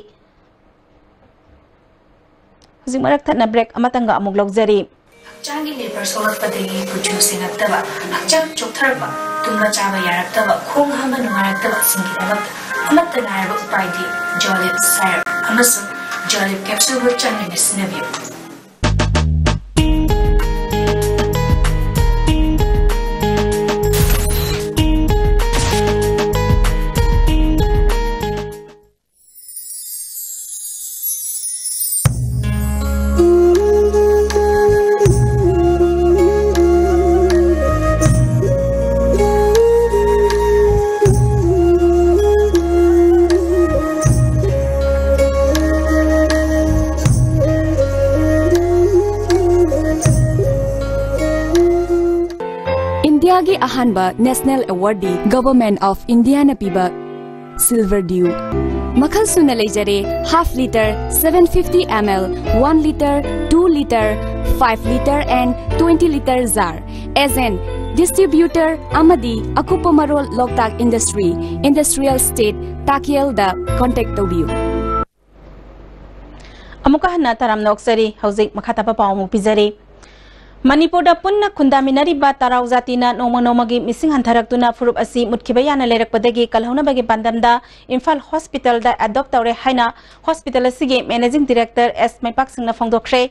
ꯍꯧꯖꯤꯛ ꯃꯔꯛ ꯊꯠꯅ break ꯑꯃꯇꯪꯒ ꯑꯃꯨꯛ ꯂꯧꯖꯔꯤ꯫ ꯍꯛꯆꯥꯡꯒꯤ ꯂꯦꯕꯔ ꯁꯣꯛꯂꯛꯄꯗꯒꯤ ꯀꯨꯆꯨ ꯁꯦꯡꯉꯛꯇꯕ, ꯍꯛꯆꯥꯡ ꯆꯣꯛꯊꯔꯛꯄ, ꯇꯨꯝꯕ ꯆꯥꯕ ꯌꯥꯔꯛꯇꯕ, ꯈꯣꯡ ꯍꯥꯝꯕ ꯅꯨꯡꯉꯥꯏꯔꯛꯇꯕꯁꯤꯡꯒꯤꯗꯃꯛꯇ ꯑꯃꯠꯇ ꯉꯥꯏꯔꯕ ꯎꯄꯥꯏꯗꯤ Jolib syrup ꯑꯃꯁꯨꯡ Jolib capsule ꯍꯛꯆꯥꯡ ꯂꯩꯅ ꯁꯤꯖꯤꯟꯅꯕꯤꯌꯨ꯫ ꯏꯟꯗꯤꯌꯥꯒꯤ ꯑꯍꯥꯟꯕ national award D Government of India ꯅ ꯄꯤꯕ Silver Dew꯫ ꯃꯈꯜ ꯁꯨꯅ ꯂꯩꯖꯔꯦ: half litre, seven fifty M L, one litre, two litre, five litre and twenty litre jar꯫ Agent, distributor ꯑꯃꯗꯤ ꯑꯀꯨꯞꯄ ꯃꯔꯣꯜ ꯂꯣꯛꯇꯥꯛ Industry, Industrial Estate, ꯇꯥꯀꯦꯜꯗ contact ꯇꯧꯕꯤꯌꯨ꯫ ꯑꯃꯨꯛꯀ ꯍꯟꯅ ꯇꯔꯥꯝꯅ ꯑꯣꯛꯆꯔꯤ꯫ ꯍꯧꯖꯤꯛ ꯃꯈꯥ ꯇꯥꯕ ꯄꯥꯎ ꯑꯃꯨꯛ ꯄꯤꯖꯔꯤ꯫ ꯃꯅꯤꯄꯨꯔꯗ ꯄꯨꯟꯅ ꯈꯨꯟꯗꯥꯃꯤꯟꯅꯔꯤꯕ ꯇꯔꯥꯎ ꯖꯥꯇꯤꯅ ꯅꯣꯡꯃ ꯅꯣꯡꯃꯒꯤ ꯃꯤꯁꯤꯡ ꯍꯟꯊꯔꯛꯇꯨꯅ ꯐꯨꯔꯨꯞ ꯑꯁꯤ ꯃꯨꯠꯈꯤꯕ ꯌꯥꯅ ꯂꯩꯔꯛꯄꯗꯒꯤ ꯀꯜꯍꯧꯅꯕꯒꯤ ꯄꯥꯟꯗꯝꯗ ꯏꯝꯐꯥꯜ hospital ꯗ adopt ꯇꯧꯔꯦ ꯍꯥꯏꯅ hospital ꯑꯁꯤꯒꯤ managing director S ꯃꯩꯄꯥꯛꯁꯤꯡꯅ ꯐꯣꯡꯗꯣꯛꯈ꯭ꯔꯦ꯫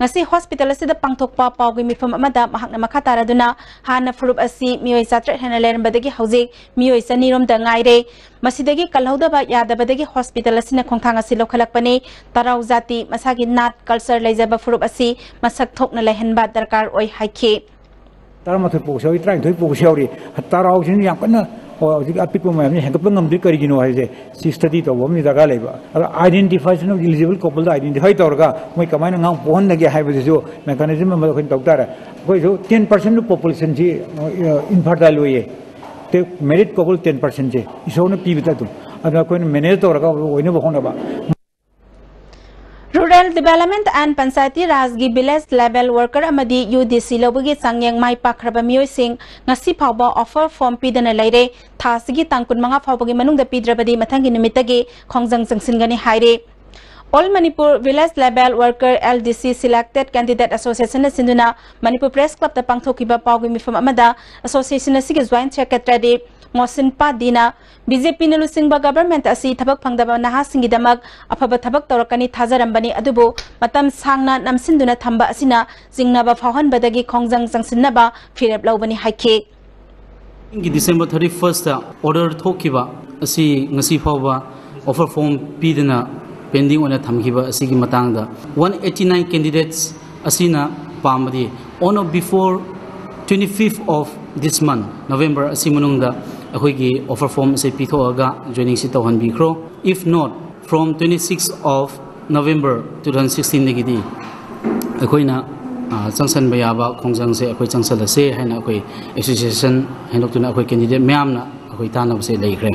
ꯉꯁꯤ hospital ꯑꯁꯤꯗ ꯄꯥꯡꯊꯣꯛꯄ ꯄꯥꯎꯒꯤ ꯃꯤꯐꯝ ꯑꯃꯗ ꯃꯍꯥꯛꯅ ꯃꯈꯥ ꯇꯥꯔꯗꯨꯅ, ꯍꯥꯟꯅ ꯐꯨꯔꯨꯞ ꯑꯁꯤ ꯃꯤꯑꯣꯏ ꯆꯥꯇ꯭ꯔꯦꯠ ꯍꯦꯟꯅ ꯂꯩꯔꯝꯕꯗꯒꯤ ꯍꯧꯖꯤꯛ ꯃꯤꯑꯣꯏ ꯆꯅꯤ ꯔꯣꯝꯗ ꯉꯥꯏꯔꯦ꯫ ꯃꯁꯤꯗꯒꯤ ꯀꯜꯍꯧꯗꯕ ꯌꯥꯗꯕꯗꯒꯤ hospital ꯑꯁꯤꯅ ꯈꯣꯡꯊꯥꯡ ꯑꯁꯤ ꯂꯧꯈꯠꯂꯛꯄꯅꯤ꯫ ꯇꯔꯥꯎ ꯖꯥꯇꯤ ꯃꯁꯥꯒꯤ ꯅꯥꯠ, culture ꯂꯩꯖꯕ ꯐꯨꯔꯨꯞ ꯑꯁꯤ ꯃꯁꯛ ꯊꯣꯛꯅ ꯂꯩꯍꯟꯕ ꯗꯔꯀꯥꯔ ꯑꯣꯏ ꯍꯥꯏꯈꯤ꯫ ꯇꯔꯥꯃꯥꯊꯣꯏ ꯄꯣꯛꯄꯁꯨ ꯌꯥꯎꯔꯤ, ꯇꯔꯥꯅꯤꯊꯣꯏ ꯄꯣꯛꯄꯁꯨ ꯌꯥꯎꯔꯤ꯫ ꯇꯔꯥꯎꯁꯤꯅ ꯌꯥꯝ ꯀꯟꯅ ꯍꯧꯖꯤꯛ ꯑꯄꯤꯛꯄ ꯃꯌꯥꯝꯁꯤ ꯍꯦꯟꯒꯠꯄ ꯉꯝꯗ꯭ꯔꯤ ꯀꯔꯤꯒꯤꯅꯣ ꯍꯥꯏꯁꯦ ꯁꯤ ꯁ꯭ꯇꯗꯤ ꯇꯧꯕ ꯑꯃꯗꯤ ꯗꯔꯀꯥꯔ ꯂꯩꯕ꯫ ꯑꯗꯣ identification of eligible coupleꯗ identify ꯇꯧꯔꯒ ꯃꯣꯏ ꯀꯃꯥꯏꯅ ꯑꯉꯥꯡ ꯄꯣꯛꯍꯟꯒꯅꯤ ꯍꯥꯏꯕꯗꯨꯁꯨ mechanism ꯑꯃ ꯑꯩꯈꯣꯏꯅ ꯇꯧ ꯇꯥꯔꯦ꯫ ꯑꯩꯈꯣꯏꯁꯨ ten percent of populationꯁꯤ infertile ꯑꯣꯏꯌꯦ꯫ Married couple ten percentꯁꯦ ꯏꯁꯣꯔꯅ ꯄꯤꯕꯗ ꯑꯗꯨꯝ, ꯑꯗꯨꯅ ꯑꯩꯈꯣꯏꯅ manage ꯇꯧꯔꯒ ꯑꯣꯏꯅꯕ ꯍꯣꯠꯅꯕ꯫ Rural Development and Panchayati Rajꯒꯤ Village Level Worker ꯑꯃꯗꯤ UDC ꯂꯧꯕꯒꯤ ꯆꯥꯡꯌꯦꯡ ꯃꯥꯏ ꯄꯥꯛꯈ꯭ꯔꯕ ꯃꯤꯑꯣꯏꯁꯤꯡ ꯉꯁꯤ ꯐꯥꯎꯕ offer form ꯄꯤꯗꯅ ꯂꯩꯔꯦ꯫ ꯊꯥ ꯑꯁꯤꯒꯤ ꯇꯥꯡ ꯀꯨꯟꯃꯉꯥ ꯐꯥꯎꯕꯒꯤ ꯃꯅꯨꯡꯗ ꯄꯤꯗ꯭ꯔꯕꯗꯤ ꯃꯊꯪꯒꯤ ꯅꯨꯃꯤꯠꯇꯒꯤ ꯈꯣꯡꯖꯪ ꯆꯪꯁꯤꯟꯒꯅꯤ ꯍꯥꯏꯔꯤ꯫ All Manipur Village Level Worker, LDC, Selected Candidate Associationꯅ ꯁꯤꯟꯗꯨꯅ Manipur Press Clubꯇ ꯄꯥꯡꯊꯣꯛꯈꯤꯕ ꯄꯥꯎꯒꯤ ꯃꯤꯐꯝ ꯑꯃꯗ association ꯑꯁꯤꯒꯤ Joint Secretary ꯃꯣꯁꯤꯟ ꯄꯥꯗꯤꯅ BJPꯅ ꯂꯨꯆꯤꯡꯕ government ꯑꯁꯤ ꯊꯕꯛ ꯐꯪꯗꯕ ꯅꯍꯥꯁꯤꯡꯒꯤꯗꯃꯛ ꯑꯐꯕ ꯊꯕꯛ ꯇꯧꯔꯛꯀꯅꯤ ꯊꯥꯖꯔꯝꯕꯅꯤ, ꯑꯗꯨꯕꯨ ꯃꯇꯝ ꯁꯥꯡꯅ ꯅꯝꯁꯤꯟꯗꯨꯅ ꯊꯝꯕ ꯑꯁꯤꯅ ꯆꯤꯡꯅꯕ ꯐꯥꯎꯍꯟꯕꯗꯒꯤ ꯈꯣꯡꯖꯪ ꯆꯪꯁꯤꯟꯅꯕ ꯐꯤꯔꯦꯞ ꯂꯧꯕꯅꯤ ꯍꯥꯏꯈꯤ꯫ ꯒꯤ December thirty firstꯇ order ꯊꯣꯛꯈꯤꯕ ꯑꯁꯤ ꯉꯁꯤ ꯐꯥꯎꯕ offer form ꯄꯤꯗꯅ pending ꯑꯣꯏꯅ ꯊꯝꯈꯤꯕ ꯑꯁꯤꯒꯤ ꯃꯇꯥꯡꯗ one eighty nine candidates ꯑꯁꯤꯅ ꯄꯥꯝꯕꯗꯤ on or before twenty fifth of this month, November ꯑꯁꯤ ꯃꯅꯨꯡꯗ ꯑꯩꯈꯣꯏꯒꯤ offer form ꯑꯁꯤ ꯄꯤꯊꯣꯛꯑꯒ joiningꯁꯤ ꯇꯧꯍꯟꯕꯤꯈ꯭ꯔꯣ꯫ If not, from twenty sixth of November two thousand sixteenꯗꯒꯤꯗꯤ ꯑꯩꯈꯣꯏꯅ ꯆꯪꯁꯟꯕ ꯌꯥꯕ ꯈꯣꯡꯖꯪꯁꯦ ꯑꯩꯈꯣꯏ ꯆꯪꯁꯜꯂꯁꯦ ꯍꯥꯏꯅ ꯑꯩꯈꯣꯏ association ꯍꯦꯟꯗꯣꯛꯇꯨꯅ ꯑꯩꯈꯣꯏ candidate ꯃꯌꯥꯝꯅ ꯑꯩꯈꯣꯏ ꯇꯥꯟꯅꯕꯁꯦ ꯂꯩꯈ꯭ꯔꯦ꯫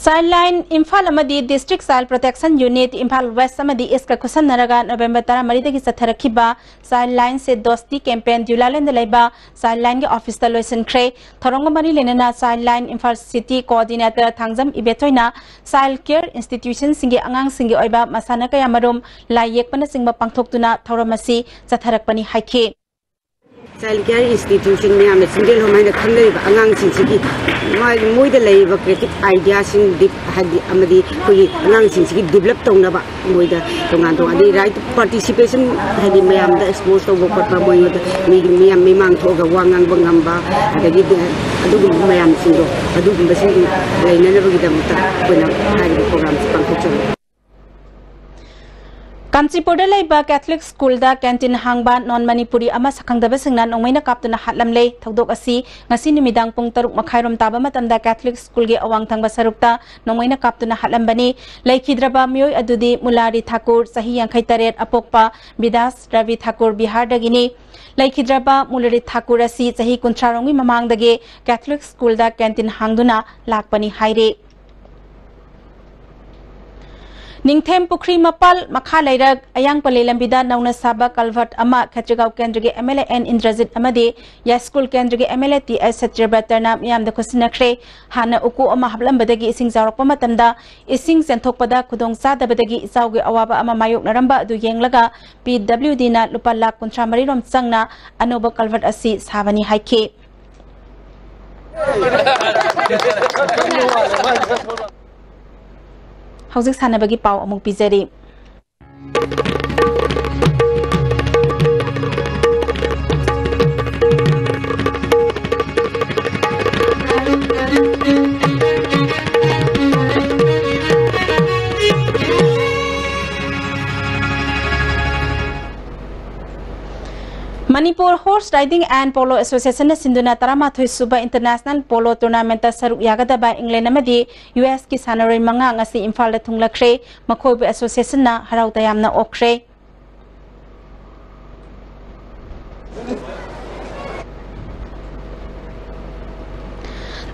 Childline ꯏꯝꯐꯥꯜ ꯑꯃꯗꯤ District Child Protection Unit Imphal West ꯑꯃꯗꯤ Eastꯀ ꯈꯨꯠꯁꯝꯅꯔꯒ November ꯇꯔꯥꯃꯔꯤꯗꯒꯤ ꯆꯠꯊꯔꯛꯈꯤꯕ Childline Save Dosti campaign ꯗꯤꯎꯂꯥꯂꯦꯟꯗ ꯂꯩꯕ Childlineꯒꯤ officeꯇ ꯂꯣꯏꯁꯤꯟꯈ꯭ꯔꯦ꯫ ꯊꯧꯔꯝꯒ ꯃꯔꯤ ꯂꯩꯅꯅ Childline Imphal City Coordinator Thangjam ꯏꯕꯦꯊꯣꯏꯅ child care institutionꯁꯤꯡꯒꯤ ꯑꯉꯥꯡꯁꯤꯡꯒꯤ ꯑꯣꯏꯕ ꯃꯁꯥꯟꯅ ꯀꯌꯥꯃꯔꯨꯝ, ꯂꯥꯏ ꯌꯦꯛꯄꯅꯆꯤꯡꯕ ꯄꯥꯡꯊꯣꯛꯇꯨꯅ ꯊꯧꯔꯝ ꯑꯁꯤ ꯆꯠꯊꯔꯛꯄꯅꯤ ꯍꯥꯏꯈꯤ꯫ Child care institution ꯃꯌꯥꯝꯅ ꯆꯤꯜꯗ꯭ꯔꯦꯟ ꯍꯣꯝ ꯍꯥꯏꯅ ꯈꯪꯅꯔꯤꯕ ꯑꯉꯥꯡꯁꯤꯡꯁꯤꯒꯤ ꯃꯣꯏꯗ ꯂꯩꯔꯤꯕ creative ideaꯁꯤꯡ ꯍꯥꯏꯗꯤ ꯑꯃꯗꯤ ꯑꯩꯈꯣꯏꯒꯤ ꯑꯉꯥꯡꯁꯤꯡꯁꯤꯒꯤ develop ꯇꯧꯅꯕ ꯃꯣꯏꯗ ꯇꯣꯉꯥꯟ ꯇꯣꯉꯥꯟ ꯑꯗꯩ right participation ꯍꯥꯏꯗꯤ ꯃꯌꯥꯝꯗ expose ꯇꯧꯕ ꯈꯣꯠꯄ ꯃꯣꯏꯗ ꯃꯤꯒꯤ ꯃꯤꯌꯥꯝ ꯃꯤꯃꯥꯡ ꯊꯣꯛꯑꯒ ꯋꯥ ꯉꯥꯡꯕ ꯉꯝꯕ ꯑꯗꯒꯤ ꯑꯗꯨꯒꯨꯝꯕ ꯃꯌꯥꯝꯁꯤꯡꯗꯣ ꯑꯗꯨꯒꯨꯝꯕꯁꯤꯡ ꯂꯩꯅꯅꯕꯒꯤꯗꯃꯛꯇ ꯑꯩꯈꯣꯏꯅ ꯍꯥꯏꯔꯤꯕ programꯁꯤ ꯄꯥꯡꯊꯣꯛꯆꯕꯅꯤ꯫ ꯀꯥꯟꯆꯤꯄꯨꯔꯗ ꯂꯩꯕ ꯀꯦꯊꯣꯂꯤꯛ ꯁ꯭ꯀꯨꯜꯗ ꯀꯦꯟꯇꯤꯟ ꯍꯥꯡꯕ ꯅꯣꯟ ꯃꯅꯤꯄꯨꯔꯤ ꯑꯃ ꯁꯛꯈꯪꯗꯕꯁꯤꯡꯅ ꯅꯣꯡꯃꯩꯅ ꯀꯥꯞꯇꯨꯅ ꯍꯥꯠꯂꯝꯂꯦ꯫ ꯊꯧꯗꯣꯛ ꯑꯁꯤ ꯉꯁꯤ ꯅꯨꯃꯤꯗꯥꯡ ꯄꯨꯡ ꯇꯔꯨꯛ ꯃꯈꯥꯏꯔꯣꯝ ꯇꯥꯕ ꯃꯇꯝꯗ ꯀꯦꯊꯣꯂꯤꯛ ꯁ꯭ꯀꯨꯜꯒꯤ ꯑꯋꯥꯡ ꯊꯪꯕ ꯁꯔꯨꯛꯇ ꯅꯣꯡꯃꯩꯅ ꯀꯥꯞꯇꯨꯅ ꯍꯥꯠꯂꯝꯕꯅꯤ꯫ ꯂꯩꯈꯤꯗ꯭ꯔꯕ ꯃꯤꯑꯣꯏ ꯑꯗꯨꯗꯤ ꯃꯨꯂꯥꯔꯤ ꯊꯥꯀꯨꯔ, ꯆꯍꯤ ꯌꯥꯡꯈꯩ ꯇꯔꯦꯠ, ꯑꯄꯣꯛꯄ ꯕꯤꯗꯥꯁ ꯔꯕꯤ ꯊꯥꯀꯨꯔ, ꯕꯤꯍꯥꯔꯗꯒꯤꯅꯤ꯫ ꯂꯩꯈꯤꯗ꯭ꯔꯕ ꯃꯨꯂꯥꯔꯤ ꯊꯥꯀꯨꯔ ꯑꯁꯤ ꯆꯍꯤ ꯀꯨꯟꯊ꯭ꯔꯥ ꯔꯣꯝꯒꯤ ꯃꯃꯥꯡꯗꯒꯤ ꯀꯦꯊꯣꯂꯤꯛ ꯁ꯭ꯀꯨꯜꯗ ꯀꯦꯟꯇꯤꯟ ꯍꯥꯡꯗꯨꯅ ꯂꯥꯛꯄꯅꯤ ꯍꯥꯏꯔꯤ꯫ ꯅꯤꯡꯊꯦꯝ ꯄꯨꯈ꯭ꯔꯤ ꯃꯄꯥꯜ ꯃꯈꯥ ꯂꯩꯔꯛ ꯑꯌꯥꯡ ꯄꯂꯦ ꯂꯝꯕꯤꯗ ꯅꯧꯅ ꯁꯥꯕ ꯀꯜꯚꯔꯠ ꯑꯃ ꯈꯦꯇ꯭ꯔꯤꯒꯥꯎ ꯀꯦꯟꯗ꯭ꯔꯒꯤ M L A N Indrajit ꯑꯃꯗꯤ ꯌꯥꯏꯁ꯭ꯀꯨꯜ ꯀꯦꯟꯗ꯭ꯔꯒꯤ ꯑꯦꯝ ꯑꯦꯜ ꯑꯦ ꯇꯤ ꯑꯦꯁ ꯁꯇ꯭ꯌꯕ꯭ꯔꯇꯅ ꯃꯤꯌꯥꯝꯗ ꯈꯨꯠꯁꯤꯟꯅꯈ꯭ꯔꯦ꯫ ꯍꯥꯟꯅ ꯎꯀꯨ ꯑꯃ ꯍꯥꯞꯂꯝꯕꯗꯒꯤ ꯏꯁꯤꯡ ꯆꯥꯎꯔꯛꯄ ꯃꯇꯝꯗ ꯏꯁꯤꯡ ꯆꯦꯟꯊꯣꯛꯄꯗ ꯈꯨꯗꯣꯡ ꯆꯥꯗꯕꯗꯒꯤ ꯏꯆꯥꯎꯒꯤ ꯑꯋꯥꯕ ꯑꯃ ꯃꯥꯌꯣꯛꯅꯔꯝꯕ ꯑꯗꯨ ꯌꯦꯡꯂꯒ ꯄꯤ ꯗꯕ꯭ꯂꯤꯎ ꯗꯤꯅ ꯂꯨꯄꯥ ꯂꯥꯈ ꯀꯨꯟꯊ꯭ꯔꯥ ꯃꯔꯤ ꯔꯣꯝ ꯆꯪꯅ ꯑꯅꯧꯕ ꯀꯜꯚꯔꯠ ꯑꯁꯤ ꯁꯥꯕꯅꯤ ꯍꯥꯏꯈꯤ꯫ ꯍꯧꯖꯤꯛ ꯁꯥꯟꯅꯕꯒꯤ ꯄꯥꯎ ꯑꯃꯨꯛ ꯄꯤꯖꯔꯤ꯫ Manipur Horse Riding and Polo Association ꯅ ꯁꯤꯟꯗꯨꯅ ꯇꯔꯥꯃꯥꯊꯣꯏ ꯁꯨꯕ International Polo Tournament ꯇ ꯁꯔꯨꯛ ꯌꯥꯒꯗꯕ ꯏꯪꯂꯦꯟ ꯑꯃꯗꯤ ꯌꯨ ꯑꯦꯁ ꯀꯤ ꯁꯥꯟꯅꯔꯣꯏ ꯃꯉꯥ ꯉꯁꯤ ꯏꯝꯐꯥꯜꯗ ꯊꯨꯡꯂꯈ꯭ꯔꯦ꯫ ꯃꯈꯣꯏꯕꯨ association ꯅ ꯍꯔꯥꯎ ꯇꯌꯥꯝꯅ ꯑꯣꯛꯈ꯭ꯔꯦ꯫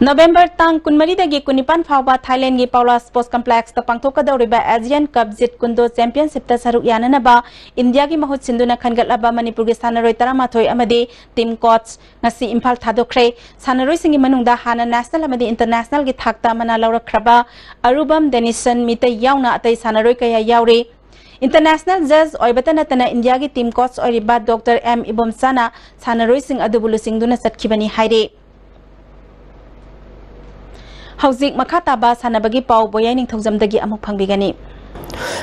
ꯅꯕꯦꯝꯕꯔ ꯇꯥꯡ ꯀꯨꯟꯃꯔꯤꯗꯒꯤ ꯀꯨꯟꯅꯤꯄꯥꯟ ꯐꯥꯎꯕ ꯊꯥꯏꯂꯦꯟꯒꯤ ꯄꯥꯎꯂꯥ Sports Complex ꯇ ꯄꯥꯡꯊꯣꯛꯀꯗꯧꯔꯤꯕ Asian Cup Jeet Kune Do Championship ꯇ ꯁꯔꯨꯛ ꯌꯥꯅꯅꯕ ꯏꯟꯗꯤꯌꯥꯒꯤ ꯃꯍꯨꯠ ꯁꯤꯟꯗꯨꯅ ꯈꯟꯒꯠꯂꯕ ꯃꯅꯤꯄꯨꯔꯒꯤ ꯁꯥꯟꯅꯔꯣꯏ ꯇꯔꯥꯃꯥꯊꯣꯏ ꯑꯃꯗꯤ team coach ꯉꯁꯤ ꯏꯝꯐꯥꯜ ꯊꯥꯗꯣꯛꯈ꯭ꯔꯦ꯫ ꯁꯥꯟꯅꯔꯣꯏꯁꯤꯡꯒꯤ ꯃꯅꯨꯡꯗ ꯍꯥꯟꯅ national ꯑꯃꯗꯤ international ꯒꯤ ꯊꯥꯛꯇ ꯃꯅꯥ ꯂꯧꯔꯛꯈ꯭ꯔꯕ ꯑꯔꯨꯕꯝ ꯗꯦꯅꯤꯁꯟ ꯃꯤꯇꯩ ꯌꯥꯎꯅ ꯑꯇꯩ ꯁꯥꯟꯅꯔꯣꯏ ꯀꯌꯥ ꯌꯥꯎꯔꯤ꯫ International judge ꯑꯣꯏꯕꯇ ꯅꯠꯇꯅ ꯏꯟꯗꯤꯌꯥꯒꯤ team coach ꯑꯣꯏꯔꯤꯕ ꯗꯣꯛꯇꯔ ꯑꯦꯝ ꯏꯕꯣꯝꯆꯥꯅ ꯁꯥꯟꯅꯔꯣꯏꯁꯤꯡ ꯑꯗꯨꯕꯨ ꯂꯨꯆꯤꯡꯗꯨꯅ ꯆꯠꯈꯤꯕꯅꯤ ꯍꯥꯏꯔꯤ꯫ ꯍꯧꯖꯤꯛ ꯃꯈꯥ ꯇꯥꯕ ꯁꯥꯟꯅꯕꯒꯤ ꯄꯥꯎ ꯕꯣꯌꯥꯏ ꯅꯤꯡꯊꯧꯖꯝꯗꯒꯤ ꯑꯃꯨꯛ ꯐꯪꯕꯤꯒꯅꯤ꯫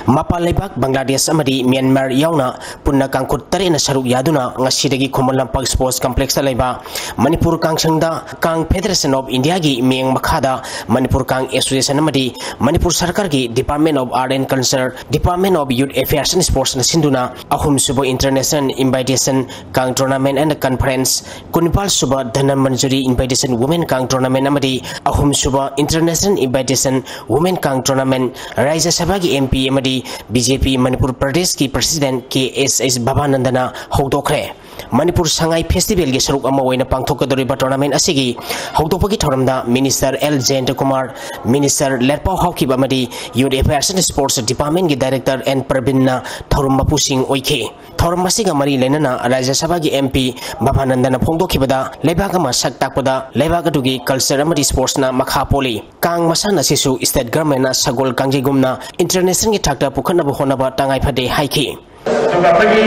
ꯃꯄꯥꯟ ꯂꯩꯕꯥꯛ ꯕꯪꯒ꯭ꯂꯥꯗꯦꯁ ꯑꯃꯗꯤ ꯃ꯭ꯌꯥꯟꯃꯥꯔ ꯌꯥꯎꯅ ꯄꯨꯟꯅ ꯀꯥꯡꯈꯨꯠ ꯇꯔꯦꯠꯅ ꯁꯔꯨꯛ ꯌꯥꯗꯨꯅ ꯉꯁꯤꯗꯒꯤ ꯈꯨꯃꯟ ꯂꯝꯄꯥꯛ ꯁ꯭ꯄꯣꯔꯠꯁ ꯀꯝꯄ꯭ꯂꯦꯛꯁꯇ ꯂꯩꯕ ꯃꯅꯤꯄꯨꯔ ꯀꯥꯡꯁꯪꯗ ꯀꯥꯡ ꯐꯦꯗꯔꯦꯁꯟ ꯑꯣꯐ ꯏꯟꯗꯤꯌꯥꯒꯤ ꯃꯤꯠꯌꯦꯡ ꯃꯈꯥꯗ ꯃꯅꯤꯄꯨꯔ ꯀꯥꯡ ꯑꯦꯁꯣꯁꯤꯌꯦꯁꯟ ꯑꯃꯗꯤ ꯃꯅꯤꯄꯨꯔ ꯁꯔꯀꯥꯔꯒꯤ Department of Art and Culture, Department of Youth Affairs and Sportsꯅ ꯁꯤꯟꯗꯨꯅ ꯑꯍꯨꯝꯁꯨꯕ International Invitation ꯀꯥꯡ Tournament and Conference, ꯀꯨꯟꯅꯤꯄꯥꯜ ꯁꯨꯕ ꯙꯅꯃꯟꯖꯨꯔꯤ Invitation Women ꯀꯥꯡ Tournament ꯑꯃꯗꯤ ꯑꯍꯨꯝꯁꯨꯕ International Invitation Women ꯀꯥꯡ Tournament ꯔꯥꯖ꯭ꯌ ꯁꯚꯥꯒꯤ MP ꯑꯃꯗꯤ BJP ꯃꯅꯤꯄꯨꯔ ꯄ꯭ꯔꯗꯦꯁꯀꯤ President ꯀꯦ ꯑꯦꯁ ꯑꯦꯁ ꯚꯕꯥꯅꯟꯗꯅ ꯍꯧꯗꯣꯛꯈ꯭ꯔꯦ꯫ ꯃꯅꯤꯄꯨꯔ ꯁꯉꯥꯏ ꯐꯦꯁꯇꯤꯚꯦꯜꯒꯤ ꯁꯔꯨꯛ ꯑꯃ ꯑꯣꯏꯅ ꯄꯥꯡꯊꯣꯛꯀꯗꯧꯔꯤꯕ tournament ꯑꯁꯤꯒꯤ ꯍꯧꯗꯣꯛꯄꯒꯤ ꯊꯧꯔꯝꯗ Minister L Jayantakumar, Minister Letpao Haokip ꯑꯃꯗꯤ Youth Affairs and Sports Departmentꯀꯤ Director ꯑꯦꯟ ꯄ꯭ꯔꯕꯤꯟꯅ ꯊꯧꯔꯝ ꯃꯄꯨꯁꯤꯡ ꯑꯣꯏꯈꯤ꯫ ꯊꯧꯔꯝ ꯑꯁꯤꯒ ꯃꯔꯤ ꯂꯩꯅꯅ ꯔꯥꯖ꯭ꯌ ꯁꯚꯥꯒꯤ MP ꯚꯕꯥꯅꯟꯗꯅ ꯐꯣꯡꯗꯣꯛꯈꯤꯕꯗ, ꯂꯩꯕꯥꯛ ꯑꯃ ꯁꯛ ꯇꯥꯛꯄꯗ ꯂꯩꯕꯥꯛ ꯑꯗꯨꯒꯤ culture ꯑꯃꯗꯤ sportsꯅ ꯃꯈꯥ ꯄꯣꯜꯂꯤ꯫ ꯀꯥꯡ ꯃꯁꯥꯟꯅ ꯑꯁꯤꯁꯨ state governmentꯅ ꯁꯒꯣꯜ ꯀꯥꯡꯖꯩꯒꯨꯝꯅ internationalꯒꯤ ꯊꯥꯛꯇ ꯄꯨꯈꯠꯅꯕ ꯍꯣꯠꯅꯕ ꯇꯉꯥꯏ ꯐꯗꯦ ꯍꯥꯏꯈꯤ꯫ ꯑꯗꯨꯒ ꯑꯩꯈꯣꯏꯒꯤ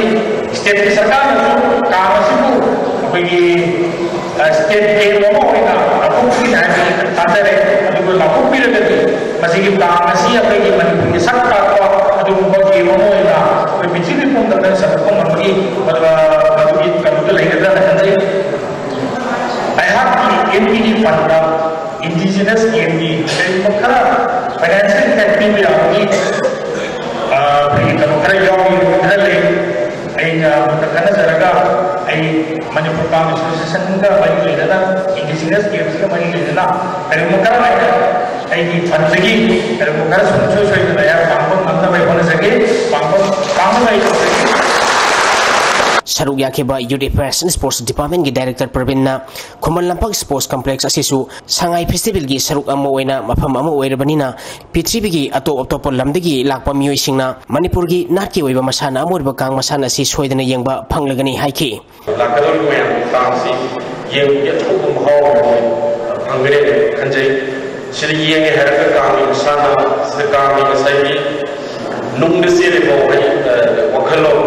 stateꯀꯤ ꯁꯔꯀꯥꯔꯅꯁꯨ ꯀꯥꯡ ꯑꯁꯤꯕꯨ ꯑꯩꯈꯣꯏꯒꯤ, ꯑ, state game ꯑꯃ ꯑꯣꯏꯅ ꯂꯥꯎꯊꯣꯛꯈꯤ ꯍꯥꯏꯅ ꯇꯥꯖꯔꯦ꯫ ꯑꯗꯨꯒ ꯂꯥꯎꯊꯣꯛꯄꯤꯔꯒꯗꯤ ꯃꯁꯤꯒꯤ ꯀꯥꯡ ꯑꯁꯤ ꯑꯩꯈꯣꯏꯒꯤ ꯃꯅꯤꯄꯨꯔꯒꯤ ꯁꯛ ꯇꯥꯛꯄ ꯑꯗꯨꯒꯨꯝꯕ game ꯑꯃ ꯑꯣꯏꯅ ꯑꯩꯈꯣꯏ ꯄ꯭ꯔꯤꯊꯤꯕꯤ ꯄꯨꯝꯕꯗ ꯁꯟꯗꯣꯛꯄ ꯉꯝꯕꯒꯤ, ꯑꯗꯨꯒ ꯃꯗꯨꯒꯤ ꯀꯩꯅꯣꯗ ꯂꯩꯒꯗ꯭ꯔꯅ ꯈꯟꯖꯩ꯫ ꯑꯩꯍꯥꯛꯀꯤ MPꯒꯤ fundꯇ indigenous gameꯒꯤ ꯀꯔꯤꯒꯨꯝꯕ ꯈꯔ financial help ꯄꯤꯕ ꯌꯥꯕꯒꯤ, ꯑ, ꯑꯩꯈꯣꯏꯒꯤ ꯀꯩꯅꯣ ꯈꯔ ꯌꯥꯎꯔꯤ, ꯈꯔ ꯂꯩ꯫ ꯑꯩꯅ ꯑꯃꯨꯛꯇ ꯈꯟꯅꯖꯔꯒ ꯑꯩ ꯃꯅꯤꯄꯨꯔ ꯀꯥꯡ ꯑꯦꯁꯣꯁꯤꯌꯦꯁꯟꯒ ꯃꯔꯤ ꯂꯩꯅꯅ, indigenous gamesꯀ ꯃꯔꯤ ꯂꯩꯅꯅ ꯀꯔꯤꯒꯨꯝꯕ ꯈꯔ ꯑꯩꯅ ꯑꯩꯒꯤ fundꯇꯒꯤ ꯀꯔꯤꯒꯨꯝꯕ ꯈꯔ ꯁꯨꯡꯁꯣꯏ ꯁꯣꯏꯗꯅ ꯑꯩꯍꯥꯛ ꯄꯥꯡꯕ ꯉꯝꯅꯕ ꯑꯩ ꯍꯣꯠꯅꯖꯒꯦ꯫ ꯄꯥꯡꯕ, ꯄꯥꯡꯅꯕ ꯑꯩ ꯇꯧꯖꯒꯦ꯫ ꯁꯔꯨꯛ ꯌꯥꯈꯤꯕ Youth Affairs and Sports Departmentꯀꯤ Director ꯄ꯭ꯔꯕꯤꯟꯅ Khuman Lampak Sports Complex ꯑꯁꯤꯁꯨ ꯁꯉꯥꯏ ꯐꯦꯁꯇꯤꯚꯦꯜꯒꯤ ꯁꯔꯨꯛ ꯑꯃ ꯑꯣꯏꯅ ꯃꯐꯝ ꯑꯃ ꯑꯣꯏꯔꯕꯅꯤꯅ ꯄ꯭ꯔꯤꯊꯤꯕꯤꯒꯤ ꯑꯇꯣꯞ ꯑꯇꯣꯞꯄ ꯂꯝꯗꯒꯤ ꯂꯥꯛꯄ ꯃꯤꯑꯣꯏꯁꯤꯡꯅ ꯃꯅꯤꯄꯨꯔꯒꯤ ꯅꯥꯠꯀꯤ ꯑꯣꯏꯕ ꯃꯁꯥꯟꯅ ꯑꯃ ꯑꯣꯏꯔꯤꯕ ꯀꯥꯡ ꯃꯁꯥꯟꯅ ꯑꯁꯤ ꯁꯣꯏꯗꯅ ꯌꯦꯡꯕ ꯐꯪꯂꯒꯅꯤ ꯍꯥꯏꯈꯤ꯫ ꯂꯥꯛꯀꯗꯧꯔꯤꯕ ꯃꯌꯥꯝꯒꯤ ꯀꯥꯡꯁꯤ ꯌꯦꯡꯕꯒꯤ ꯑꯊꯧꯕ ꯃꯍꯥꯎ ꯑꯃ ꯐꯪꯒꯅꯤ ꯍꯥꯏꯅ ꯈꯟꯖꯩ꯫ ꯁꯤꯗ ꯌꯦꯡꯉꯦ ꯍꯥꯏꯔꯒ ꯀꯥꯡꯒꯤ ꯃꯁꯥꯟꯅ, ꯁꯤꯗ ꯀꯥꯡꯒꯤ ꯉꯁꯥꯏꯒꯤ ꯅꯨꯡꯗ ꯆꯦꯜꯂꯤꯕ ꯋꯥꯍꯩ, ꯑ, ꯋꯥꯈꯜꯂꯣꯟ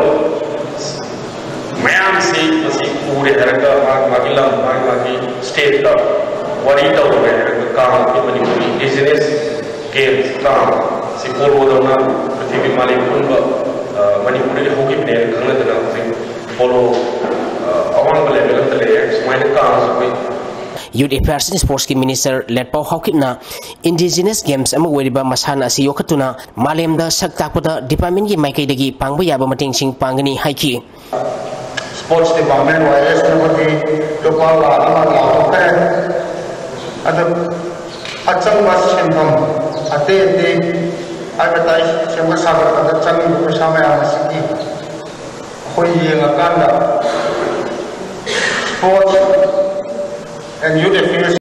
ꯃꯌꯥꯝꯁꯤ ꯃꯁꯤ ꯎꯔꯦ ꯍꯥꯏꯔꯒ ꯃꯥꯒꯤ ꯃꯥꯒꯤ ꯂꯝ, ꯃꯥꯒꯤ ꯃꯥꯒꯤ stateꯇ ꯋꯥꯔꯤ ꯇꯧꯔꯦ ꯍꯥꯏꯔꯒ ꯀꯥꯡ ꯑꯩꯈꯣꯏ ꯃꯅꯤꯄꯨꯔꯒꯤ indigenous games ꯀꯥꯡ ꯁꯤ ꯄꯣꯂꯣꯗꯧꯅ ꯑꯩꯈꯣꯏꯒꯤ ꯃꯥꯂꯦꯝ ꯄꯨꯝꯕ, ꯑ, ꯃꯅꯤꯄꯨꯔꯗꯒꯤ ꯍꯧꯈꯤꯕꯅꯦꯅ ꯈꯪꯅꯗꯅ ꯍꯧꯖꯤꯛ ꯄꯣꯂꯣ, ꯑ, ꯑꯋꯥꯡꯕ ꯂꯦꯚꯦꯜ ꯑꯃꯗ ꯂꯩꯔꯦ꯫ ꯁꯨꯃꯥꯏꯅ ꯀꯥꯡꯁꯨ ꯑꯩꯈꯣꯏ Youth Affairs and Sportsꯀꯤ Minister ꯂꯦꯠꯄꯥꯎ ꯍꯥꯎꯀꯤꯞꯅ Indigenous Games ꯑꯃ ꯑꯣꯏꯔꯤꯕ ꯃꯁꯥꯟꯅ ꯑꯁꯤ ꯌꯣꯛꯈꯠꯇꯨꯅ ꯃꯥꯂꯦꯝꯗ ꯁꯛ ꯇꯥꯛꯄꯗ departmentꯀꯤ ꯃꯥꯏꯀꯩꯗꯒꯤ ꯄꯥꯡꯕ ꯌꯥꯕ ꯃꯇꯦꯡꯁꯤꯡ ꯄꯥꯡꯒꯅꯤ ꯍꯥꯏꯈꯤ꯫ Sports Department, Y S ꯅꯕꯨꯗꯤ ꯂꯨꯄꯥ ꯂꯥꯈ ꯑꯃ ꯂꯥꯎꯊꯣꯛꯈ꯭ꯔꯦ꯫ ꯑꯗꯨ ꯑꯆꯪꯕ ꯁꯦꯟꯐꯝ ꯑꯇꯩ ꯑꯇꯩ advertise ꯁꯦꯝꯒꯠ ꯁꯥꯒꯠꯄꯗ ꯆꯪꯉꯤꯕ ꯄꯩꯁꯥ ꯃꯌꯥꯝ ꯑꯁꯤꯒꯤ ꯑꯩꯈꯣꯏ ꯌꯦꯡꯉꯀꯥꯟꯗ Sports and Youth Affairs